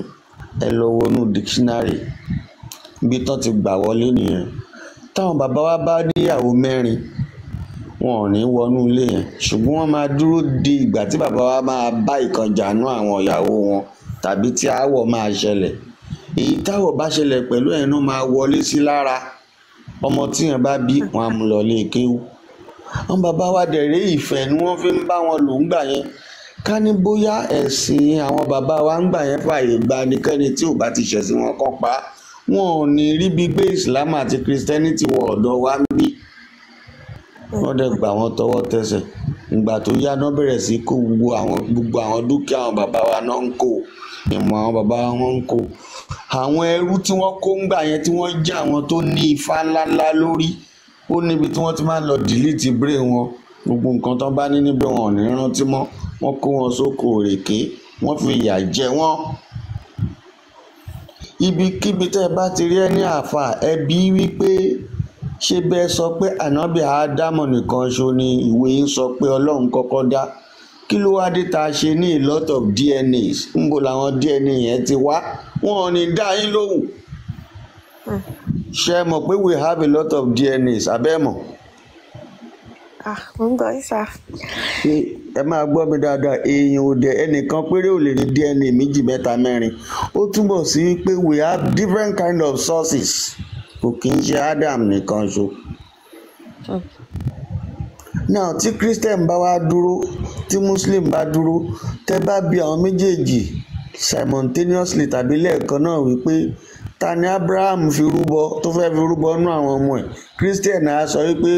Ẹ lọ wọnú dictionary, ibi tán ti gbà wọlé nìyẹn. Táwọn bàbá wa bá níyàwó mẹ́rin, wọn ò ní wọnú ilé yẹn, ṣùgbọ́n wọ́n máa dúró di ìgbà tí bàbá wa máa bá ìkànjà nú àwọn ìyàwó wọn tàbí tí aáwọ̀ máa ṣẹlẹ̀. Èyí táwọ̀ bá ṣẹlẹ̀ pẹ̀lú ẹ̀ náà máa wọlé sí lára. Ọmọ tí yẹn bá bí, wọn á mú lọ lé kéwú. Àwọn bàbá wa dẹ̀rẹ́ ìfẹ́ ni wọ́n fi ń bá wọn lò ń gbà yẹn. Ká ní bóyá ẹ̀sìn àwọn bàbá wa ń gbà yẹn fààyè gba ẹnikẹ́ni tí ò bá ti ṣẹ̀sìn wọn kán pa á, wọn ò ní ríbi gbé Islam àti Christianity wọ ọ̀dọ̀ wa ń bí. Wọ́n dẹ̀ gbà wọ́n tọwọ́ tẹsẹ̀. Ìgbà tó yá náà bẹ̀rẹ̀ sí kó gbogbo àwọn dúkìá àwọn bàbá wa náà ń kó, ìmọ̀ àwọn bàbá wọn ń kó. Àwọn ẹrú tí wọ́n kó ń gbà yẹn tí wọ́n jẹ́ àwọn tó ní ifá ńláńlá lórí, ó níbi tí wọ́n ti máa ń lọ delete brain wọn. Gbogbo nǹkan tán bá ní níbẹ̀ wọn ò ní rántí mọ́. Wọ́n kó wọn sóko òrèké, wọ́n fi ìyà jẹ wọ́n. Ibikíbi tẹ́ ẹ bá ti rí ẹni àáfàá, ẹ bí wípé ṣé bẹ́ẹ̀ sọ pé ànábì Ádámọ̀ nìkan ṣo ni ìwé yín sọ pé Ọlọ́run kọ́kọ́ dá? Kí ló wá dé tá a ṣe ní a lot of DNAs? Ńbo làwọn DNA yẹn ti wá? Wọn ò ní dá yín lóhùn. Ṣé ẹ mọ̀ pé we have a lot of DNAs? Abẹ́ mọ̀? Mo ń gbọ́ yín sá. Ẹ máa gbọ́ mi dáadáa. Èèyàn ò dẹ̀ ẹnìkan péré ò lè ní DNA méjì, mẹ́ta, mẹ́rin. Ó túbọ̀ sí pé we have different kind of sources. Kò kì í ṣe Adam nìkan ṣo. Now tí Christian bá wá dúró, tí Muslim bá dúró, tẹ́ bá bi àwọn méjèèjì simultaneously tàbí lẹ́ẹ̀kan náà wípé ta ni Abraham fi rúbọ tó fẹ́ fi rúbọ nú àwọn ọmọ ẹ̀, Christian á sọ wípé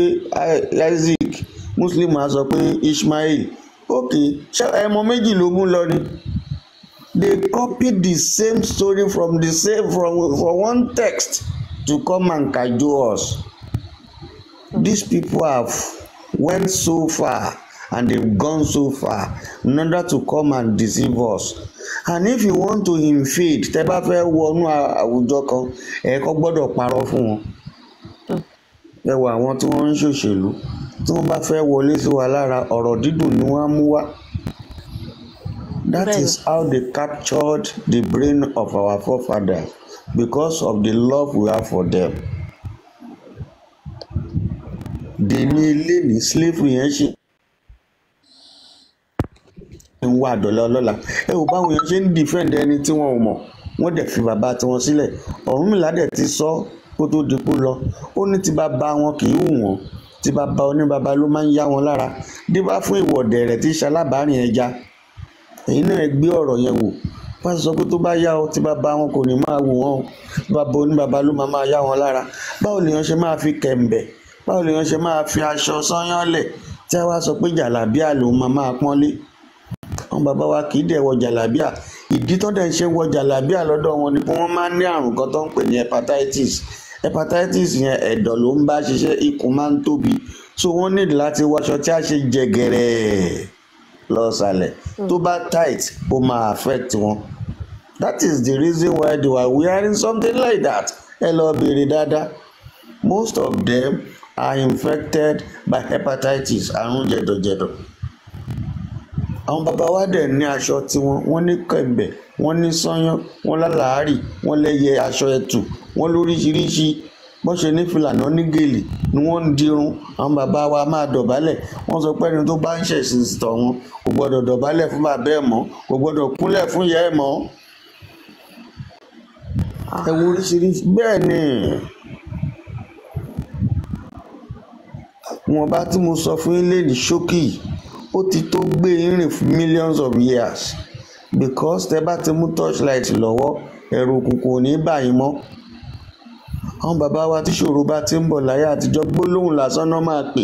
Isaac, Muslim á sọ pé Ishmael. Ok, ṣé ẹmọ méjì ló mú lọ ni? They copied the same story from the same from one text to come and cajole us. These people have went so far and they've gone so far in order to come and deceive us. And if you want to invade, tẹ́ bá fẹ́ wọnú àwùjọ kan, ẹ kọ́ gbọ́dọ̀ parọ́ fún wọn. Ẹ wo àwọn tí wọ́n ń ṣòṣèlú, tí wọ́n bá fẹ́ wọlé sí wa lára, ọ̀rọ̀ dídùn ni wọ́n á mú wá. That is how they captured the brain of our forefathers, because of the love we have for them. Dèní ilé ní slavery yẹn ṣe ń wá dọ̀là ọlọ́lá. Ẹ ò báwọn yẹn ṣe ń defend ẹni tí wọn ò mọ̀, wọ́n dẹ̀ fi bàbá tiwọn sílẹ̀. Ọ̀rúnmìlà dẹ̀ ti sọ kó tó di kó lọ, ó ní tí bàbá wọn kì í wù wọ́n, tí bàbá oníbàbá ló máa ń yá wọn lára. Díbá fún ìwọ̀dẹ̀ rẹ̀ tí ṣalábàárìn ẹja. Èyí náà gbé ọ̀rọ̀ yẹn wò. Wọ́n sọ pé tó bá yá ọ, tí bàbá wọn kò ní máa wù wọ́n o, bàbá oníbàbá ló máa yá wọn lára. Báwo lèèyàn ṣe máa fi kẹ̀m̀bẹ̀? Báwo lèèyàn ṣe máa fi aṣọ sányán lẹ̀ tí a wá sọ pé jàlábíà lòun máa pọ́nlé? Àwọn bàbá wa kì í dẹ̀ wọ jàlábíà. Ìdí tó dẹ̀ ń ṣe wọ jàlábíà lọ́dọ̀ wọn ni pé wọ́n máa ń ní àrùn kan tó ń pè ní hepatitis. Hepatitis yẹn ẹ̀dọ̀ ló ń bá ṣiṣẹ́, ikùn máa ń tóbi. So wọ́n need láti wọṣọ tí a ṣe jẹgẹrẹ lọ sàlẹ̀. Tó bá tight, ó máa affect wọn. That is the reason why they were wearing something like that. Ẹ lọ bèrè dáadáa. Most of them are infected by hepatitis, àrùn jẹ̀dọ̀jẹ̀dọ̀. Àwọn bàbá wa dẹ̀ ní aṣọ tiwọn, wọ́n ní kẹ̀m̀bẹ̀, wọ́n ní sányán, wọ́n lálàárì, wọ́n lẹ́yẹ aṣọ ẹ̀tù, wọ́n lóríṣiríṣi. Bọ́n ṣe ní fìlà náà ní gèlè ni wọ́n ń dirun. Àwọn bàbá wa máa dọ̀bálẹ̀. Wọ́n sọ pé ẹni tó bá ń ṣẹ̀sìn tọ̀ wọn kò gbọ́dọ̀ dọ̀bálẹ̀ fún bàbá ẹ̀ mọ́, kò gbọ́dọ̀ kúnlẹ̀ fún ìyá ẹ̀ mọ́. Ẹ wo oríṣiríṣi bẹ́ẹ̀ ni. Wọn bá tí mo sọ fún yín lénìí ṣókí yìí, ó ti tó gbé yín rìn fún millions of years, because tẹ bá ti mú torchlight lọ́wọ́, ẹ̀rù òkùnkùn ò ní bà yín mọ́. Àwọn bàbá wa tí ìṣòro bá ti ń bọ̀ láyé àtijọ́, gbólóhùn lásán náà máa pè,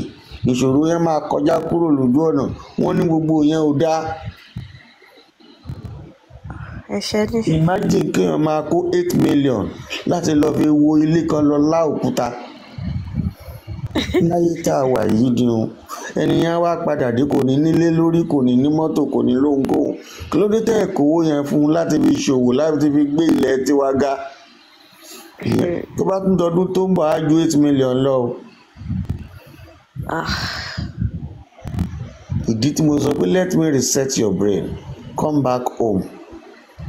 ìṣòro yẹn máa kọjá kúrò lójú ọ̀nà. Wọ́n ní gbogbo yẹn ò dáa. Ẹ̀ṣẹ̀ ni. Imagine kéèyàn máa kó 8 million láti lọ fi wo ilé kan lọ lá òkúta láyé tá a wà yìí ni o. Ẹni yẹn wá padà dé, kò ní nílé lórí, kò ní ní mọ́tò, kò ní lóhunkóhun. Kí ló dé tẹ́ ẹ̀ kówó yẹn fún un láti fi ṣòwò, láti fi gbé ilẹ̀ tiwa ga? Ìyẹn tó bá tún dọdún tó ń bọ̀, á ju 8 million lọ o. Ìdí tí mo sọ pé let me reset your brain, come back home,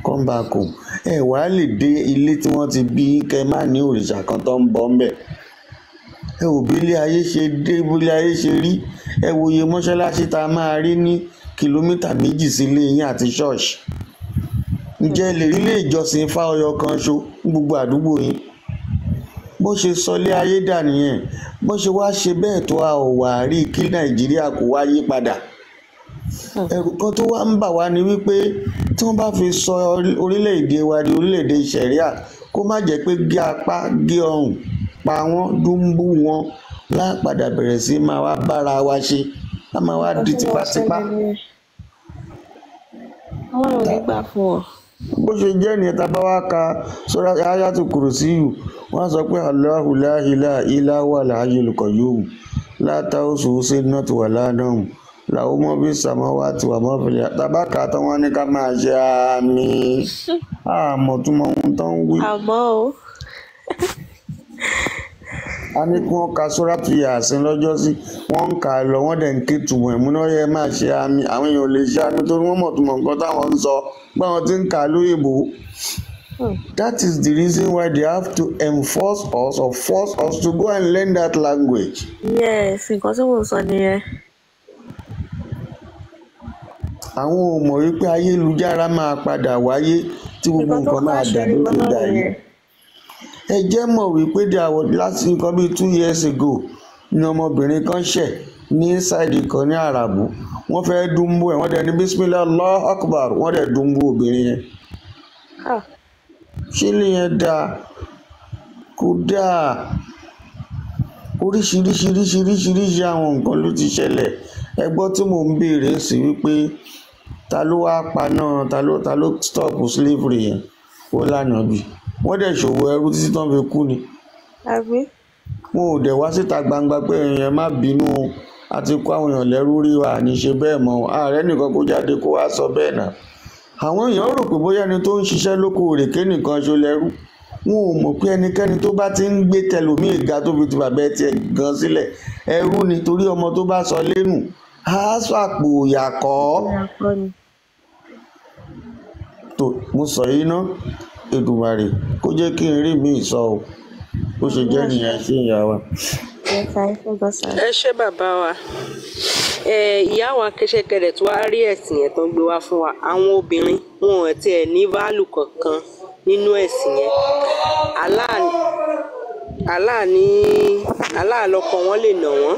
come back home. Ẹ wàá lè dé ilé tí wọ́n ti bí yín, kẹ́ má ní òrìṣà kan tó ń bọ̀ ńbẹ̀. Ẹ wò bí ilé ayé ṣe dé, bí ilé ayé ṣe rí. Ẹ wo iye mọ́ṣáláṣí tá a máa rí ní kìlómítà 2 sílé yín àti ṣọ́ọ̀ṣì. Ǹjẹ́ ẹ lè rí ilé ìjọsìn fáọyọ kan ṣo ní gbogbo àdúgbò yín? Bó ṣe sọlé ayé dà nìyẹn. Bó ṣe wá ṣe bẹ́ẹ̀ tó, a ò wà rí kí Nàìjíríà kò wá yí padà. Ẹ̀rù kan tó wá ń bà wá ni wípé tí wọ́n bá fi sọ orílẹ̀-èdè wa di orílẹ̀-èdè sẹ̀ríà, kó má jẹ́ pé gé apá, gé ọrùn, pa wọ́n, dúńbú wọn lápadà bẹ̀rẹ̀ sí máa wá bára wa ṣe, á máa wá di tipátipá. Ọlọ́run ò ní gbà fún ọ. Bó ṣe jẹ́ nìyẹn. Tá a bá wá ka sọ́ra Ayatu Kursiyu, wọ́n á sọ pé Allahu la ilaha illa huwal hayyul qayyum la ta'khuzuhu sinatun wala nawm lahu ma fis samawati wa ma fil ard. Tá a bá kà á tán, wọ́n ní ká máa ṣe àmín. Àmọ́ túmọ̀ ohun tó ń wí. Àmọ́ o. A ní kí wọ́n ka Suratu Yasin lọ́jọ́ sí, wọ́n ń kà á lọ, wọ́n dẹ̀ ń ké tùmọ̀ ẹ̀ múná yẹ máa ṣe àmín. Àwọn èèyàn ò lè ṣe àmín torí wọ́n mọ̀ túmọ̀ nǹkan táwọn ń sọ báwọn ti ń kà á lóyìnbó. That is the reason why they have to enforce us or force us to go and learn that language. Yes, nǹkan tí mò ń sọ nìyẹn. Àwọn ò mọ̀ wípé ayélujára máa padà wáyé tí gbogbo Nǹkan tó nǹkan máa crash dà orí lórí wọn náà ìdá yìí. nìyẹn. Ẹ jẹ́ mọ̀ wípé there was láti nǹkan bíi 2 years ago ni ọmọbìnrin kan ṣẹ̀ ní side kan ní Àràbù. Wọ́n fẹ́ dúnbú ẹ̀, wọ́n dẹ̀ ní Bismillah Allahu Akbar, wọ́n dẹ̀ dúnbú obìnrin yẹn. Ṣé ilé yẹn dáa? Kò dáa. Oríṣiríṣiríṣiríṣiríṣi àwọn nǹkan ló ti ṣẹlẹ̀. Ẹ gbọ́ tí mò ń béèrè sí wípé ta ló wá paná, ta ló stop slavery yẹn? Ó lànà bí wọ́n dẹ̀ ṣòwò ẹrú títí tán fi kú ni. Àbí? Wọn ò dẹ̀ wá síta gbangba pé èèyàn má bínú o, a ti kó àwọn èèyàn lẹ́rú rí wa, ní ṣe bẹ́ẹ̀ mọ́ o. Ààrẹ nìkan kó jáde kó wá sọ bẹ́ẹ̀ náà. Àwọn èèyàn rò pé bóyá ẹni tó ń ṣiṣẹ́ lóko òrèké nìkan ṣo lẹ́rú. Wọn ò mọ̀ pé ẹnikẹ́ni tó bá ti ń gbé tẹlòmíì ga tó fi ti bàbá ẹ tiẹ̀ gan sílẹ̀, ẹrú ni, torí ọmọ tó bá sọ lẹ́nu á sàpò ìyàkọ́. Ìyàkọ́ ni. Tó mo sọ yìí ná, Èdùmàrè kó jẹ́ kí n rí mi sọ o. Bó ṣe jẹ́ nìyẹn sí ìyá wa. Yes, sir. Ẹ ṣé gan sir. Ẹ ṣé bàbá wa. Ẹ ìyá wa kẹsẹkẹrẹ tó wá rí ẹ̀sìn yẹn tó ń gbé wá fún wa, àwọn obìnrin wọn ò tiẹ̀ ní value kankan nínú ẹ̀sìn yẹn. Allah Allah ní Allah lọkọ wọn lè nà wọ́n.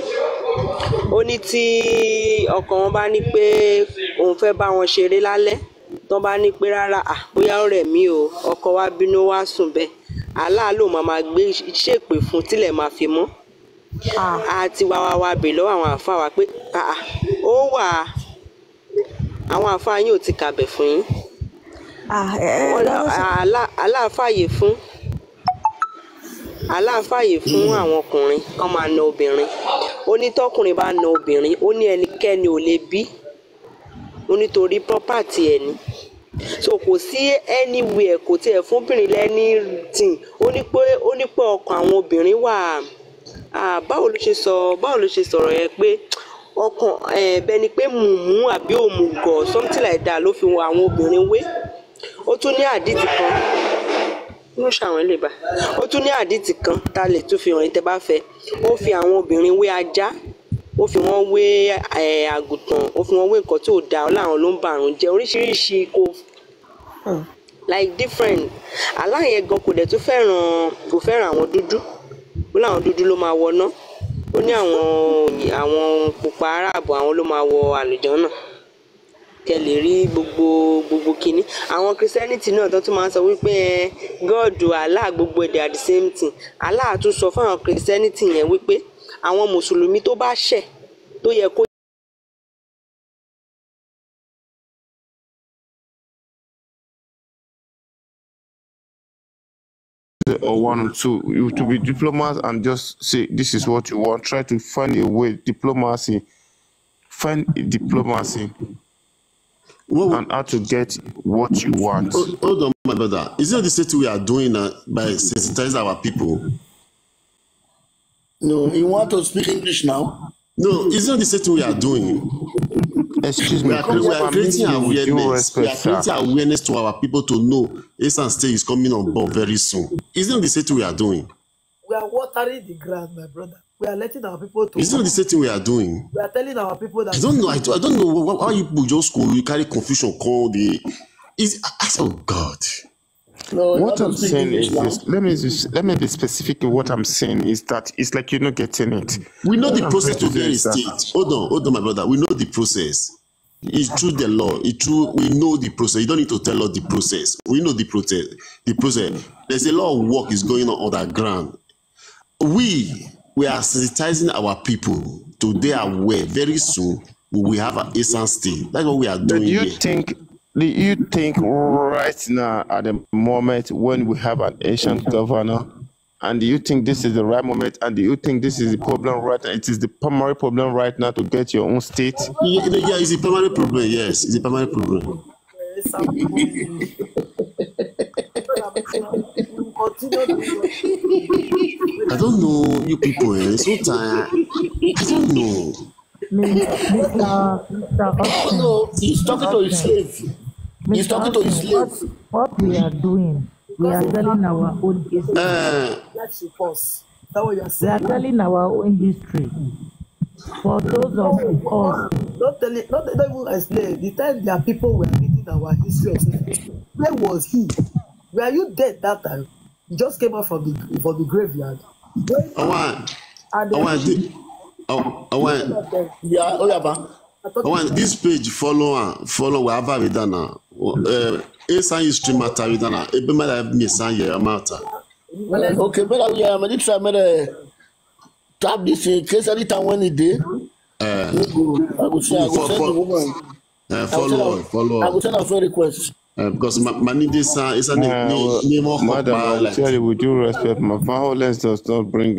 Ó ní tí ọkọ wọn bá ní pé òun fẹ́ bá wọn ṣeré lálẹ́, tán bá ní pé rárá, à bóyá ó rẹ̀ mí o, ọkọ wa bínú wá sùn bẹ́ẹ̀, Allah ló máa máa gbé ṣépè fún tílẹ̀ máa fi mọ́. Àti wá wá wá bèè lọ́wọ́ àwọn àáfàá wa pé àà ó wà, àwọn àáfàá yín ò ti kàbẹ̀ fún yín. Ẹ Wọ́n lọ́wọ́ sọ. Allah fàyè fún àwọn ọkùnrin kán máa na obìnrin. Ó ní tọkùnrin bá na obìnrin, ó ní ẹnikẹ́ni ò lè bí ó, nítorí property ẹ̀ ni. So kò sí anywhere, kò tiẹ̀ fún obìnrin lẹ́ni tì. Ó ní pé ọkàn àwọn obìnrin wà Ah, báwo ló ṣe sọ, báwo ló ṣe sọ̀rọ̀ yẹn pé ọkàn ẹ̀ bẹ́ẹ̀ ni pé mùmú àbí òmùgọ̀, something like that ló fi wọn àwọn obìnrin wé. Ó tún ní àdìtì kan ló ṣàwọn ilé bá, ó tún ní àdìtì kan tá a lè tún fi hàn yín tẹ́ bá fẹ́. Ó fi àwọn obìnrin wé ajá, ó fi wọ́n wé àgùntàn, ó fi wọ́n wé nǹkan tí ò dáa, ó láwọn ló ń ba àrùn jẹ́ oríṣiríṣi, kò like different. Allah yẹn gan kò dẹ̀ tún fẹ́ràn, kò fẹ́ràn àwọn dúdú, ó láwọn dúdú ló máa wọná, ó ní àwọn pupa aráàbò àwọn ló máa wọ àlùjànnà. Kẹ́ lè rí gbogbo kinní. Àwọn Christianity náà tó tún máa ń sọ wípé God, Allah, gbogbo they are the same thing. Allah tún sọ fún àwọn Christianity yẹn wípé àwọn mùsùlùmí tó bá ṣẹ̀ tó yẹ kó or one or two, you to be diplomat and just say this is what you want. Try to find a way, diplomacy, find a diplomacy, and how to get what you want. Hold on, my brother. Is it the same we are doing by sensitizing our people? No, you want to speak English now? No, it's not the same thing we are doing. Excuse me, We are creating awareness. We are respect, sir. creating awareness to our people to know Esan State is coming on board very soon. It's not the same thing we are doing. We are watering the ground, my brother. We are letting our people to. It's not the same thing we are doing. We are telling our people that. I don't know. I don't know why you people just go, you carry confusion. Call the is oh God. No, you What want to I'm speak saying English is now? this. Let me be specific in what I'm saying is that it's like you're not getting it. We know What the I'm process trying to to say get a is that state. Hold on, my brother. We know the process. It's through the law. It's through. We know the process. You don't need to tell us the process. We know the process. The process. There's a lot of work is going on underground. We are sensitizing our people to they are aware. Very soon we will have an Esan State. That's what we are But doing do you here. think do you think right now at the moment when we have an Asian governor, and do you think this is the right moment, and do you think this is the problem right now? It is the primary problem right now to get your own state. Yeah, it's a primary problem. Yes, it's a primary problem. I don't know you people. Sometimes I don't know. Mr. Austin, No, he's Mr. talking to his Austin, slave. He's Mr. talking to his Austin, slave. what we are doing, we are telling our own history. Let's pause. Is that what you are We are saying? telling our own history. For those of us, Don't tell it. Don't even explain. The time their people were reading our history, where was he? Were you dead that time? You just came out from the graveyard. When I and want, Yeah, oh yeah, ba. I want this page follow follow wherever we done now. Esan history matter we done now. Ebe matter me san here matter. Okay, better we are. Maybe try me tap this in case anytime when it day. I go say, I go send the woman. I go send Follow, her. follow. I go send her friend request. Because my need this is Madam, I will like tell you with due respect, my violence does not bring